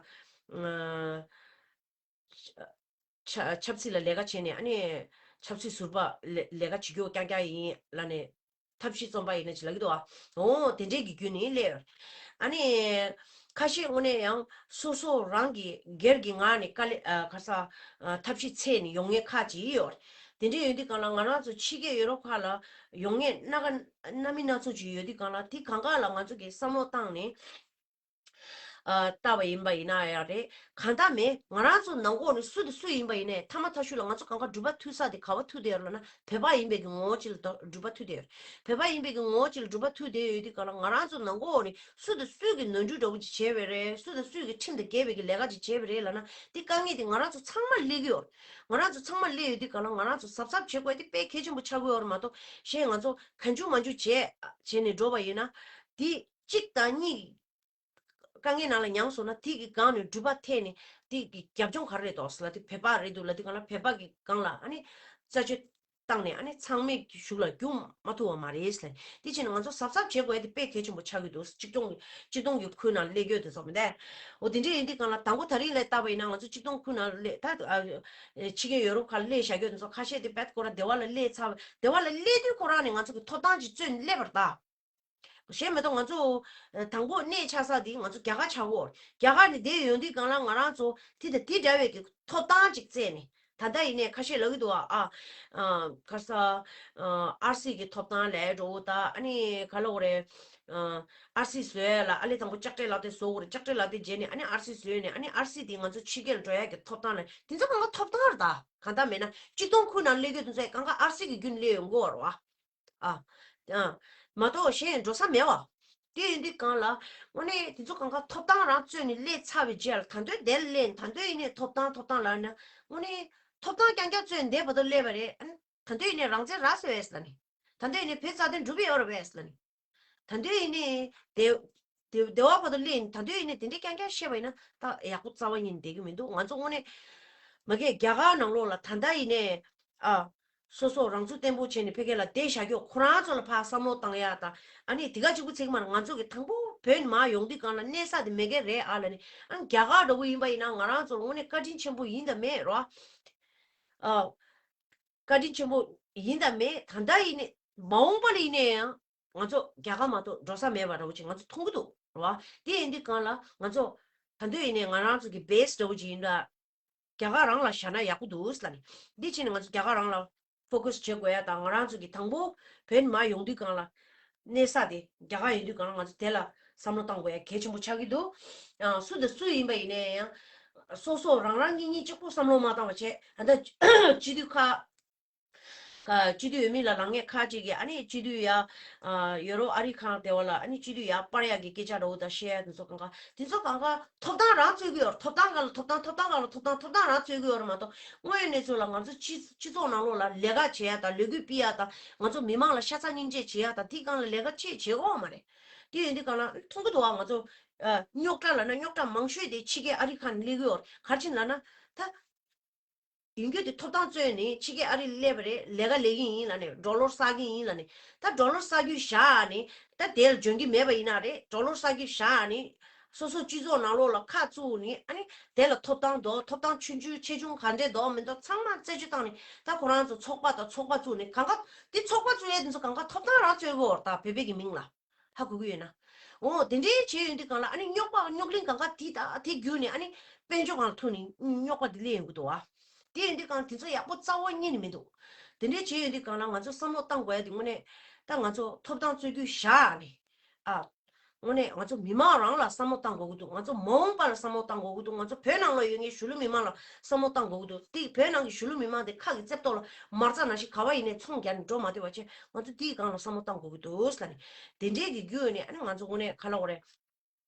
ཆ་ཆབ་སྲིད་ལ་ལས་ཀ་བྱས་ནས་ཨ་ནི་ཆབ་སྲིད་ཟུར་པ་ལས་ལས་ཀ་བྱེད་རྒྱུ་རྐྱང་རྐྱང་ཡིན་ལབ་ནས་ཐབས་ཤེས་རྩོམ་པ་ཡིན་ན་ཅིག་ལབ་ཀྱི་འདུག་ཨ། འོ་དེ་འདྲས་ཀྱི་བརྒྱུད་ནས་སླེབས་ཡོད། ཨ་ནི་ཁ་ཤས་དངོས་གནས་ཡང་སོ་སོ་རང་གི་སྒེར་གྱི་ངང་ནས་དཀའ་ལས་ཨ་ག་ས་ཨ་ཐབས་ཤེས་འཚོལ་ནས་ཡོང་མཁན་ཁག་ཅིག་ཡོད་རེད། དེ་འདྲས་ཡོད་དུས་སྒང་ལ་ང་རང་ཚོ་ཕྱི་རྒྱལ་ཡོ་རོབ་ཁག་ལ་ཡོང་མཁན་སྣ་ཁ་སྣ་མིན་སྣ་ཚོགས་ཅིག་ཡོད་དུས་སྒང་ལ་དེ་གང་ག་ལ་ང་ཚོ་གིས་བསམ་བློ་བཏང་ནས། ཨ་ལྟ་བ་ཡིན་པ་ཡིན་ན་ཡང་རེད། གང་ལྟར་མེད། ང་རང་ཚོ་ནང་ཁོག་ནས་སུ་དང་སུ་ཡིན་པ་ཡིན་ནའི་མཐའ་མ་མཐའ་གཞུག་ལ་ང་ཚོ་གང་ག་འགྲུལ་པ་མཐུད་ས་དེ་ག་བ་མཐུད་དེ་ཡོད་ལབ་ན་བོད་པ་ཡིན་པའི་གི་ངོ་བོ་ཅིག་ལ་འགྲུལ་པ་མཐུད་དེ་ཡོད། བོད་པ་ཡིན་པའི་གི་ངོ་བོ་ཅིག་ལ་འགྲུལ་པ་མཐུད་དེ་ཡོད་དུས་ག་ལ་ང་རང་ཚོ་ནང་ཁོག་ནས་སུ་དང་སུས་གི་ནོར་འཁྲུལ་འདྲ་བོ་ཅིག་བྱས་པ་རེད། སུ་དང་སུས་གི་ཁྲིམས་དང་འགལ་བའི་གི་ལས་ཀ་ཅིག་བྱས་པ་རེད་ལབ་ན་དེ་དཀའ་ངལ་དེ་ང་རང་ཚོ་ཚང་མ་སླེབས་ཀྱི་ཡོད། ང་རང་ཚོ་ཚང་མ་སླེབས་ཡོད་དུས་ག་ལ་ང་རང་ཚོ་གཟབ་གཟབ་བྱེད་དགོས་དེ་དཔེ་གལ་ཆེན་པོ་ཆགས་ཀྱི་ཡོད་རེད་མ་གཏོགས་གཞན་ང་ཚོ་གང་བྱུང་མང་བྱུང་བྱས་བྱས་ནས་འགྲོ་བ་ཡིན་ན་དེ་གཅིག་དང་གཉིས། དཀའ་ངལ་ནང་ལ་མྱངས་སོང་ན་དེ་གི་སྒང་ནས་འགྲུལ་པ་ཐེབས་ནས་དེ་གི་རྒྱབ་ལྗོངས་ག་རེ་རེད་འདུག་ཟེར་ལབ་དུས་བོད་པ་རེད་འདུག་ལབ་དུས་སྒང་ལ་བོད་པ་གི་སྒང་ལ་ཨ་ནི་རྩད་གཅོད་བཏང་ནས་ཨ་ནི་ཚང་མས་གཞུག་ལ་རྒྱུག་མ་ཐུབ་པ་མ་རེད་ཟེར། དེ་བྱས་ན་ང་ཚོ་གཟབ་གཟབ་བྱེད་དགོས་དེ་དཔེ་གལ་ཆེན་པོ་ཆགས་ཀྱི་འདུག་སྤྱི་སྟོང་གི་སྤྱི་སྟོང་གི་ཁུལ་ནང་སླེབས་ཡོད་དེ་ཚོ་མི་འདས། འོ་དེ་འདྲས་ཡིན་དུས་སྒང་ལ་དང་པོ་ད་རིང་ལ་བལྟས་པ་ཡིན་ན་ང་ཚོ་སྤྱི་སྟོང་ཁུལ་ནང་སླེབས་ད་ཨ་ཕྱི་རྒྱལ་ཡོ་རོབ་ཁག་ལ་སླེབས་བཞག་ཡོད་དེ་ཚོ་ཁ་ཤས་དེ་བེད་ཁོ་རང་སྡེ་བ་ལ་སླེབས་ཚར་བ་སྡེ་བ་ལ་སླེབས་དུས་ཁོ་རང་ནས་ང་ཚོ་གི་ཐོབ་ཐང་ཅིག་རྩོད་ནས་སླེབས་པ་རེད་ད། གཞན་མི་གཏོགས་ང་ཚོ་དང་པོ་གནས་ཆགས་ས་དེ་ང་ཚོ་རྒྱ་གར་ཆགས་ཡོད། རྒྱ་གར་ནས་བསྡད་ཡོང་དུས་སྒང་ལ་ང་རང་ཚོ་དེ་དང་དེ་འདྲ་བའི་གི་ཐོབ་ཐང་ཅིག་བཙལ་ནས་ད་ལྟ་ཡིན་ནའི་ཁ་ཤས་ལབ་ཀྱི་འདུག་ཨ། ཨ་ཁ་ས་ཨར་སི་གི་ཐོབ་ཐང་ལས་འགྲོ་ད་ཨ་ནི་ག་ལ་འོ་རེད། ཨར་སི་བཟོ་ཡ་ལ་ཨ་ལེ་དང་པོ་ལྕགས་སྤྲེལ་ལག་དེ་བཟོ་དགོས་རེད། ལྕགས་སྤྲེལ་ལག་དེ་རྗེས་ནས་ཨ་ནི་ཨར་སི་བཟོས་ནས་ཨ་ནི་ཨར་སི་དེ་ང་ཚོ་ཕྱི་རྒྱལ་འགྲོ་ཡ་གི་ཐོབ་ཐང་ལ་དེ་ཚོ་གང་ག་ཐོབ་ཐང་རེད་ད། གང་ལྟར་མེད་ན་སྤྱི་སྟོང་ཁུལ་ནང་སླེབས་རྒྱུ་དེ་ཚོ་གང་ག་ཨར་སི་གི་བརྒྱུད་ནས་སླེབས་ཡོང་གི་ཡོད་རེད་བ། ཨ། ཨ། མ་གཏོགས་གཞན་འགྲོ་ས་མེད་བ། དེ་ཡིན་དུས་སྒང་ལ། དངོས་གནས་དེ་ཚོ་གང་ག་ཐོབ་ཐང་རང་རྩོད་ནས་སླེབས་ཚར་བའི་རྗེས་ལ་ད་དུང་དེ་ལ་སླེབས་ནས་ད་དུང་ཡིན་ནའི་ཐོབ་ཐང་ཐོབ་ཐང་ལབ་ན། དངོས་གནས་ཐོབ་ཐང་རྐྱང་རྐྱང་རྩོད་ནས་བསྡད་བར་དུ་སླེབས་པ་རེད། ཨ་ནི་ད་དུང་ཡིན་ནའི་རང་བཙན་རག་སོང་བས་ལབ་ནས། ད་དུང་ཡིན་ནའི་བོད་རྩ་དོན་འགྲུབ་ཡོད་རེད་བས་ལབ་ནས། ད་དུང་ཡིན་ནའི་དེ། དེ་བདེ་བ་བར་དུ་སླེབས་ཡིན། ད་དུང་ཡིན་ནའི་དེ་འདྲའི་རྐྱང་རྐྱང་བཤད་པ་ཡིན་ན་ད་ཡག་པོ་རྩ་བ་ཉིད་ནས་བསྡད་ཀྱི་མི་འདུག་ང་ཚོ་དངོས་གནས་མ་གིའི་རྒྱ་གར་ནང་ལོགས་ལ་ད་ལྟ་ཡིན་ནའི་ཨ། སོ་སོ་རང་ཚུགས་བརྟན་པོ་བྱས་ནས་ཕ་གི་ལ་བསྡད་བཞག་རྒྱུ་ཁོ་རང་ཚོ་ལ་ཕར་བསམ་བློ་བཏང་ཡ་ད་ཨ་ནི་དེ་ག་གཅིག་པུ་ཚིག་མ་ང་ཚོ་གི་དང་པོ་བོད་ནས་མར་ཡོང་དུས་སྒང་ལ་གནས་ས་དེ་མ་གི་རེད་ཨ་ལ་ནི་ཨ་རྒྱ་གར་འདྲ་བོ་ཡིན་པ་ཡིན་ན་ང་རང་ཚོར་དངོས་གནས་བཀའ་དྲིན་ཆེན་པོ་ཡིན་དང་མེད་རོ། ཨ། བཀའ་དྲིན་ཆེན་པོ་ཡིན་དང་མེད་ད་ལྟ་ཡིན་ནའི་མ་འོངས་པ་ལ་ཡིན་ནའི་ཡང་ང་ཚོ་རྒྱ་གར་མ་གཏོགས་འགྲོ་ས་མེད་པ་འདྲ་བོ་ཅིག་ང་ཚོ་མཐོང་གི་འདུག་རོ། དེ་ཡིན་དུས་སྒང་ལ་ང་ཚོ་ད་དུང་ཡིན་ནའི་ང་རང་ཚོ་གི་བེ་སི་འདྲ་བོ་ཅིག་ཡིན་ད། རྒྱ་གར་རང་ལ་བཞག་ན་ཡག་པོ་འདུག་ལབ་ནས། འདི་ཕྱིན་ནས་ང་ཚོ་རྒྱ་གར་རང་ལ་ཕོ་ཀ་སི་བྱེད་དགོས་ཡ་དང་ང་རང་ཚོ་གི་དང་པོ་བོད་ནས་མར་ཡོང་དུས་སྒང་ལ་གནས་ས་དེ་རྒྱ་གར་ཡིན་དུས་སྒང་ལ་ང་ཚོ་དེ་ལ་བསམ་བློ་གཏང་དགོས་ཡ་གལ་ཆེན་པོ་ཆགས་ཀྱི་འདུག་ཡང་སུ་དང་སུ་ཡིན་པ་ཡིན་ནའི་ཡང་སོ་སོ་རང་རང་གཉིས་གཉིས་གཅིག་པུ་བསམ་བློ་མ་བཏང་བ་བྱས་ད་ལྟ་སྤྱི་འཐུས་ཁག་སྤྱི་འཐུས་འོས་མི་ལ་ལངས་མཁན་ཁག་ཅིག་གིས་ཨ་ནི་སྤྱི་འཐུས་ཡ་ཡོ་རོབ་ཨ་རི་ཁང་དེ་བ་ལ་ཨ་ནི་སྤྱི་འཐུས་ཡ་སྤར་ཡག་གི་སྐད་ཆ་འདྲ་བོ་དང་བཤད་ཡ་དེ་ཚོ་གང་ག་དེ་ཚོ་གང་ག་ཐོབ་ཐང་རང་རྩོད་ཀྱི་ཡོད་རེད། ཐོབ་ཐང་ག་ལ་ཐོབ་ཐང་ཐོབ་ཐང་ག་ལ་ཐོབ་ཐང་ཐོབ་ཐང་རང་རྩོད་ཀྱི་ཡོད་རེད་མ་གཏོགས་དངོས་ཡོད་གནས་ཚུལ་ལ་ང་ཚོ་སྤྱི་སྤྱི་ཚོགས་ནང་ལོགས་ལ་ལས་ཀ་བྱེད་ཡ་དང་ལས་འགུལ་སྤེལ་ཡ་དང་ང་ཚོ་མི་མང་ལ་ཤ་ཚ་སྙིང་རྗེ་བྱེད་ཡ་དང་དེའི་སྒང་ལ་ལས་ཀ་ཆེ་བྱེད་དགོས་མ་རེད། དེ་ཡིན་དུས་གང་ལ་མཐོང་གི་འདུག་བ། ང་ཚོ་རྙོག་དྲ་ལབ་ན་རྙོག་དྲ་མང་ཤོས་དེ་ཕྱི་རྒྱལ་ཨ་རི་ཁང་ནས་སླེབས་ཀྱི་ཡོད་རེད། ག་རེ་བྱས་ནས་ལབ་ན་ད། ཡིན་རྒྱུ་དེ་ཐོབ་ཐང་རྩོད་ནས་ཕྱི་རྒྱལ་ཨ་རི་སླེབས་པ་རེད། ལས་ཀ་ལས་ཀྱི་ཡིན་ལབ་ནས་ཌོ་ལར་བསགས་ཀྱི་ཡིན་ལབ་ནས་ད་ཌོ་ལར་བསགས་རྒྱུ་བཞག་ནས་ད་དེ་ལ་འཇོན་གྱི་མེད་པ་ཡིན་ན་རེད། ཌོ་ལར་བསགས་རྒྱུ་བཞག་ནས་སོ་སོ་སྤྱི་ཚོགས་ནང་ལོགས་ལ་ཁ་བཙུགས་ནས་ཨ་ནི་དེ་ལ་ཐོབ་ཐང་འདུག་ཐོབ་ཐང་ཆུང་ཆུང་ཆེ་ཆུང་ག་འདྲས་འདུག་མི་འདུག་ཚང་མ་རྩད་གཅོད་བཏང་ནས་ད་ཁོ་རང་ཚོ་ཚོགས་པ་དང་ཚོགས་པ་བཙུགས་ནས་གང་ག་དེ་ཚོགས་པ་བཙུགས་ཡས་དེ་ཚོ་གང་ག་ཐོབ་ཐང་རང་རྩོད་དགོས་ད་བོད་པའི་གི་མིང་ལ། ཧ་གོ་གི་ཡོད་ན། འོ་དེ་འདྲའི་བྱས་ཡོད་དུས་གང་ལ་ཨ་ནི་རྙོག་པ་རྙོག་གླེང་གང་ག་དེ་དང་དེ་བརྒྱུད་ནས་ཨ་ནི་དཔལ་འབྱོར་གང་ལ་ཐུག་ནས་རྙོག་པ་དེ་སླེབས་ཡོང་གི་འདུག་བ། དེ་ཡོད་དུས་གང་དེ་ཚོ་ཡག་པོ་རྩ་བ་ཉིད་ནས་མི་འདུག་དེ་འདྲའི་བྱས་ཡོད་དུས་གང་ལ་ང་ཚོ་བསམ་བློ་བཏང་དགོས་ཡ་དེ་དངོས་གནས་ད་ང་ཚོ་ཐོབ་ཐང་རྩོད་རྒྱུ་བཞག་ནས་ཨ། དངོས་གནས་ང་ཚོ་མི་མང་རང་ལ་བསམ་བློ་བཏང་དགོས་ཀྱི་འདུག་ང་ཚོ་མ་འོངས་པ་ལ་བསམ་བློ་བཏང་དགོས་ཀྱི་འདུག་ང་ཚོ་བོད་ནང་ལ་ཡོད་མཁན་གཞིས་ལུས་མི་མང་ལ་བསམ་བློ་བཏང་དགོས་ཀྱི་འདུག་དེ་བོད་ནང་གི་གཞིས་ལུས་མི་མང་དེ་ཁ་གི་རྩེབ་ཏོག་ལ་མ་རྩ་ནང་བཞིན་ག་བ་ཡིན་ནའི་ཚོང་རྒྱག་ནས་འགྲོ་མ་བདེ་བ་བྱས་ང་ཚོ་དེའི་སྒང་ལ་བསམ་བློ་བཏང་དགོས་ཀྱི་འདུག་ཟེར་ལབ་ནས་དེ་འདྲའི་གི་རྒྱུ་ནས་ཨ་ནི་ང་ཚོ་དངོས་གནས་ག་ལ་འོ་རེད།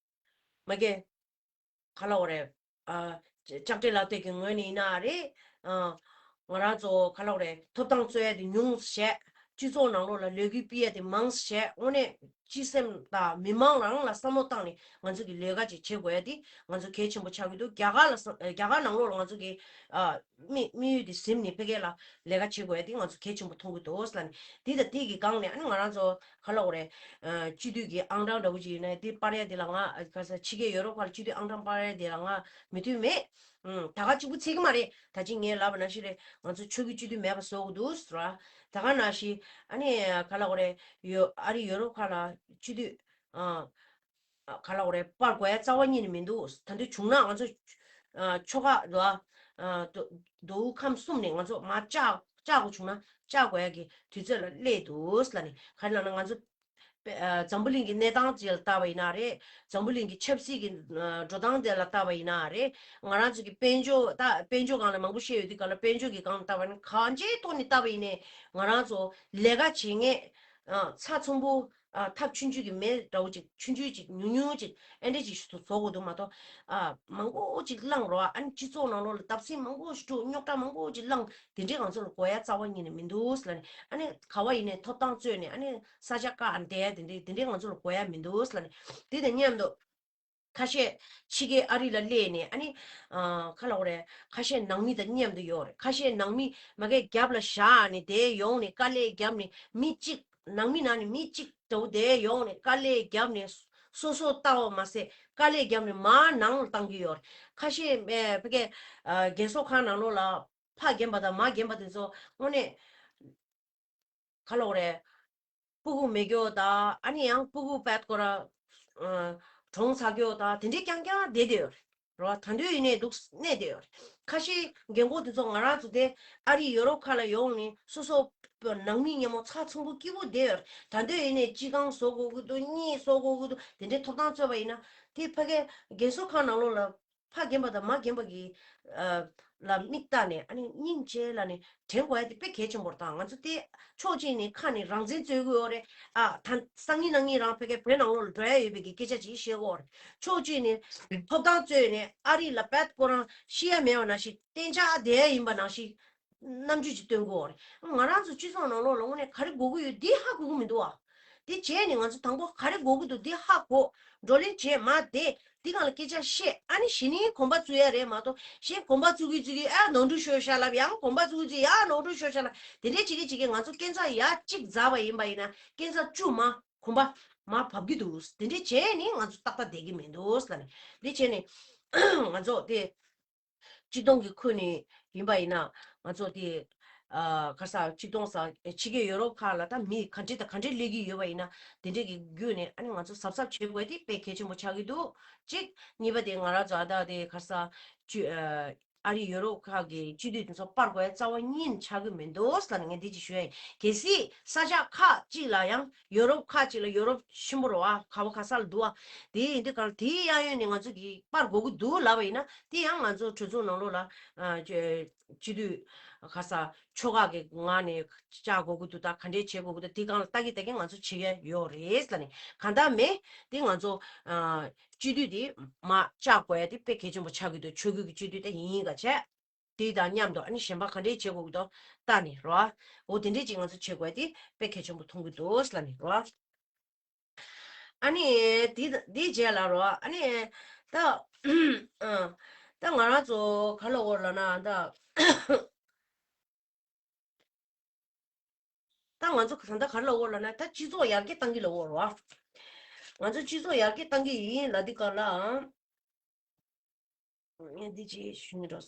མ་གི་ག་ལ་འོ་རེད། ཨ། ལྕགས་སྤྲེལ་ལག་དེབ་ཀྱི་ངོས་ནས་ཡིན་ན་རེད། ཨ། ང་རང་ཚོ་ག་ལ་འོ་རེད་ཐོབ་ཐང་རྩོད་ཡ་དེ་ཉུང་བཤད། སྤྱི་ཚོགས་ནང་ལོགས་ལ་ལས་འགུལ་སྤེལ་ཡ་དེ་མང་བཤད། དངོས་གནས་སྤྱི་སེམས་དང་མི་མང་རང་ལ་བསམ་བློ་བཏང་ནས་ང་ཚོ་གི་ལས་ཀ་ཅིག་བྱེད་དགོས་ཡ་དེ་ང་ཚོ་གལ་ཆེན་པོ་ཆགས་ཀྱི་འདུག་རྒྱ་གར་ལ་བསམ་རྒྱ་གར་ནང་ལོགས་ལ་ང་ཚོ་གི་ཨ། དམིགས་དམིགས་ཡུལ་དེ་ཟིན་ནས་ཕ་གི་ལ་ལས་ཀ་བྱེད་དགོས་ཡ་དེ་ང་ཚོ་གལ་ཆེན་པོ་མཐོང་གི་འདུག་ཟེར་ལབ་ནས་དེ་དང་དེ་གི་སྒང་ནས་ཨ་ནི་ང་རང་ཚོ་ག་ལ་འོ་རེད། སྤྱི་འཐུས་ཀྱི་ཨང་གྲངས་འདྲ་བོ་ཅིག་ཡོད་ན་དེ་སྤར་ཡ་དེ་ལ་ང་ག་ས་ཕྱི་རྒྱལ་ཡོ་རོབ་ཁག་ལ་སྤྱི་འཐུས་ཨང་གྲངས་སྤར་ཡ་དེ་ལ་ང་མོས་མཐུན་མེད། ད་ག་གཅིག་པུ་ཚིག་གི་མ་རེད། ད་ཅི་ངས་ལབ་པ་ནང་བཞིན་རེད། ང་ཚོ་ཆོས་ཀྱི་སྤྱི་འཐུས་མེད་པ་བཟོ་དགོས་འདུག་ཟེར་བ། ད་ག་ནང་བཞིན་ཨ་ནི་ག་ལ་འོ་རེད་ཡོ་ཨ་རི་ཡོ་རོབ་ཁག་ལ་སྤྱི་འཐུས་ཨ། ག་ལ་འོ་རེད་སྤར་དགོས་ཡ་རྩ་བ་ཉིད་ནས་མི་འདུག་ད་དུང་བྱུང་ན་ང་ཚོ་ཨ། ཆོལ་ཁ་འདུག་ཨ། མདོ་དབུས་ཁམས་གསུམ་ནས་ང་ཚོ་མར་བཅག་བཅག་དགོས་བྱུང་ན་བཅག་དགོས་ཡ་གི་དུས་ཚོད་ལ་སླེབས་འདུག་ལབ་ནས་ག་རེ་ལབ་ན་ང་ཚོ་ པེ་ཨ་འཛམ་བུ་གླིང་གི་གནས་སྟངས་དེ་ལ་ལྟ་བ་ཡིན་ན་རེད། འཛམ་བུ་གླིང་གི་ཆབ་སྲིད་ཀྱི་ཨ་འགྲོ་སྟངས་དེ་ལ་ལྟ་བ་ཡིན་ན་རེད། ང་རང་ཚོ་གི་དཔལ་འབྱོར་ད་དཔལ་འབྱོར་སྒང་ལ་མང་པོ་བཤད་ཡོད་དུས་སྒང་ལ་དཔལ་འབྱོར་གྱི་སྒང་ལ་ལྟ་བ་ཡིན་ན། གང་ཅིའི་ཐོག་ནས་ལྟ་བ་ཡིན་ནའི་ང་རང་ཚོ་ལས་ཀ་བྱེད་མཁན་ཨ་ཚ་ཚོམ་བུ་ཨ་ཐབས་ཆུང་ཆུང་གི་མེ་འདྲ་བོ་ཅིག་ཆུང་ཆུང་ཅིག་ཉུང་ཉུང་ཅིག་ཨེ་འདྲ་ཅིག་བཟོ་དགོས་འདུག་མ་གཏོགས། ཨ་མང་པོ་ཅིག་བླངས་རོགས། ཨ་ནི་སྤྱི་ཚོགས་ནང་ལོགས་ལ་བརྡབ་གསིག་མང་པོ་ཞིག་འགྲོ། རྙོག་དྲ་མང་པོ་ཅིག་བླངས། དེ་འདྲའི་ང་ཚོ་ལ་དགོས་ཡ་རྩ་བ་ཉིད་ནས་མི་འདུག་ལབ་ནས། ཨ་ནི་ག་བ་ཡིན་ནའི་ཐོབ་ཐང་རྩོད་ནས་ཨ་ནི་ས་ཆ་བཀག་བསྡད་ཡ་དེ་འདྲའི་དེ་འདྲའི་ང་ཚོ་ལ་དགོས་ཡ་མི་འདུག་ལབ་ནས། དེ་དང་མཉམ་དུ་ཁ་ཤས་ཕྱི་རྒྱལ་ཨ་རི་ལ་སླེབས་ནས་ཨ་ནི་ཨ་ག་ལབ་དགོས་རེད། ཁ་ཤས་ནང་མི་དང་མཉམ་དུ་ཡོད་རེད། ཁ་ཤས་ནང་མི་མ་གིའི་རྒྱབ་ལ་བཞག་ནས་དེ་ཡོང་ནས་དཀའ་ལས་བརྒྱབ་ནས། མི་གཅིག་ནང་མི་ནང་ནས་མི་གཅིག་འདྲ་བོ་དེ་ཡོང་ནས་དཀའ་ལས་བརྒྱབ་ནས། སོ་སོ་ལྟ་བ་མ་ཟད་དཀའ་ལས་བརྒྱབ་ནས་མར་ནང་ལ་བཏང་གི་ཡོད་རེད། ཁ་ཤས་ཨེ་ཕ་གིའི་ཨ་རྒན་གསོ་ཁང་ནང་ལོགས་ལ་ཕར་རྒན་པ་དང་མར་རྒན་པ་དེ་ཚོ་དངོས་གནས་ག་ལབ་དགོས་རེད། སྤུ་གུ་མེད་རྒྱུ་དང་ཨ་ནི་ཡང་སྤུ་གུ་པད་སྐོར་ཨ་གྲོངས་ཚར་རྒྱུ་དང་དེ་འདྲའི་རྐྱང་རྐྱང་བསྡད་བསྡད་ཡོད་རེད། རོ། ད་དུང་ཡིན་ནའི་འདུག་གནས་བསྡད་ཡོད་རེད། ཁ་ཤས་རྒན་གོག་དེ་ཚོ་ང་རང་ཚོ་དེ་ཨ་རི་ཡོ་རོབ་ཁ་ལ་ཡོང་ནས་སོ་སོ་ནང་མི་མཉམ་པོ་ཚ་ཚོམ་བུ་སྐྱིད་པོ་བསྡད་ཡོད་རེད། ད་དུང་ཡིན་ནའི་སྤྱི་ཁང་བཟོ་དགོས་ཀྱི་འདུག་གཉིས་བཟོ་དགོས་ཀྱི་འདུག་དེ་འདྲའི་ཐོབ་ཐང་རྩོད་པ་ཡིན་ན། དེ་ཕ་གིའི་རྒན་གསོ་ཁང་ནང་ལོགས་ལ་ཕར་རྒན་པ་དང་མར་རྒན་པ་གི་ཨ་ལ་མིག་ལྟ་ནས་ཨ་ནི་སྙིང་རྗེ་ལབ་ནས་དྲན་དགོས་ཡ་དེ་དཔེ་གལ་ཆེན་པོ་རེད། ད་ང་ཚོ་དེ་ཕྱོགས་གཅིག་ནས་ཁ་ནས་རང་བཙན་རྩོད་ཀྱི་ཡོད་རེད། ཨ་ད་སང་ཉིན་གནངས་ཉིན་རང་ཕ་གིའི་བོད་ནང་ལོགས་ལ་འགྲོ་ཡ་ཡོད་པའི་གི་སྐད་ཆ་ཅིག་བཤད་ཀྱི་ཡོད་རེད། ཕྱོགས་གཅིག་ནས་ཐོབ་ཐང་རྩོད་ནས་ཨ་རི་ལ་པད་ཁོ་རང་ཤི་ཡ་མེད་པ་ནང་བཞིན་གཏན་འཇགས་བསྡད་ཡ་ཡིན་པ་ནང་བཞིན་རྣམ་འགྱུར་ཅིག་སྟོན་གྱི་ཡོད་རེད། ང་རང་ཚོ་སྤྱི་ཚོགས་ནང་ལོགས་ལ་དངོས་གནས་ག་རེ་དགོས་ཀྱི་ཡོད་འདི་ཧ་གོ་གི་མི་འདུག་ཨ། དེ་བྱས་ནས་ང་ཚོ་དང་པོ་ག་རེ་དགོས་ཀྱི་འདུག་འདི་ཧ་གོ། བགྲོ་གླེང་བྱས་མ་བསྡད། འདི་སྒང་ལ་སྐད་ཆ་བཤད། ཨ་ནི་གཞི་ནས་གོམ་པ་བཙུགས་ཡ་རེད་མ་གཏོགས། གཞན་གོམ་པ་བཙུགས་ཀྱི་བཙུགས་ཀྱི་ཨ་ནོར་འཁྲུལ་ཤོར་ཤག་ལབ། ཡང་གོམ་པ་བཙུགས་ཀྱི་ཡ་ནོར་འཁྲུལ་ཤོར་ཤག་ལབ། དེ་འདྲའི་བྱེད་ཀྱི་བྱེད་ཀྱི་ང་ཚོ་སྐས་འཛེག་ཡ་གཅིག་འཛེགས་པ་ཡིན་པ་ཡིན་ན་སྐས་འཛེག་བཅུ་མ་གོམ་པ་མར་བབས་ཀྱི་འདུག་དེ་འདྲའི་བྱས་ནས་ང་ཚོ་ཏག་ཏག་བསྡད་ཀྱི་མི་འདུག་ལབ་ནས། འདི་བྱས་ནས་ང་ཚོ་དེ། སྤྱི་སྟོང་གི་ཁུལ་ནས་ཡིན་པ་ཡིན་ན་ང་ཚོ་དེ་ཨ་ག་ས་སྤྱི་སྟོང་ས་ཕྱི་རྒྱལ་ཡོ་རོབ་ཁག་ལ་ད་མི་ག་འདྲ་དང་ག་འདྲ་སླེབས་ཀྱི་ཡོད་པ་ཡིན་ན་དེ་འདྲ་གི་བརྒྱུད་ནས་ཨ་ནི་ང་ཚོ་གཟབ་གཟབ་བྱེད་དགོས་དེ་དཔེ་གལ་ཆེན་པོ་ཆགས་ཀྱི་འདུག་གཅིག་གཉིས་པ་དེ་ང་རང་ཚོ་ཨ་ད་དེ་ག་ས་སྤྱི་ཨ་ཨ་རི་ཡོ་རོབ་ཁག་གི་སྤྱི་འཐུས་དེ་ཚོ་སྤར་དགོས་རྩ་བ་ཉིད་ཆགས་ཀྱི་མི་འདུག་ཟེར་ནས་ངས་འདི་ཅིག་ཞུ་ཡ་ཡིན། གལ་སྲིད་ས་ཆ་ཁག་ཅིག་ལ་ཡང་ཡོ་རོབ་ཁག་ཅིག་ལ་ཡོ་རོབ་ཆེན་པོ་རེད་བ། ག་བ་ག་ས་ལ་འདུག་བ། དེ་ཡིན་དུས་གང་དེའི་གཡས་གཡོན་ནས་ང་ཚོ་གིས་སྤར་དགོས་ཀྱི་འདུག་ལབ་པ་ཡིན་ན་དེ་ཡང་ང་ཚོ་གྲོས་ཚོགས་ནང་ལོགས་ལ་ཨ་སྤྱི་སྤྱི་འཐུས་ག་ས་ཆོལ་ཁ་གི་ངང་ནས་བཅར་དགོས་ཀྱི་འདུག་ད་ག་འདྲས་བྱེད་དགོས་ཀྱི་འདུག་དེ་སྒང་ལ་ལྟ་གི་ལྟ་གི་ང་ཚོ་བྱེད་ཡ་ཡོད་རེད་ལབ་ནས། གང་ལྟར་མེད་དེ་ང་ཚོ་ཨ་སྤྱི་འཐུས་དེ་མར་བཅར་དགོས་ཡ་དེ་དཔེ་གལ་ཆེན་པོ་ཆགས་ཀྱི་འདུག་ཆོས་བརྒྱུད་ཀྱི་སྤྱི་འཐུས་དེ་ཡིན་ག་བྱས། དེ་དང་མཉམ་དུ་ཨ་ནི་གཞན་པ་ག་འདྲས་བྱེད་དགོས་ཀྱི་འདུག་ལྟ་ནས་རོ། འོ་དེ་འདྲས་ཅིག་ང་ཚོ་བྱེད་དགོས་དེ་དཔེ་གལ་ཆེན་པོ་མཐོང་གི་འདུག་ལབ་ནས་རོ། ཨ་ནི་དེ་དེའི་རྗེས་ལ་རོ། ཨ་ནི་ད་ཨ་ད་ང་རང་ཚོ་ག་ལ་འོར་ལ་ན་ད། ད་ང་ཚོ་ད་ལྟ་ག་རེ་ལབ་དགོས་ལབ་ན་ད་སྤྱི་ཚོགས་ཡར་རྒྱས་གཏང་གི་ལབ་དགོས་རེད་བ། ང་ཚོ་སྤྱི་ཚོགས་ཡར་རྒྱས་གཏང་གི་ཡིན་ལབ་དུས་སྒང་ལ། ངས་འདི་ཅིག་ཞུ་ནི་འགྲོ།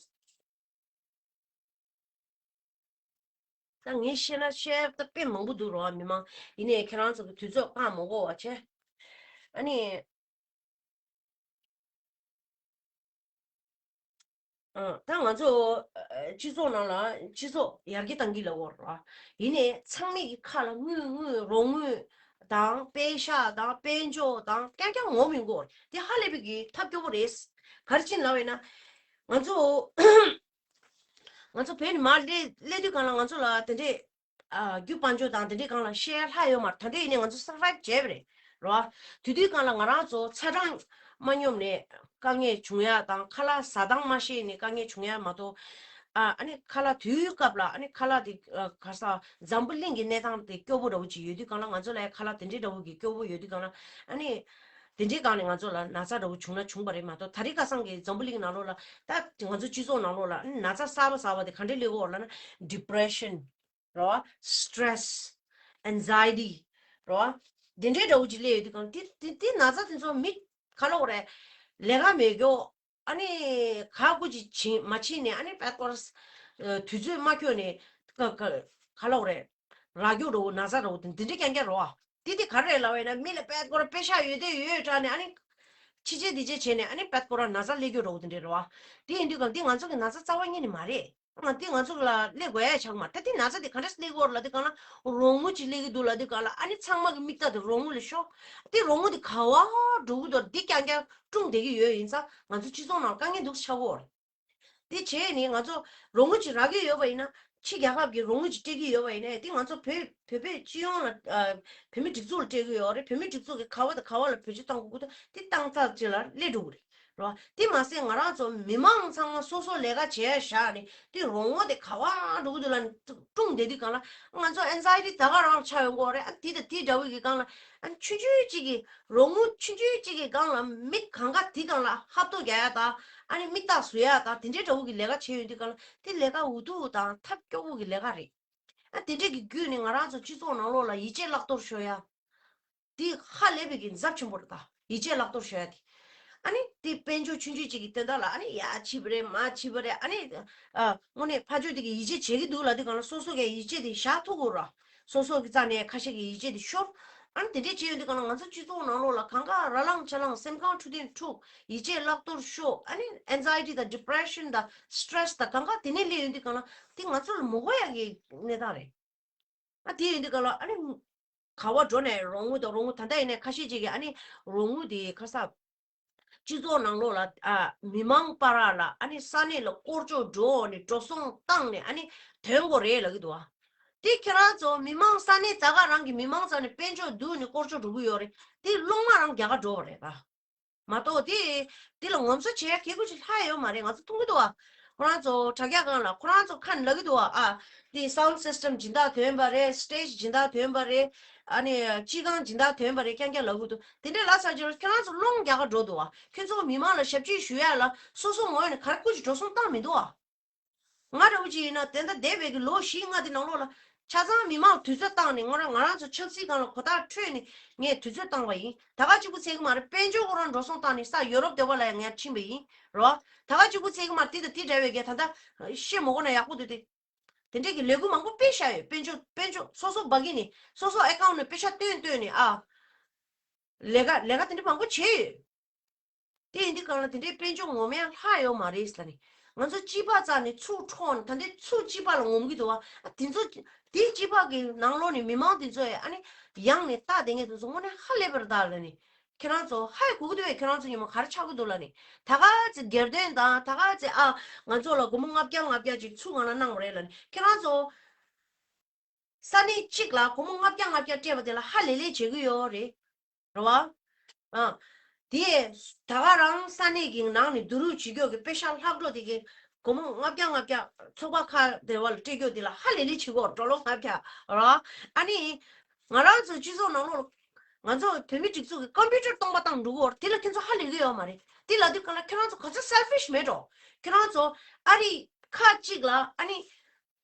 ད་ངས་བཤད་ན་བཤད་ད་དཔེ་མང་པོ་འདུག་རེད་བ་མི་མང་། ཡིན་ནའི་ཁྱེད་རང་ཚོ་གི་དུས་ཚོད་བཀག་མ་དགོས་པ་བྱས། ཨ་ནི། ཨ་ད་ང་ཚོ་ཨ་སྤྱི་ཚོགས་ནང་ལ་སྤྱི་ཚོགས་ཡར་རྒྱས་གཏང་གི་ལབ་དགོས་རེད་བ། ཡིན་ནའི་ཚང་མས་ཀྱི་ཁ་ལ་དངུལ་དངུལ་རོགས་དངུལ་དང་པེ་ཤག་དང་དཔལ་འབྱོར་དང་རྐྱང་རྐྱང་ངོམ་ཡོང་གི་ཡོད་རེད། དེ་ཧ་ལས་པའི་གི་ཐབས་སྐྱོ་པོ་རེད། ག་རེ་བྱས་ནས་ལབ་པ་ཡིན་ན། ང་ཚོ་ང་ཚོ་བོད་ནས་མར་སླེབས་སླེབས་དུས་སྒང་ལ་ང་ཚོ་ལ་དེ་འདྲས་ཨ་རྒྱུ་དཔལ་འབྱོར་དང་དེ་འདྲའི་སྒང་ལ་བཤད་ཡ་ལྷག་ཡོད་མ་རེད། ད་ལྟ་ཡིན་ནའི་ང་ཚོ་སར་བའིབ་བྱས་པ་རེད་རོ། དེ་དུས་སྒང་ལ་ང་རང་ཚོ་ཚ་གྲང་མ་སྙོམས་ནས་དཀའ་ངལ་བྱུང་ཡ་དང་ཁ་ལག་ཟ་སྟངས་མ་ཤེས་ནས་དཀའ་ངལ་བྱུང་ཡ་མ་གཏོགས། ཨ་ཨ་ནི་ཁ་ལག་དུས་སྐབས་ལ་ཨ་ནི་ཁ་ལག་དེ་ཨ་ག་ས་འཛམ་བུ་གླིང་གི་གནས་སྟངས་དེ་སྐྱོ་པོ་འདྲ་བོ་ཅིག་ཡོད་དུས་སྒང་ལ་ང་ཚོ་ལ་ཡ་ཁ་ལག་དེ་འདྲའི་འདྲ་བོ་གི་སྐྱོ་པོ་ཡོད་དུས་སྒང་ལ་ཨ་ནི་དེ་འདྲའི་སྒང་ནས་ང་ཚོ་ལ་ན་ཚ་འདྲ་བོ་བྱུང་ན་བྱུང་བ་རེད་མ་གཏོགས། ད་རེས་ཁ་སང་གི་འཛམ་བུ་གླིང་ནང་ལོགས་ལ་ད་ང་ཚོ་སྤྱི་ཚོགས་ནང་ལོགས་ལ་ཨ་ནི་ན་ཚ་གསར་པ་གསར་པ་དེ་ག་འདྲའི་སླེབས་ཡོད་ལབ་ན་depression རོ། stress, anxiety རོ། འདི་འདྲའི་འདྲ་བོ་ཅིག་སླེབས་ཡོད་དུས་སྒང་དེ་དེ་དེ་ན་ཚ་དེ་ཚོ་མི་ག་ལབ་དགོས་རེད། ལས་ཀ་མེད་རྒྱུ། ཨ་ནི་ག་དགོས་ཅིག་བྱེད་མ་བྱེད་ནས་ཨ་ནི་པད་སྐོར་དུས་ཚོད་མ་འཁྱོལ་ནས་ག་ག་ག་ལབ་དགོས་རེད། རག་རྒྱུ་རོ་ན་ཚ་རོ་དེ་འདི་འདྲའི་རྐྱང་རྐྱང་རོ། དེ་དེ་ག་རེ་རེད་ལབ་པ་ཡིན་ན་མི་ལ་པད་སྐོར་པེ་ཤག་ཡོད་དེ་ཡོད་དྲགས་ནས་ཨ་ནི་ཕྱི་རྗེས་འདི་རྗེས་བྱས་ནས་ཨ་ནི་པད་སྐོར་ན་ཚ་སླེབས་རྒྱུ་རོ་དེ་འདྲའི་རོ། དེ་ཡིན་དུས་སྒང་འདི་ང་ཚོ་གི་ན་ཚ་རྩ་བ་ཉིད་ནས་མ་རེད། ང་འདི་ང་ཚོ་ལ་སླེབས་དགོས་ཡ་ཆགས་མ། ད་འདི་ན་ཚ་འདི་ག་འདྲ་སླེབས་ཀྱི་ཡོད་རེད་ལབ་དུས་སྒང་ལ་རོང་བུ་ཅིག་སླེབས་ཀྱི་འདུག་ལབ་དུས་སྒང་ལ། ཨ་ནི་ཚང་མ་གི་མིག་ལྟ་དེ་རོང་བུ་ལ་ཤོར། འདི་རོང་བུ་འདི་ག་པར་འགྲོ་གི་འདུག་འདི་རྐྱང་རྐྱང་སྲུང་བསྡད་ཀྱི་ཡོད། ཡིན་ཙང་ང་ཚོ་སྤྱི་ཚོགས་ནང་དཀའ་ངལ་འདུག་ཆགས་ཀྱི་ཡོད་རེད། དེ་བྱས་ནས་ང་ཚོ་རོང་བུ་ཅིག་རག་གི་ཡོད་པ་ཡིན་ན། ཕྱི་རྒྱལ་ཁབ་ཀྱི་རོང་བུ་ཅིག་སྤྲད་ཀྱི་ཡོད་པ་ཡིན་ན། དེ་ང་ཚོ་བོད་བོད་པའི་སྤྱི་ཡོངས་ལ་ཨ། བོད་མི་སྒྲིག་འཛུགས་ལ་སྤྲད་ཀྱི་ཡོད་རེད། བོད་མི་སྒྲིག་འཛུགས་ཀྱི་ག་པ་དང་ག་པ་ལ་བེད་སྤྱོད་གཏང་དགོས་ཀྱི་འདུག་དེ་བཏང་ཚར་རྗེས་ལ་སླེབས་འགྲོ་གི་རེད། རེད་བ། དེ་མ་ཟད་ང་རང་ཚོ་མི་མང་ཚང་མ་སོ་སོ་ལས་ཀ་བྱས་བཞག་ནས་དེ་རོང་བུ་དེ་ག་པར་འགྲོ་གི་འདུག་ལབ་ནས་སྲུང་བསྡད་དུས་སྒང་ལ་ང་ཚོ་ཨེན་ཛའི་ཊི་ད་ག་རང་ཆགས་ཡོང་གི་ཡོད་རེད། ཨ། དེ་དང་དེ་འདྲ་བོ་གི་སྒང་ལ། ཨ། ཆུང་ཆུང་གཅིག་གི་རོང་བུ་ཆུང་ཆུང་གཅིག་གི་སྒང་ལ་མི་གང་ག་དེ་སྒང་ལ་ཧབ་ཐོབ་རྒྱག་ཡ་དང་། ཨ་ནི་མིག་ལྟ་བཟོ་ཡ་དང་། དེ་འདྲའི་འདྲ་བོ་གི་ལས་ཀ་བྱས་ཡོང་དུས་སྒང་ལ་དེ་ལས་ཀ་འུ་ཐུག་དང་ཐབས་སྐྱོ་བོ་གི་ལས་ཀ་རེད། ཨ། དེ་འདྲས་ཀྱི་བརྒྱུད་ནས་ང་རང་ཚོ་སྤྱི་ཚོགས་ནང་ལོགས་ལ་ཡིད་ཆེས་བརླག་གཏོར་ཤོར་ཡ། དེ་ཧ་ལས་པའི་གི་ཚབས་ཆེན་པོ་རེད་ད། ཡིད་ཆེས་བརླག་གཏོར་ཤོར་ཡ་དེ། ཨ་ནི་དེ་དཔལ་འབྱོར་ཆུང་ཆུང་ཅིག་གི་དོན་དག་ལ་ཨ་ནི་ཡར་ཕྱིན་པ་རེད། མར་ཕྱིན་པ་རེད། ཨ་ནི། ཨ། དངོས་གནས་ཕར་ཕྱོགས་དེ་གིས་ཡིད་ཆེས་བྱེད་ཀྱི་འདུག་ལབ་དུས་སྒང་ལ་སོ་སོ་གིས་ཡིད་ཆེས་དེ་བཞག་ཐུབ་དགོས་ར། སོ་སོ་གི་རྩ་ནས་ཁ་ཤས་ཀྱིས་ཡིད་ཆེས་དེ་ཤོར། ཨ་ནི་དེ་འདྲས་བྱས་ཡོང་དུས་སྒང་ལ་ང་ཚོ་སྤྱི་ཚོགས་ནང་ལོགས་ལ་གང་ག་ར་ལངས་ཆ་ལངས། སེམས་ཁམས་འཁྲུག་ལྡིང་འཁྲུག་ཡིད་ཆེས་བརླག་གཏོར་ཤོར། ཨ་ནི་ཨེན་ཛའི་ཊི་དང་ཌི་པི་རེ་ཤན་དང་སི་ཊེ་རེ་སི་དང་གང་ག་དེ་ནས་སླེབས་ཡོང་དུས་སྒང་ལ་དེ་ང་ཚོ་ལ་མི་དགོས་ཡ་གི་གནས་སྟངས་རེད། ཨ། དེ་ཡིན་དུས་སྒང་ལ་ཨ་ནི་ག་པར་འགྲོ་ནས་རོང་བུ་དང་། རོང་བུ་ད་ལྟ་ཡིན་ནའི་ཁ་ཤས་ཅིག་གིས་ཨ་ནི་རོང་བུ་དེ་ཁ་ས་སྤྱི་ཚོགས་ནང་ལོགས་ལ། ཨ། མི་མང་བར་ལ། ཨ་ནི་ས་གནས་ལ་སྐོར་ཅོག་འགྲོ་ནས་འགྲོ་སོང་བཏང་ནས་ཨ་ནི་ཐོན་དགོས་རེད་ལབ་ཀྱི་འདུག་ཨ། དེ་ཁྱེད་རང་ཚོ་མི་མང་ས་གནས་ད་ག་རང་གི་མི་མང་རྩ་ནས་དཔལ་འབྱོར་བསྡུས་ནས་སྐོར་ཅོག་འགྲོ་གི་ཡོད་རེད། དེ་སློང་མ་རང་རྒྱ་གར་འགྲོ་བ་རེད་ད། མ་གཏོགས་དེ་དེ་ལ་ངོམ་སོ་བྱེད་ཡ་གི་གུ་ཅིག་ལྷག་ཡོད་མ་རེད། ང་ཚོ་མཐོང་གི་འདུག་བ། ཁོ་རང་ཚོ་དྲ་རྒྱ་སྒང་ལ་ཁོ་རང་ཚོ་ཁ་ནས་ལབ་ཀྱི་འདུག་བ། ཨ། དེ་སའུན་ཌི་སིས་ཊམ་སྦྱིན་བདག་ཐོན་པ་རེད། སི་ཊེ་ཇི་སྦྱིན་བདག་ཐོན་པ་རེད། ཨ་ནི་སྤྱི་ཁང་སྦྱིན་བདག་ཐོན་པ་རེད། རྐྱང་རྐྱང་ལབ་ཀྱི་འདུག་དེ་འདྲས་ལབ་ཚར་རྗེས་ལ་ཁྱོད་རང་ཚོ་སློང་རྒྱ་གར་འགྲོ་འདུག་བ། ཁྱོད་ཚོ་མི་མང་ལ་ཞབས་ཕྱི་ཞུ་ཡ་ལ་སོ་སོ་ངོས་ནས་ག་རེ་གུ་ཅིག་འགྲོ་སོང་བཏང་མི་འདུག་བ། ང་འདྲ་བོ་ཅིག་ཡིན་ན་དེ་འདྲ་འདས་པའི་གི་ལོ་བཞི་ལྔ་དེ་ནང་ལོགས་ལ་ཆ་ཚང་མི་མང་དུས་ཚོད་བཏང་ནས། ང་རང་ང་རང་ཚོ་ཆབ་སྲིད་སྒང་ལ་གོ་བརྡ་འཕྲོད་ནས་ངས་དུས་ཚོད་བཏང་བ་ཡིན། ད་ག་གཅིག་པུ་ཚད་ཀྱི་མ་རེད། དཔལ་འབྱོར་ཁོ་རང་འགྲོ་སོང་བཏང་ནས་ས་ཡོ་རོབ་སྡེ་བ་ལ་ཡང་ངས་ཕྱིན་པ་ཡིན། རོ། ད་ག་གཅིག་པུ་ཚད་ཀྱི་མ་རེད། དེ་དང་དེ་འདྲ་བའི་གི་ད་ལྟ་བཤད་མི་དགོས་ན་ཡག་པོ་འདུག་སྟེ། དེ་འདྲའི་གི་ལས་འགུལ་མང་པོ་སྤེལ་བཞག་ཡོད། དཔལ་འབྱོར་དཔལ་འབྱོར་སོ་སོ་སྦ་གི་ནས་སོ་སོ་ཨེ་ཀའུན་ཊི་ནས་པེ་ཤ་བཏོན་བཏོན་ནས། ཨ། ལས་ཀ་ལས་ཀ་དེ་འདྲ་མང་པོ་བྱས་ཡོད། དེ་ཡིན་དུས་སྒང་ལ་དེ་འདྲའི་དཔལ་འབྱོར་ངོམ་ཡ་ལྷག་ཡོད་མ་རེད་ལབ་ནས། ང་ཚོ་སྤྱི་པ་རྩ་ནས་ཚུར་འཕྲོག་ནས་ད་ལྟའི་ཚུར་སྤྱི་པ་ལ་ངོམ་གྱི་འདུག་བ། ཨ། དེ་ཚོ་དེའི་སྤྱི་པ་གི་ནང་ལོགས་ནས་མི་མང་དེ་ཚོས་ཨ་ནི་ཡང་ནས་ལྟ་བསྡད་མཁན་དེ་ཚོ་དངོས་གནས་ཧ་ལས་པ་རེད་ད་ལབ་ནས། ཁྱེད་རང་ཚོ་ཧ་ཡ་གོ་གི་འདུག་བས། ཁྱེད་རང་ཚོ་ཉིན་མོ་ག་རེ་ཆགས་ཀྱི་འདུག་ལབ་ནས། ད་ག་ཚོད་སྒེར་དོན་དང་། ད་ག་ཚོད། ཨ། ང་ཚོ་ལ་སྒོར་མོ་ལྔ་བརྒྱ་ལྔ་བརྒྱ་ཅིག་ཚུར་ང་ལ་གནང་བ་རེད་ལབ་ནས། ཁྱེད་རང་ཚོ་ས་གནས་གཅིག་ལ་སྒོར་མོ་ལྔ་བརྒྱ་ལྔ་བརྒྱ་སྤྲད་པ་དེ་ལ་ཧ་ལས་ལས་བྱེད་ཀྱི་ཡོད་རེད། རེད་བ། ཨ། དེ་ད་ག་རང་ས་གནས་ཀྱི་ནང་ནས་བསྡུ་རུབ་བྱེད་རྒྱུ་གི་པེ་ཤ་ལྷག་འཕྲོ་དེ་གི་སྒོར་མོ་ལྔ་བརྒྱ་ལྔ་བརྒྱ་ཚོགས་པ་ཁག་དེ་བ་ལ་སྤྲད་རྒྱུ་དེ་ལ་ཧ་ལས་ལས་བྱེད་ཀྱི་ཡོད་རེད། ཌོ་ལར་ལྔ་བརྒྱ། རེད་བ། ཨ་ནི་ང་རང་ཚོ་སྤྱི་ཚོགས་ནང་ལོགས་ལ་ང་ཚོ་བོད་མི་སྒྲིག་འཛུགས་ཀྱི་ཀམ་པུ་ཊར་སྟོང་པ་བཏང་འགྲོ་གི་ཡོད་རེད། དེ་ལ་ཁྱེད་ཚོ་ཧ་ལས་ཀྱི་ཡོད་མ་རེད། དེ་ལབ་དུས་སྒང་ལ་ཁྱེད་རང་ཚོ་ག་ཚོད་སེལ་ཕིཤ་མེད་འགྲོ། ཁྱེད་རང་ཚོ་ཨ་རི་ཁག་ཅིག་ལ། ཨ་ནི་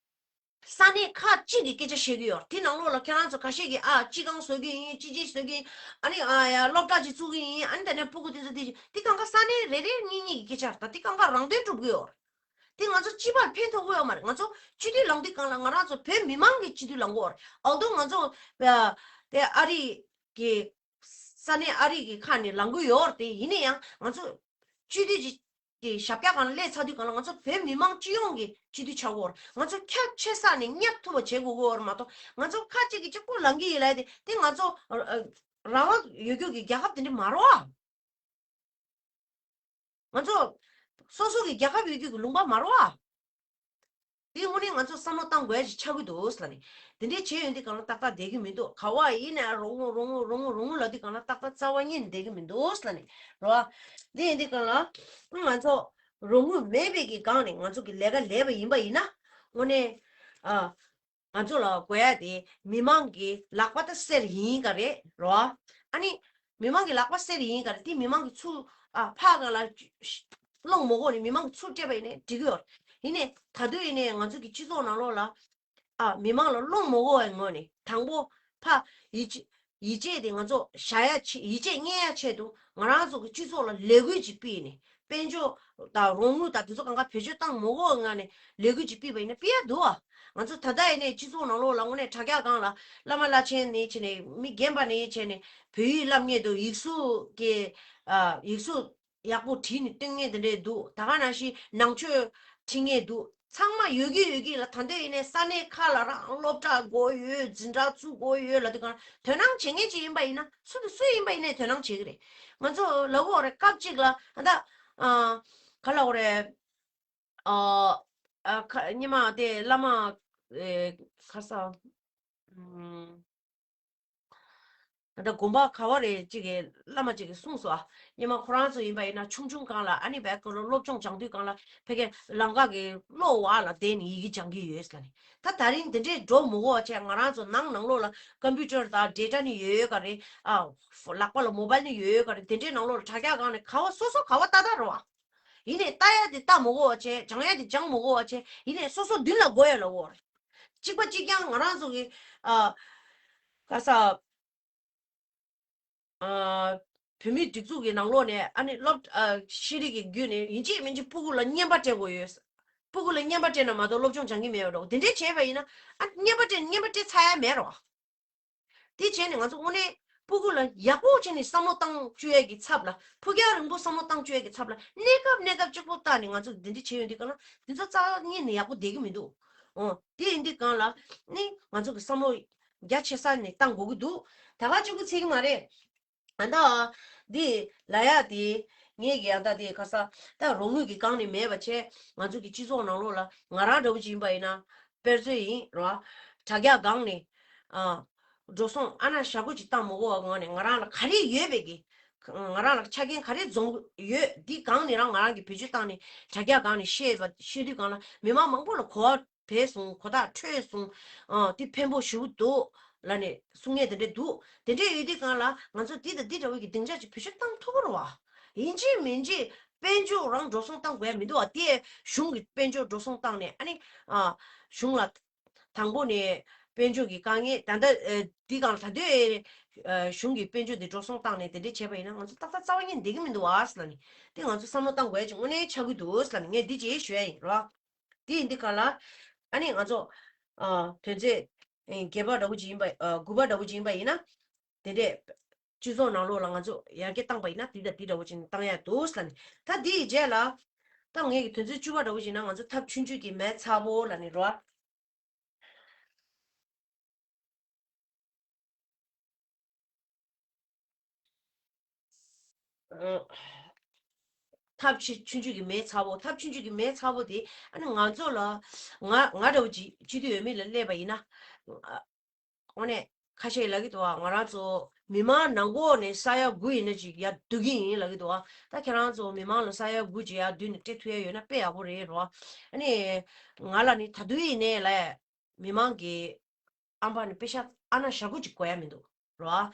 ས་གནས་ཁག་ཅིག་གི་སྐད་ཆ་བཤད་ཀྱི་ཡོད། དེ་ནང་ལོགས་ལ་ཁྱེད་རང་ཚོ་ཁ་ཤས་ཀྱིས། ཨ། སྤྱི་ཁང་བཟོ་གི་ཡིན། སྤྱི་སྤྱི་བཟོ་གི་ཡིན། ཨ་ནི། ཨ། ཡ། སློབ་གྲྭ་ཅིག་བཙུགས་ཀྱི་ཡིན། ཨ་ནི་དེ་ནས་སྤུ་གུ་དེ་ཚོ་དེ་དེ་གང་ག་ས་གནས་རེ་རེ་གཉིས་གཉིས་ཀྱི་སྐད་ཆ་རེད། ད་དེ་གང་ག་རང་དོན་སྒྲུབ་ཀྱི་ཡོད་རེད། དེ་ང་ཚོ་སྤྱི་པར་ཕན་ཐོགས་ཀྱི་ཡོད་མ་རེད། ང་ཚོ་སྤྱི་འཐུས་ལངས་དུས་སྒང་ལ་ང་རང་ཚོ་བོད་མི་མང་གི་སྤྱི་འཐུས་ལངས་ཀྱི་ཡོད་རེད། ཨལ་དོ་ང་ཚོ། ཨ། དེ་ཨ་རི་གི་ས་གནས་ཨ་རི་གི་ཁག་ནས་ལངས་ཀྱི་ཡོད་རེད། དེ་ཡིན་ན་ཡང་ང་ཚོ་སྤྱི་འཐུས་ཀྱི་གི་ཞབས་བཀྱག་སྒང་ལ་སླེབས་ཚར་དུས་སྒང་ལ་ང་ཚོ་བོད་མི་མང་སྤྱི་ཡོངས་ཀྱི་སྤྱི་འཐུས་ཆགས་ཀྱི་ཡོད་རེད། ང་ཚོ་ཁྱབ་ཆེ་ས་ནས་བསྙབ་ཐུབ་པ་བྱེད་དགོས་ཀྱི་ཡོད་རེད་མ་གཏོགས། ང་ཚོ་ཁ་ཅིག་གིས་གཅིག་པོ་ལངས་ཀྱི་ཡིན་ལབ་དེ། དེ་ང་ཚོ་རང་དབང་ཡོད་རྒྱུ་གི་རྒྱལ་ཁབ་དེ་འདྲ་མ་རེད་བ། ང་ཚོ་སོ་སོ་གི་རྒྱལ་ཁབ་ཡོད་རྒྱུ་གི་ལུང་པ་མ་རེད་བ། དེ་དངོས་གནས་ང་ཚོ་བསམ་བློ་བཏང་དགོས་ཡ་ཞིག་ཆགས་ཀྱི་འདུག་ལབ་ནས། དེ་འདྲས་བྱས་ཡོང་དུས་སྒང་ལ་ཏག་ཏག་བསྡད་ཀྱི་མི་འདུག་ག་བ་ཡིན་ན་རོང་བོ་རོང་བོ་རོང་བོ་རོང་བོ་ལབ་དུས་སྒང་ལ་ཏག་ཏག་རྩ་བ་ཉིད་ནས་བསྡད་ཀྱི་མི་འདུག་ལབ་ནས། རེད་བ། དེ་ཡིན་དུས་སྒང་ལ་ང་ཚོ་རོང་བོ་མེད་པའི་གི་སྒང་ནས་ང་ཚོ་གི་ལས་ཀ་ལས་པ་ཡིན་པ་ཡིན་ན། དངོས་གནས། ཨ། ང་ཚོ་ལ་དགོས་ཡ་དེ་མི་མང་གི་ལག་པ་ད་གསེར་ཡིན་ག་རེད། རེད་བ། ཨ་ནི་མི་མང་གི་ལག་པ་གསེར་ཡིན་ག་རེད། དེ་མི་མང་གི་ཚུར། ཨ། ཕར་སྒང་ལ་སློང་མ་དགོས་ནས་མི་མང་གི་ཚུར་སྤྲད་པ་ཡིན་ནའི་འགྲིག་གི་ཡོད་རེད། ཡིན་ནའི་ད་དུང་ཡིན་ནའི་ང་ཚོ་གི་སྤྱི་ཚོགས་ནང་ལོགས་ལ། ཨ། མི་མང་ལ་སློང་མ་དགོས་པའི་ངོས་ནས་དང་པོ་ཕར་ཡིད་ཆེས་ཡིད་ཆེས་དེ་ང་ཚོ་བཞག་ཡ་ཆེད། ཡིད་ཆེས་རྙེད་ཡ་ཆེད་དུ་ང་རང་ཚོ་གི་སྤྱི་ཚོགས་ལ་ལས་འགུལ་ཅིག་སྤེལ་ནས། དཔལ་འབྱོར་དང་རོགས་དངུལ་དང་དེ་ཚོ་གང་ག་བེད་སྤྱོད་བཏང་མ་དགོས་པའི་ངང་ནས་ལས་འགུལ་ཅིག་སྤེལ་བ་ཡིན་ན་སྤེལ་ཡ་འདུག་བ། ང་ཚོ་ད་ལྟ་ཡིན་ནའི་སྤྱི་ཚོགས་ནང་ལོགས་ལ་དངོས་གནས་དྲ་རྒྱ་སྒང་ལ་བླ་མ་བླ་ཆེན་ནས་བྱས་ནས། མི་རྒན་པ་ནས་བྱས་ནས་བོད་ཡིག་བསླབ་མཁན་འདུག་ཡིག་གཟུགས་ཀྱི། ཨ། ཡིག་གཟུགས་ཡག་པོ་བྲིས་ནས་སྟོན་མཁན་དེ་འདྲས་འདུག་ད་ག་ནང་བཞིན་ནང་ཆོས་ཁྲིད་མཁན་འདུག་ཚང་མ་ཡོད་ཀྱི་ཡོད་ཀྱི་ལ། ད་འདོད་ཡིན་ནའི་ས་གནས་ཁག་ལ་རང་སློབ་གྲྭ་དགོས་ཡོད། འཛིན་གྲྭ་བཙུགས་དགོས་ཡོད་ལ། དེ་གང་དོ་སྣང་བྱེད་མཁན་ཅིག་ཡིན་པ་ཡིན་ན། སུ་དང་སུ་ཡིན་པ་ཡིན་ནའི་དོ་སྣང་བྱེད་ཀྱི་རེད། ང་ཚོ་ལབ་དགོས་རེད། སྐབས་གཅིག་ལ་ད་ཨ་ག་ལབ་དགོས་རེད། ཨ་ཨ་ཁ་སྔོན་མ་དེ་བླ་མ་ཨེ་ཁ་ས་ཨམ། ད་དགོན་པ་ག་བ་རེད་ཅིག་གི་བླ་མ་ཅིག་གིས་གསུངས་སོང་ཨ། སྔོན་མ་ཁོ་རང་ཚོ་ཡིན་པ་ཡིན་ན་ཆུང་ཆུང་སྒང་ལ་ཨ་ནི་བས་ཁོ་རང་སློབ་སྦྱོང་སྦྱང་དུས་སྒང་ལ་ཕ་གི་ལམ་ཁ་གི་གློག་འོག་ལ་བསྡད་ནས་ཡི་གེ་སྦྱང་གི་ཡོད་ཟེར་ནས། ད་ད་རིང་དེ་འདྲས་འགྲོ་མི་དགོས་པ་བྱས། ང་རང་ཚོ་ནང་ནང་ལོགས་ལ་ཀམ་པུ་ཊར་དང་ཌེ་ཊ་ནི་ཡོད་ཡོད་ག་རེད་ཨ། ལག་པ་ལ་མོ་བལ་ནི་ཡོད་ཡོད་ག་རེད། དེ་འདྲས་ནང་ལོགས་ལ་དྲ་རྒྱ་སྒང་ནས་ག་བ་སོ་སོ་ག་བ་ལྟ་ལྟ་རོགས་ཨ། ཡིན་ནའི་ལྟ་ཡ་དེ་ལྟ་མི་དགོས་པ་བྱས། སྦྱང་ཡ་དེ་སྦྱང་མི་དགོས་པ་བྱས། ཡིན་ནའི་སོ་སོ་མདུན་ལ་དགོས་ཡ་ལ་འོ། གཅིག་པ་གཅིག་རྐྱང་ང་རང་ཚོ་གི་ཨ་ག་ས་ཨ་བོད་མིའི་སྒྲིག་འཛུགས་ཀྱི་ནང་ལོགས་ནས་ཨ་ནི་སློབ་ཨ་ཤེས་རིག་གི་བརྒྱུད་ནས་ཡིན་གཅིག་མིན་གཅིག་སྤུ་གུ་ལ་རྔན་པ་སྤྲད་དགོས་ཡོད། སྤུ་གུ་ལ་རྔན་པ་སྤྲད་ན་མ་གཏོགས་སློབ་སྦྱོང་སྦྱང་གི་མེད་པ་འདྲ་བོ་དེ་འདྲས་བྱས་པ་ཡིན་ན། ཨ་རྔན་པ་སྤྲད་རྔན་པ་སྤྲད་ཚར་ཡ་མེད་རོ། དེ་བྱས་ནས་ང་ཚོ་དངོས་གནས་སྤུ་གུ་ལ་ཡག་པོ་བྱས་ནས་བསམ་བློ་བཏང་བཅུག་ཡས་ཀྱི་ཚབ་ལ། ཕུགས་རྒྱང་རིང་པོ་བསམ་བློ་བཏང་བཅུག་ཡས་ཀྱི་ཚབ་ལ། གནས་སྐབས་གནས་སྐབས་གཅིག་པོ་བལྟས་ནས་ང་ཚོ་འདི་འདྲ་བྱས་ཡོང་དུས་སྒང་ལ་འདི་ཚོ་རྩ་བ་ཉིད་ནས་ཡག་པོ་བསྡད་ཀྱི་མི་འདུག་འོ། དེ་ཡིན་དུས་སྒང་ལ་ནི་ང་ཚོ་གི་བསམ་བློ་རྒྱ་ཆེ་ས་ནས་བཏང་དགོས་ཀྱི་འདུག་ད་ག་གཅིག་པུ་ཚད་ཀྱི་མ་རེད། ཨ་ད་འདི་ལབ་ཡ་དེ་ངས་ཀྱི་ཨ་ད་དེ་ག་ས་ད་རོགས་དངུལ་གྱི་སྒང་ནས་མེད་པ་བྱས། ང་ཚོ་གི་སྤྱི་ཚོགས་ནང་ལོགས་ལ་ང་རང་འདྲ་བོ་ཅིག་ཡིན་པ་ཡིན་ན། དཔེར་མཚོན་ཡིན་རོ། དྲ་རྒྱ་སྒང་ནས་ཨ་འགྲོ་སོང་ཨ་ན་ཞེ་པོ་ཅིག་བཏང་མི་དགོས་པ་ངོས་ནས། ང་རང་ལ་ག་རེ་ཡོད་པའི་གི་ང་རང་ལ་ཆ་རྐྱེན་ག་རེ་འཛོམས་ཡོད། འདི་སྒང་ནས་རང་ང་རང་གི་བེད་སྤྱོད་བཏང་ནས་དྲ་རྒྱ་སྒང་ནས་བཤད་པ་བཤད་དུས་སྒང་ལ་མི་མང་མང་པོ་ལ་གོ་བ་བས་སོང་། གོ་རྟོགས་འཕྲོད་སོང་། ཨ་འདི་ཕན་པོ་ཞེ་པོ་འདུག་ལབ་ནས་གསུང་མཁན་དེ་འདྲས་འདུག་དེ་འདྲས་ཡོད་དུས་སྒང་ལ་ང་ཚོ་འདི་དང་འདི་འདྲ་བོ་གི་སྡིངས་ཆ་ཅིག་བེད་སྤྱོད་བཏང་ཐུབ་ཀྱི་རེད་བ། ཡིན་གཅིག་མིན་གཅིག་དཔལ་འབྱོར་རང་འགྲོ་སོང་བཏང་དགོས་ཡ་མི་འདུག་བ། དེ་གཞུང་གི་དཔལ་འབྱོར་འགྲོ་སོང་བཏང་ནས་ཨ་ནི་ཨ་གཞུང་ལ་དང་པོ་ནས་དཔལ་འབྱོར་གྱི་དཀའ་ངལ་ད་ལྟ་ཨ་འདི་སྒང་ལ་ད་དུང་ཨ་གཞུང་གི་དཔལ་འབྱོར་འདི་འགྲོ་སོང་བཏང་ནས་དེ་འདྲས་བྱས་པ་ཡིན་ན་ང་ཚོ་ཏག་ཏག་རྩ་བ་ཉིད་བསྡད་ཀྱི་མི་འདུག་བ་ཟེར་ལབ་ནས། དེ་ང་ཚོ་བསམ་བློ་བཏང་དགོས་ཡ་ཅིག་དངོས་གནས་ཆགས་ཀྱི་འདུག་ཟེར་ལབ་ནས་ངས་འདི་བྱས་ཞུ་ཡ་ཡིན་རོ། དེ་ཡིན་དུས་སྒང་ལ་ཨ་ནི་ང་ཚོ་ཨ་དོན་ཚན་ཨེ་བརྒྱད་པ་འདྲ་བོ་ཅིག་ཡིན་པ་ཨ་དགུ་པ་འདྲ་བོ་ཅིག་ཡིན་པ་ཡིན་ན། དེ་འདྲས་སྤྱི་ཚོགས་ནང་ལོགས་ལ་ང་ཚོ་ཡར་རྒྱས་བཏང་པ་ཡིན་ན་འདི་དང་འདི་འདྲ་བོ་ཅིག་བཏང་ཡ་འདུག་ཟེར་ནས། ད་འདི་ཡི་རྗེས་ལ་ད་ངས་ཀྱི་དོན་ཚན་བཅུ་པ་འདྲ་བོ་ཅིག་ཡིན་ན་ང་ཚོ་ཐབས་ཆུང་ཆུང་གི་མེ་ཚ་པོ་ལབ་ནས་རོ། ཨ་ཐབས་ཆེ་ཆུང་ཆུང་གི་མེ་ཚ་པོ། ཐབས་ཆུང་ཆུང་གི་མེ་ཚ་པོ་དེ་ཨ་ནི་ང་ཚོ་ལ་ང་ང་འདྲ་བོ་ཅིག་སྤྱི་འཐུས་འོས་མི་ལ་སླེབས་པ་ཡིན་ན། ཨ་དངོས་གནས་ཁ་ཤས་ལབ་ཀྱི་འདུག་བ། ང་རང་ཚོ་མི་མང་ནང་ལོགས་ནས་ས་ཡ་དགུ་ཡིན་ན་ཅིག་ཡར་བསྡུ་གི་ཡིན་ལབ་ཀྱི་འདུག་བ། ད་ཁྱེད་རང་ཚོ་མི་མང་ལ་ས་ཡ་དགུ་ཅིག་ཡར་བསྡུས་ནས་སྤྲད་ཐུབ་ཡ་ཡོད་ན་དཔེ་ཡག་པོ་རེད་རོ། ཨ་ནི་ང་ལ་ནི་ད་དུང་ཡིན་ནའི་ལས་མི་མང་གི་ཨམ་པ་ནི་པེ་ཤ་ཨ་ན་ཞེ་པོ་ཅིག་དགོས་ཡ་མི་འདུག་རོ། ཨ་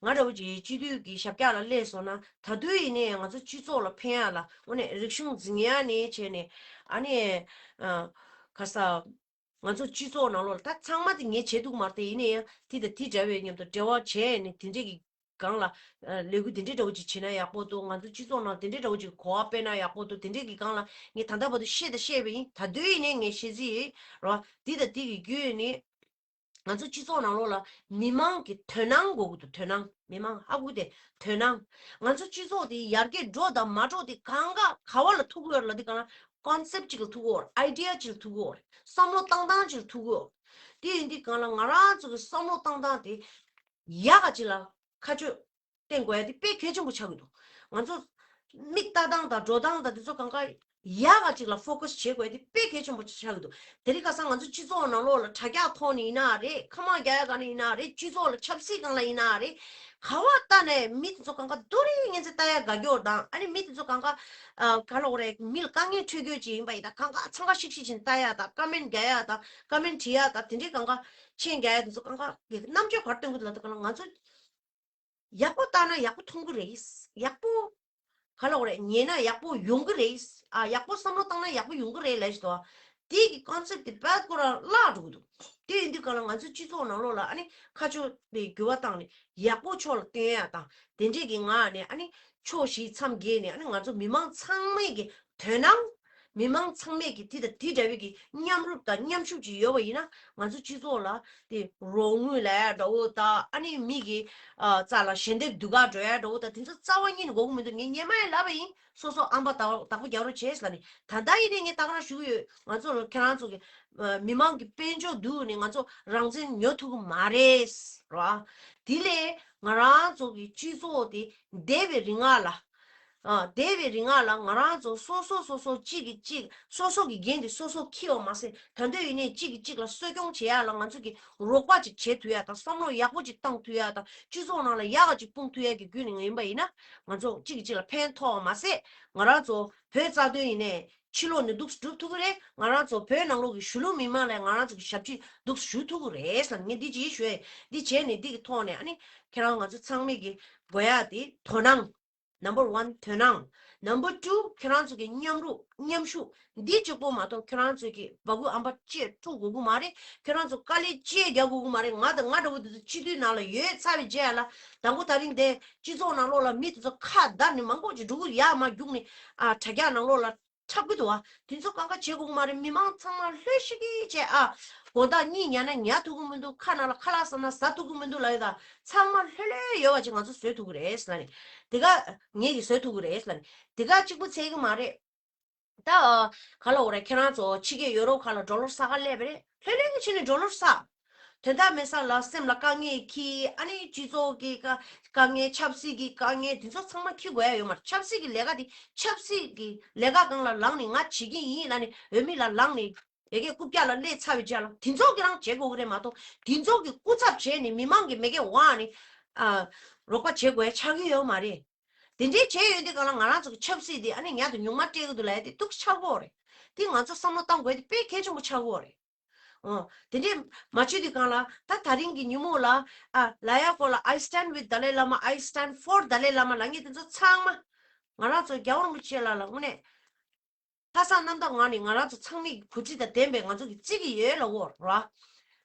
ང་འདྲ་བོ་ཅིག་སྤྱི་འཐུས་ཀྱི་ཞབས་བཀྱག་ལ་སླེབས་སོང་ན་ད་དུང་ཡིན་ནའི་ང་ཚོ་སྤྱི་ཚོགས་ལ་ཕན་ཡ་ལ་དངོས་གནས་རིག་གཞུང་འཛིན་ཡ་ནས་བྱས་ནས་ཨ་ནི་ཨ་ག་ས། ང་ཚོ་སྤྱི་ཚོགས་ནང་ལོགས་ལ་ད་ཚང་མ་དེ་ངས་བྱེད་ཐུབ་མ་རེད་དེ། ཡིན་ན་ཡང་དེ་དང་དེ་འདྲ་བའི་མཉམ་དུ་འབྲེལ་བ་བྱས་ནས་དེ་འདྲས་ཀྱི་སྒང་ལ་ཨ་ལས་འགུལ་དེ་འདྲས་འདྲ་བོ་ཅིག་བྱེད་ན་ཡག་པོ་འདུག་ང་ཚོ་སྤྱི་ཚོགས་ནང་དེ་འདྲས་འདྲ་བོ་ཅིག་གོ་བ་སྤེལ་ན་ཡག་པོ་འདུག་དེ་འདྲས་ཀྱི་སྒང་ལ་ངས་ད་ལྟ་བར་དུ་བཤད་དང་བཤད་པ་ཡིན། ད་དུང་ཡིན་ནའི་ངས་བཤད་རྩིས་ཡིན་རོ། དེ་དང་དེ་གི་བརྒྱུད་ནས་ང་ཚོ་སྤྱི་ཚོགས་ནང་ལོགས་ལ་མི་མང་གི་དོ་སྣང་དགོས་ཀྱི་འདུག་དོ་སྣང་། མི་མང་ཧ་གོ་དེ་དོ་སྣང་། ང་ཚོ་སྤྱི་ཚོགས་དེ་ཡར་རྒྱས་འགྲོ་དང་མ་འགྲོ་དེ་གང་ག་ག་བ་ལ་ཐུག་གི་ཡོད་རེད་ལབ་དུས་སྒང་ལ་ཀོན་སེབ་ཅིག་ལ་ཐུག་གི་ཡོད་རེད། ཨའི་ཌི་ཡ་ཅིག་ལ་ཐུག་གི་ཡོད་རེད། བསམ་བློ་བཏང་སྟངས་ཅིག་ལ་ཐུག་གི་ཡོད་རེད། དེ་ཡིན་དུས་སྒང་ལ་ང་རང་ཚོ་གི་བསམ་བློ་བཏང་སྟངས་དེ་ཡག་ག་ཅིག་ལ་ཁ་ཕྱོགས་བསྟན་དགོས་ཡ་དེ་དཔེ་གལ་ཆེན་པོ་ཆགས་ཀྱི་འདུག་ང་ཚོ་མིག་ལྟ་སྟངས་དང་འགྲོ་སྟངས་དང་དེ་ཚོ་གང་ག་ཡག་ག་ཅིག་ལ་ཕོ་ཁ་སི་བྱེད་དགོས་ཡ་དེ་དཔེ་གལ་ཆེན་པོ་ཆགས་ཀྱི་འདུག་དེ་རིང་ཁ་སང་ང་ཚོ་སྤྱི་ཚོགས་ནང་ལོགས་ལ་དྲ་རྒྱ་ཐོག་ནས་ཡིན་ན་རེད། ཁ་མང་རྒྱག་ཡ་སྒང་ནས་ཡིན་ན་རེད། སྤྱི་ཚོགས་ལ་ཆབ་སྲིད་སྒང་ལ་ཡིན་ན་རེད། ག་བ་ལྟ་ནས་མི་དེ་ཚོ་གང་ག་རྡོ་རིང་ངན་ཚེ་ལྟ་ཡ་དགའ་སྐྱོ་དང་། ཨ་ནི་མི་དེ་ཚོ་གང་ག་ཨ་ག་ལབ་དགོས་རེད། མི་ལ་དཀའ་ངལ་འཕྲད་རྒྱུ་ཅིག་ཡིན་པ་ཡིན་ད་གང་ག་འཚང་ཁ་ཤིག་ཤིག་བྱས་ནས་ལྟ་ཡ་དང་། ཀ་མེན་རྒྱག་ཡ་དང་། ཀ་མེན་བྲིས་ཡ་དང་། དེ་འདྲའི་གང་ག་མཆན་རྒྱག་ཡ་དེ་ཚོ་གང་ག་གི་རྣམ་དཔྱོད་ག་རེ་སྟོན་གི་འདུག་ལབ་དུས་སྒང་ལ་ང་ཚོ་ཡག་པོ་བལྟས་ན་ཡག་པོ་མཐོང་གི་རེད། ཡག་པོ་ག་ལབ་དགོས་རེད། ཉན་ན་ཡག་པོ་ཡོང་གི་རེད། ཨ་ཡག་པོ་བསམ་བློ་བཏང་ན་ཡག་པོ་ཡོང་གི་རེད་ལབ་བཞིན་འདུག་དེ་གི་ཀོན་སེབ་དེ་རྦད་ཁོ་རང་བརླག་འགྲོ་གི་འདུག་དེ་ཡིན་དུས་སྒང་ལ་ང་ཚོ་སྤྱི་ཚོགས་ནང་ལོགས་ལ་ཨ་ནི་ཁ་ཕྱོགས་དེ་འགྱུར་བ་བཏང་ནས་ཡག་པོ་ཕྱོགས་ལ་བསྟན་ཡ་དང་། དེ་འདྲས་ཀྱི་ངང་ནས་ཨ་ནི་ཕྱོགས་བཞི་མཚམས་བརྒྱད་ནས་ཨ་ནི་ང་ཚོ་མི་མང་ཚང་མས་ཀྱི་དོ་སྣང་ མི་མང་ཚང་མས་ཀྱི་དེ་དང་དེ་འདྲ་བའི་གི་མཉམ་རུབ་དང་མཉམ་ཞུགས་ཅིག་ཡོད་པ་ཡིན་ན། ང་ཚོ་སྤྱི་ཚོགས་ལ་དེ་རོགས་དངུལ་ལ་འདྲ་བོ་དང་། ཨ་ནི་མི་གི་ཨ་རྩ་ལ་ཞལ་འདེབས་བསྡུ་ག་འགྲོ་ཡ་འདྲ་བོ་དང་། དེ་ཚོ་རྩ་བ་ཉིད་ནས་དགོས་ཀྱི་མི་འདུག་ངས་སྔོན་མ་ཡང་ལབ་པ་ཡིན། སོ་སོ་ཨམ་པ་བདག་བདག་པོ་རྒྱག་རོགས་བྱེད་ཟེར་ལབ་ནས། ད་ལྟ་ཡིན་ནའི་ངས་ད་ག་རང་ཞུ་གི་ཡོད། ང་ཚོ་ལ་ཁྱེད་རང་ཚོ་གི་ཨ་མི་མང་གི་དཔལ་འབྱོར་བསྡུས་ནས་ང་ཚོ་རང་བཙན་ཉོ་ཐུབ་ཀྱི་མ་རེད་ར། དེ་ལས་ང་རང་ཚོ་གི་སྤྱི་ཚོགས་དེ་འདས་པའི་རིང་ལ། ཨ་འདས་པའི་རིང་ལ་ང་རང་ཚོ་སོ་སོ་སོ་སོ་གཅིག་གིས་གཅིག་སོ་སོ་གི་འགན་དེ་སོ་སོ་འཁྱེར་བ་མ་ཟད། ད་འདོད་ཡིན་ནའི་གཅིག་གིས་གཅིག་ལ་གསོ་སྐྱོང་བྱེད་ཡ་ལ་ང་ཚོ་གི་རོགས་པ་ཅིག་བྱེད་ཐུབ་ཡ་དང་། བསམ་བློ་ཡག་པོ་ཅིག་བཏང་ཐུབ་ཡ་དང་། སྤྱི་ཚོགས་ནང་ལ་ཡག་ག་ཅིག་སྤུངས་ཐུབ་ཡ་གི་བརྒྱུད་ནས་ཡིན་པ་ཡིན་ན། ང་ཚོ་གཅིག་གིས་གཅིག་ལ་ཕན་ཐོགས་པ་མ་ཟད། ང་རང་ཚོ་བོད་རྩ་དོན་ཡིན་ནའི་ཕྱི་ལོགས་ནས་འདུག་སྒྲུབ་ཐུབ་ཀྱི་རེད། ང་རང་ཚོ་བོད་ནང་ལོགས་ཀྱི་གཞིས་ལུས་མི་མང་ལ་ང་རང་ཚོ་གི་ཞབས་ཕྱི་འདུག་ཞུ་ཐུབ་ཀྱི་རེད་ཟེར་ནས་ངས་འདི་ཅིག་ཞུ་ཡ། འདི་བྱས་ནས་འདི་གི་ཐོག་ནས་ཨ་ནི་ཁྱེད་རང་ང་ཚོ་ཚང་མས་ཀྱི་དགོས་ཡ་དེ་དོ་སྣང་། Number one དོ་སྣང་། Number two ཁྱེད་རང་ཚོ་གི་མཉམ་རུབ་མཉམ་ཞུགས། འདི་གཅིག་པོ་མ་གཏོགས་ཁྱེད་རང་ཚོ་གི་སྦ་ཁུག་ཨམ་པ་གཅིག་དཀྲུག་དགོས་ཀྱི་མ་རེད། ཁྱེད་རང་ཚོ་དཀའ་ལས་གཅིག་རྒྱག་དགོས་ཀྱི་མ་རེད། ང་དང་ང་འདྲ་བོ་འདི་ཚོ་སྤྱི་འཐུས་ནང་ལ་ཡོད་ཚར་བའི་རྗེས་ལ། དང་པོ་དེ་རིང་དེ་སྤྱི་ཚོགས་ནང་ལོགས་ལ་མི་དེ་ཚོ་ཁ་བརྡབས་ནས་མང་པོ་ཅིག་འགྲོ་གི་ཡར་མར་རྒྱུགས་ནས། ཨ་དྲ་རྒྱ་ནང་ལོགས་ལ་འཁྲབ་གི་འདུག་བ། དེ་ཚོ་གང་ག་བྱེད་དགོས་ཀྱི་མ་རེད། མི་མང་ཚང་མ་ལྷོད་ཤིག་གི་བྱས། ཨ་དགོང་དག་གཉིད་ཉལ་ན་ཉལ་ཐུབ་ཀྱི་མི་འདུག་ཁ་ནང་ལ་ཁ་ལག་ཟ་ན་ཟ་ཐུབ་ཀྱི་མི་འདུག་ལབ་ཡོད་ད། ཚང་མ་ལྷོད་ལྷོད་ཡོད་པ་ཅིག་ང་ཚོ་བཟོ་ཐུབ་ཀྱི་རེད་ཟེར་ལབ་ནས། དེ་ག་ངེད་ཀྱིས་བཟོ་ཐུབ་ཀྱི་རེད་ཟེར་ལབ་ནས། དེ་ག་གཅིག་པུ་ཚད་ཀྱི་མ་རེད། ད་ཨ་ག་ལ་འོ་རེད། ཁྱེད་རང་ཚོ་ཕྱི་རྒྱལ་ཡོ་རོབ་ཁག་ལ་ཌོ་ལར་བསགས་ག་སླེབས་པ་རེད། ལྷོད་ལྷོད་ཀྱི་ཕྱིན་ནས་ཌོ་ལར་བསགས། དོན་དག་མེད་ས་ལ་སེམས་ལ་དཀའ་ངལ་འཁྱེར། ཨ་ནི་སྤྱི་ཚོགས་ཀྱི་དཀའ་དཀའ་ངལ། ཆབ་སྲིད་ཀྱི་དཀའ་ངལ་དེ་ཚོ་ཚང་མ་འཁྱེར་དགོས་ཡ་ཡོད་མ་རེད། ཆབ་སྲིད་ཀྱི་ལས་ཀ་དེ་ཆབ་སྲིད་ཀྱི་ལས་ཀ་སྒང་ལ་ལངས་ནས་ང་བྱེད་ཀྱི་ཡིན་ལབ་ནས་འོས་མི་ལ་ལངས་ནས་ཡ་གི་རྐུབ་བཀྱག་ལ་སླེབས་ཚར་བའི་རྗེས་ལ་དེ་ཚོ་གི་རང་བྱེད་དགོས་ཀྱི་རེད་མ་གཏོགས། དེ་ཚོ་གི་སྐུ་ཚབ་བྱས་ནས་མི་མང་གི་མ་གི་དབང་ནས་ཨ་རོགས་པ་བྱེད་དགོས་ཡ་ཆགས་ཀྱི་ཡོད་མ་རེད། དེ་འདྲའི་བྱས་ཡོད་དུས་སྒང་ལ་ང་རང་ཚོ་གི་ཆབ་སྲིད་དེ་ཨ་ནི་ཉག་དང་ཉུང་མ་སྤྲད་ཀྱི་འདུག་ལབ་ཡ་དེ་སྡུག་ཆགས་ཀྱི་ཡོད་རེད། དེ་ང་ཚོ་བསམ་བློ་བཏང་དགོས་ཡ་དེ་དཔེ་གལ་ཆེན་པོ་ཆགས་ཀྱི་ཡོད་རེད། ཨོ། དེ་འདྲས་མ་བྱེད་དུས་སྒང་ལ་ད་ད་རིང་གི་ཉིན་མོ་ལ་ཨ་ལ་ཡ་སྐོར་ལ། I stand with Dalai Lama, I stand for Dalai Lama ལབ་མཁན་དེ་ཚོ་ཚང་མ་ང་རང་ཚོ་རྒྱལ་བ་རིན་པོ་ཆེ་ལགས་ལ་དངོས་གནས་ལྷག་བསམ་རྣམ་དག་ངང་ནས་ང་རང་ཚོ་ཚང་མས་གུས་བརྩི་དང་ལྡན་པའི་ང་ཚོ་གི་བརྩི་གི་ཡོད་ལབ་དགོས་རེད་བ།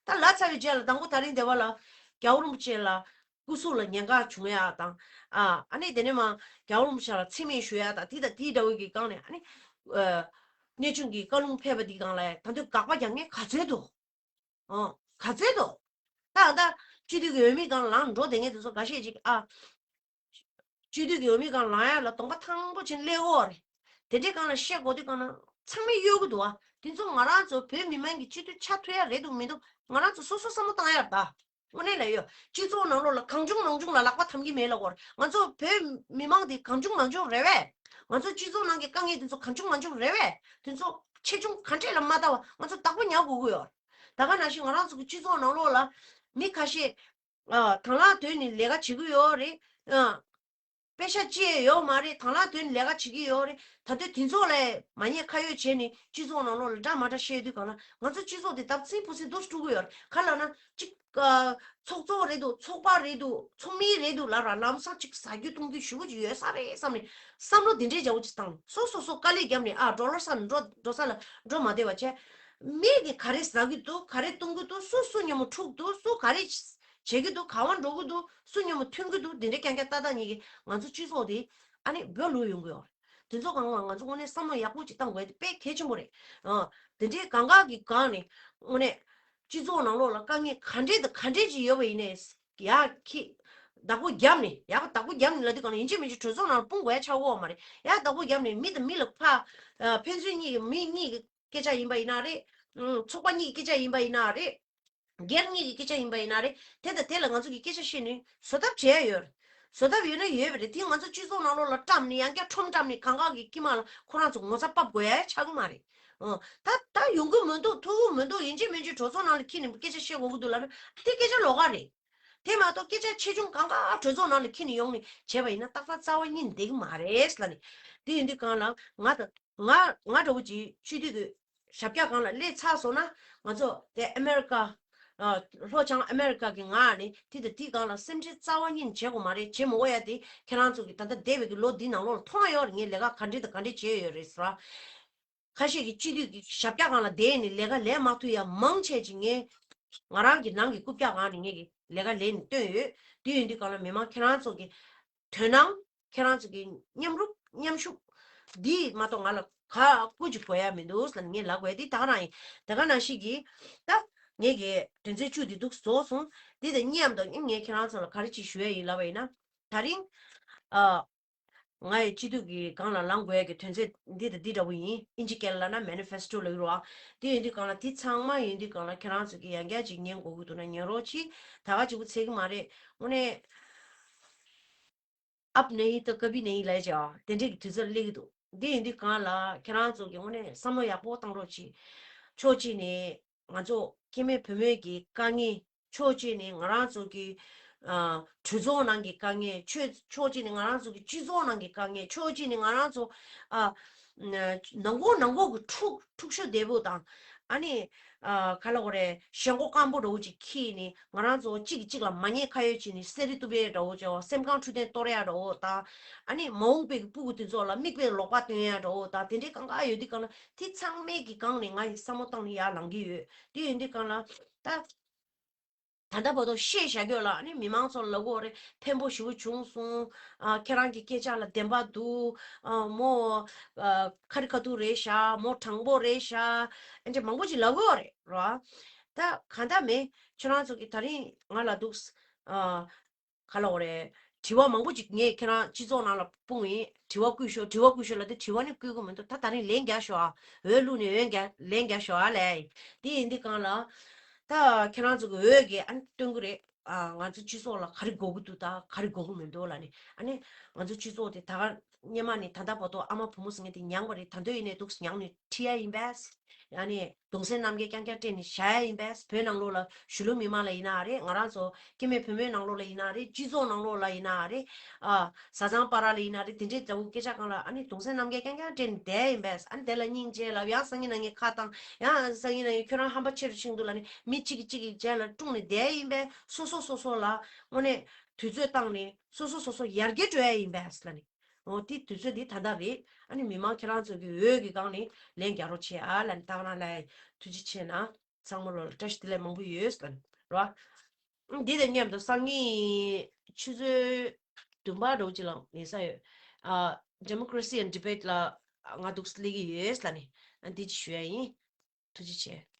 ད་ལབ་ཚར་བའི་རྗེས་ལ་དང་པོ་ད་རིང་སྡེ་བ་ལ་རྒྱལ་བ་རིན་པོ་ཆེ་ལ་སྐུ་གཟུགས་ལ་ཉེན་ཁ་བྱུང་ཡ་དང་། ཨ་ཨ་ནི་དེ་ནས་མ་རྒྱལ་བ་རིན་པོ་ཆེ་ལ་མཚན་སྨད་ཞུ་ཡ་དང་། དེ་དང་དེའི་འདྲ་བོ་གི་སྒང་ནས་ཨ་ནི་ཨ་གནས་ཆུང་གི་བཀའ་ལུང་ཕེབས་པ་འདི་སྒང་ལ་ད་དུང་དགག་པ་རྒྱག་མཁན་ག་ཚོད་འདུག་ཨོ། ག་ཚོད་འདུག་ད་ད་སྤྱི་འཐུས་ཀྱི་འོས་མི་སྒང་ལངས་འགྲོ་བསྡད་མཁན་དེ་ཚོ་འགའ་ཤས་ཅིག་ཨ། སྤྱི་འཐུས་ཀྱི་འོས་མི་སྒང་ལངས་ཡ་ལ་གདོང་པ་ཐང་པོ་བྱས་ནས་སླེབས་ཡོད་རེད། དེ་འདྲའི་སྒང་ལ་བཤད་དགོས་དུས་སྒང་ལ་ཚང་མས་གཡོལ་གྱི་འདུག་བ། དེ་ཚོ་ང་རང་ཚོ་བོད་མི་མང་གི་སྤྱི་འཐུས་ཆགས་ཐུབ་ཡ་རེད་འདུག་མི་འདུག་ང་རང་ཚོ་སོ་སོ་བསམ་བློ་བཏང་ཡ་རེད་ད། དངོས་གནས་ལ་ཡོད། སྤྱི་ཚོགས་ནང་ལོགས་ལ་གང་བྱུང་མང་བྱུང་ལ་ལག་པ་འཐམ་གྱི་མེད་ལབ་དགོས་རེད། ང་ཚོ་བོད་མི་མང་དེ་གང་བྱུང་མང་བྱུང་རེད་བས། ང་ཚོ་སྤྱི་ཚོགས་ནང་གི་དཀའ་ངལ་དེ་ཚོ་གང་བྱུང་མང་བྱུང་རེད་བས། དེ་ཚོ་ཆེ་ཆུང་ག་འདྲས་ལ་མ་ལྟ་བ་ང་ཚོ་བདག་པོ་ཉར་དགོས་ཀྱི་ཡོད་རེད། ད་ག་ནང་བཞིན་ང་རང་ཚོ་གི་སྤྱི་ཚོགས་ནང་ལོགས་ལ་མི་ཁ་ཤས་ཨ་དང་བླངས་བཏོན་ནས་ལས་ཀ་བྱེད་ཀྱི་ཡོད་རེད། ཨ། པེ་ཤག་ཅི་ཡང་ཡོད་མ་རེད། དང་བླངས་བཏོན་ནས་ལས་ཀ་བྱེད་ཀྱི་ཡོད་རེད། ད་དུང་དེ་ཚོ་ལ་མ་ཉེས་ཁ་གཡོགས་བྱས་ནས་སྤྱི་ཚོགས་ནང་ལོགས་ལ་འདྲ་མ་འདྲ་བཤད་དུས་སྒང་ལ་ང་ཚོ་སྤྱི་ཚོགས་དེ་ལྡབ་ཚིག་ཕུག་ཚིག་འདུག་སེ་དཀྲུག་གི་ཡོད་རེད། ག་ལབ་ན་གཅིག་ཨ་ཚོགས་གཙོ་རེད་འདུག་ཚོགས་པ་རེད་འདུག་ཚོགས་མི་རེད་འདུག་ལབ་ར་ལམ་སང་གཅིག་ཟ་རྒྱུ་བཏུང་རྒྱུ་ཞེ་པོ་ཅིག་ཡོད་ས་རེད་བསམ་ནས་བསམ་བློ་དེ་འདྲའི་འཇའ་བོ་ཅིག་བཏང་ནས་སོ་སོ་སོ་དཀའ་ལས་བརྒྱབ་ནས་ཨ་ཌོ་ལར་ས་ནས་འགྲོ་འགྲོ་ས་ལ་འགྲོ་མ་བདེ་བ་བྱས། མི་གིས་ག་རེ་ཟ་གི་འདུག་ག་རེ་བཏུང་གི་འདུག་སུ་སུ་མཉམ་པོ་འཁྲུག་འདུག་སུ་ག་རེ་བྱེད་ཀྱི་འདུག་ག་པར་འགྲོ་གི་འདུག་སུ་མཉམ་པོ་མཐུན་གྱི་འདུག་འདི་འདྲའི་རྐྱང་རྐྱང་ཏག་ཏག་ཉིད་ཀྱིས་ང་ཚོ་སྤྱི་ཚོགས་དེ་ཨ་ནི་འབོད་ལུས་ཡོང་གི་ཡོད་རེད། དེ་ཚོ་སྒང་ལ་ང་ཚོ་དངོས་གནས་བསམ་བློ་ཡག་པོ་ཅིག་བཏང་དགོས་དེ་དཔེ་གལ་ཆེན་པོ་རེད། ཨ། དེ་འདྲའི་གང་ག་གི་སྒང་ནས་དངོས་གནས་སྤྱི་ཚོགས་ནང་ལོགས་ལ་དཀའ་ངལ་ག་འདྲས་དང་ག་འདྲས་ཅིག་ཡོད་པ་ཡིན་ནའི་ཡར་ཁྱི་བདག་པོ་བརྒྱབ་ནས་ཡར་བདག་པོ་བརྒྱབ་ནས་ལབ་དུས་སྒང་ལ་ཡིན་གཅིག་མིན་གཅིག་གྲོས་ཚོགས་ནང་ལ་སྤུངས་དགོས་ཡ་ཆགས་ཡོད་མ་རེད། ཡར་བདག་པོ་བརྒྱབ་ནས་མི་དང་མི་ལ་ཕར་ཨ་ཕན་ཚུན་གཉིས་ཀྱི་མི་གཉིས་ཀྱི་སྐད་ཆ་ཡིན་པ་ཡིན་ན་རེད། ཨུམ། ཚོགས་པ་གཉིས་ཀྱི་སྐད་ཆ་ཡིན་པ་ཡིན་ན་རེད། སྒེར་གཉིས་ཀྱི་སྐད་ཆ་ཡིན་པ་ཡིན་ན་རེད། དེ་དང་དེ་ལ་ང་ཚོ་གིས་སྐད་ཆ་བཤད་ནས་བཟོ་ཐབས་བྱས་ཡོད་རེད། བཟོ་ཐབས་ཡོད་ན་ཡོད་པ་རེད། དེ་ང་ཚོ་སྤྱི་ཚོགས་ནང་ལོགས་ལ་བཀྲམ་ནས་ཡང་བསྐྱར་ཁྲོམ་བཀྲམ་ནས་གང་ག་གི་དཀྱིལ་མ་ལ་ཁོ་རང་ཚོ་ངོ་ཚ་ཕབ་དགོས་ཡ་ཆགས་ཀྱི་མ་རེད། ཨོ། ད་ད་ཡོང་གི་མི་འདུག་ཐུབ་ཀྱི་མི་འདུག་ཡིན་གཅིག་མིན་གཅིག་གྲོས་ཚོགས་ནང་ལ་འཁྱེར་ནས་སྐད་ཆ་བཤད་དགོས་ཀྱི་འདུག་ལབ་ན་དེ་སྐད་ཆ་ལོགས་ཀ་རེད། དེ་མ་གཏོགས་སྐད་ཆ་ཆེ་ཆུང་གང་ག་གྲོས་ཚོགས་ནང་ལ་འཁྱེར་ནས་ཡོང་ནས་བྱས་པ་ཡིན་ན་ཏག་ཏག་རྩ་བ་ཉིད་ནས་བསྡད་ཀྱི་མ་རེད་ལབ་ནས། དེ་ཡིན་དུས་སྒང་ལ་ང་དང་ང་ང་འདྲ་བོ་ཅིག་སྤྱི་འཐུས་ཀྱི་ཞབས་བཀྱག་སྒང་ལ་སླེབས་ཚར་སོང་ན་ང་ཚོ་དེ་ཨ་མེ་རི་ཀ་ཨ་ལྷོ་བྱང་ཨ་མེ་རི་ཀ་གི་ངག་ནས་དེ་དང་དེའི་སྒང་ལ་སེམས་ཁྲལ་རྩ་བ་ཉིད་ནས་བྱེད་དགོས་མ་རེད། བྱེད་མི་དགོས་ཡ་དེ་ཁྱེད་རང་ཚོ་གི་ད་ལྟ་འདས་པའི་གི་ལོ་འདི་ནང་ལོགས་ལ་མཐོང་ཡོད་རེད། ངས་ལས་ཀ་ག་འདྲས་དང་ག་འདྲས་བྱས་ཡོད་རེད་ཟེར་བ། ཁ་ཤས་ཀྱིས་སྤྱི་འཐུས་ཀྱི་ཞབས་བཀྱག་སྒང་ལ་བསྡད་ནས་ལས་ཀ་ལས་མ་ཐུབ་ཡ་མང་ཆེ་ཅིག་ངས་ང་རང་གི་ནང་གི་རྐུབ་བཀྱག་སྒང་ནས་ངས་ཀྱི་ལས་ཀ་ལས་ནས་བཏོན་ཡོད། དེ་ཡིན་དུས་སྒང་ལ་མི་མང་ཁྱེད་རང་ཚོ་གི་དོ་སྣང་། ཁྱེད་རང་ཚོ་གི་མཉམ་རུབ་མཉམ་ཞུགས། འདི་མ་གཏོགས་ང་ལ་ག་ཀུ་ཅིག་གོ་ཡ་མི་འདུག་ཟེར་ནས་ངས་ལབ་དགོས། འདི་ད་ག་རང་ཡིན། ད་ག་ནང་བཞིན་གྱི་ད་ངས་ཀྱི་དོན་ཚན་བཅུ་འདི་འདུག་རྫོགས་སོང་། འདི་དང་མཉམ་དུ་ངས་ཁྱེད་རང་ཚོ་ལ་ག་རེ་ཅིག་ཞུ་ཡ་ཡིན་ལབ་པ་ཡིན་ན། ད་རིང་ཨ། ང་ཡི་སྤྱི་འཐུས་ཀྱི་སྒང་ལ་ལངས་དགོས་ཀྱི་དོན་ཚན་འདི་དང་འདི་འདྲ་བོ་ཡིན། ཨིན་ཇི་སྐད་ལ་ན་མེ་ནི་ཕེ་སི་ཊོ་ལབ་ཀྱི་རེད་བ། དེ་ཡིན་དུས་སྒང་ལ་དེ་ཚང་མ་ཡིན་དུས་སྒང་ལ་ཁྱེད་རང་ཚོ་གི་ཡང་བསྐྱར་ཅིག་ཉན་དགོས་ཀྱི་འདུག་ན་ཉན་རོགས་གྱིས། ད་ག་ཅིག་པོ་ཚད་ཀྱི་མ་རེད། དངོས་གནས་ཨབ་ནི་ཡི་ཏ་ཀ་བྷི་ནི་ཡི་ལབ་ཡ་ཅིག་ཨ། དེ་འདྲས་ཀྱི་དུས་ཚོད་སླེབས་ཀྱི་འདུག་དེ་ཡིན་དུས་སྒང་ལ་ཁྱེད་རང་ཚོ་གི་དངོས་གནས་བསམ་བློ་ཡག་པོ་བཏང་རོགས་གྱིས། ཕྱོགས་གཅིག་ནས་ང་ཚོ་སྐྱེ་དམན་བུད་མེད་ཀྱི་དཀའ་ངལ། ཕྱོགས་གཅིག་ནས་ང་རང་ཚོ་གི་ཨ་གྲོས་ཚོགས་ནང་གི་དཀའ་ངལ། ཕྱོགས་ཕྱོགས་གཅིག་ནས་ང་རང་ཚོ་གི་སྤྱི་ཚོགས་ནང་གི་དཀའ་ངལ། ཕྱོགས་གཅིག་ནས་ང་རང་ཚོ་ཨ་ནང་ཁོག་ནང་ཁོག་གི་འཁྲུག་འཁྲུག་ཤོས་བདེ་པོ་དང་། ཨ་ནི་ཨ་ག་ལ་གོ་རེ་ཞེན་ཁོག་སྐམ་པོ་འདྲ་བོ་ཅིག་འཁྱེར་ནས་ང་རང་ཚོ་གཅིག་གིས་གཅིག་ལ་མ་ཉེས་ཁ་གཡོག་བྱས་ནས་བསད་རེས་གཏུབ་པའི་འདྲ་བོ་ཅིག་སེམས་ཁམས་འཕྲོད་བསྟེན་གཏོར་ཡ་འདྲ་བོ་དང་། ཨ་ནི་མ་འོངས་པའི་གི་སྤུ་གུ་དེ་ཚོ་ལ་མིག་དཔེ་ལོག་པ་སྟོན་ཡ་འདྲ་བོ་དང་དེ་འདྲའི་གང་ག་ཡོད་དུས་སྒང་ལ་དེ་ཚང་མའི་གི་སྒང་ནས་ང་ཡི་བསམ་བློ་བཏང་ནས་ཡར་ལངས་ཀྱི་ཡོད། དེ་ཡིན་དུས་སྒང་ལ་ད། ད་ལྟ་བར་དུ་བཤད་བཞག་རྒྱུ་ལ་ཨ་ནི་མི་མང་ཚོ་ལ་ལབ་ཀྱི་ཡོད་རེད། ཕན་པོ་ཞེ་པོ་བྱུང་སོང་། ཨ་ཁྱེད་རང་གི་སྐད་ཆ་ལ་བདེན་པ་འདུག་ཨ་མོ་ཨ་ཁ་རི་ཁ་ཐུག་རེད་ཤག་མོ་དྲང་པོ་རེད་ཤག་ཨ་འདྲ་མང་པོ་ཅིག་ལབ་ཀྱི་ཡོད་རེད་ར། ད་གང་ལྟར་མེད། ཁྱེད་རང་ཚོ་གི་ད་རིང་ང་ལ་འདུག་ཨ་ག་ལབ་དགོས་རེད། དྲི་བ་མང་པོ་ཅིག་ངས་ཁྱེད་རང་སྤྱི་ཚོགས་ནང་ལ་སྤུངས་ཡིན། དྲི་བ་བསྐུལ་ཤོག་དྲི་བ་བསྐུལ་ཤོག་ལབ་དུས་དྲི་བ་ནི་བསྐུལ་གྱི་མི་འདུག་ད་ད་རིང་ལན་རྒྱག་ཤོག་ཨ། འོས་བླུགས་ནས་འོས་རྒྱག་ལན་རྒྱག་ཤོག་ཨ་ལས། དེ་ཡིན་དུས་སྒང་ལ། ད་ཁྱེད་རང་ཚོ་གི་འོས་ཀྱིས་ཨ་ནི་སྟོན་གྱི་རེད། ཨ་ང་ཚོ་སྤྱི་ཚོགས་ལ་ག་རེ་དགོས་ཀྱི་འདུག་ད་ག་རེ་དགོས་ཀྱི་མི་འདུག་ལབ་ནས། ཨ་ནི་ང་ཚོ་སྤྱི་ཚོགས་དེ་ད་ག་སྔོན་མ་ནས་ད་ལྟ་བར་དུ་ཨ་མ་བུ་མོ་ཟེར་མཁན་དེ་མྱངས་པ་རེད། ད་དུང་ཡིན་ནའི་འདུག་མྱངས་ནས་ཁྲིད་ཡ་ཡིན་པས། ཨ་ནི་གདུང་སེམས་རྣམ་རྒྱལ་རྐྱང་རྐྱང་སྤྲད་ནས་བཞག་ཡ་ཡིན་པས། བོད་ནང་ལོགས་ལ་གཞིས་ལུས་མི་མང་ལ་ཡིན་ན་རེད། ང་རང་ཚོ་སྐྱེ་དམན་བུད་མེད་ནང་ལོགས་ལ་ཡིན་ན་རེད། སྤྱི་ཚོགས་ནང་ལོགས་ལ་ཡིན་ན་རེད། ཨ་བཟའ་ཚང་བར་ལ་ཡིན་ན་རེད། དེ་འདྲའི་འདྲ་བོ་སྐད་ཆ་སྒང་ལ་ཨ་ནི་གདུང་སེམས་རྣམ་རྒྱལ་རྐྱང་རྐྱང་སྤྲད་ནས་བསྡད་ཡ་ཡིན་པས། ཨ་ནི་དེ་ལ་སྙིང་རྗེ་ལབ། ཡང་སང་ཉིན་གནངས་ཉིན་ཁ་བཏང་། ཡང་སང་ཉིན་གནངས་ཉིན་ཁྱོད་རང་ཧམ་པ་ཆེ་རུ་ཕྱིན་འདུག་ལབ་ནས་མི་གཅིག་གིས་གཅིག་གི་རྗེས་ལ་དཀྲུགས་ནས་བསྡད་ཡ་ཡིན་པས། སོ་སོ་སོ་སོ་ལ་དངོས་གནས་དུས་ཚོད་བཏང་ནས་སོ་སོ་སོ་སོ་ཡར་རྒྱས་འགྲོ་ཡ་ཡིན་པས་ལབ་ནས། འོ་དེ་དུས་ཚོད་འདི་ད་ལྟ་རེད། ཨ་ནི་མི་མང་ཁྱེད་རང་ཚོ་གི་འོས་ཀྱི་སྒང་ནས་ལན་རྒྱག་རོགས་བྱེད་ཨ་ལབ་ནས། ད་ག་རང་ལ་ཐུགས་རྗེ་ཆེ་གནང་། ཚང་མ་ལོ་ལ་བཀྲ་ཤིས་བདེ་ལེགས་མང་པོ་ཡོད་ཟེར་ལབ་ནས་རོ། འདི་དང་མཉམ་དུ་སང་ཉིན་ཆུ་ཚོད་བདུན་པ་འདྲ་བོ་ཅིག་ལ་ཡིན་ས་ཡོད། ཨ་Democracy and Debate ལ་ང་འདུག་སླེབས་ཀྱི་ཡོད་ལབ་ནས། ཨ་འདི་ཅིག་ཞུ་ཡ་ཡིན། ཐུགས་རྗེ་ཆེ།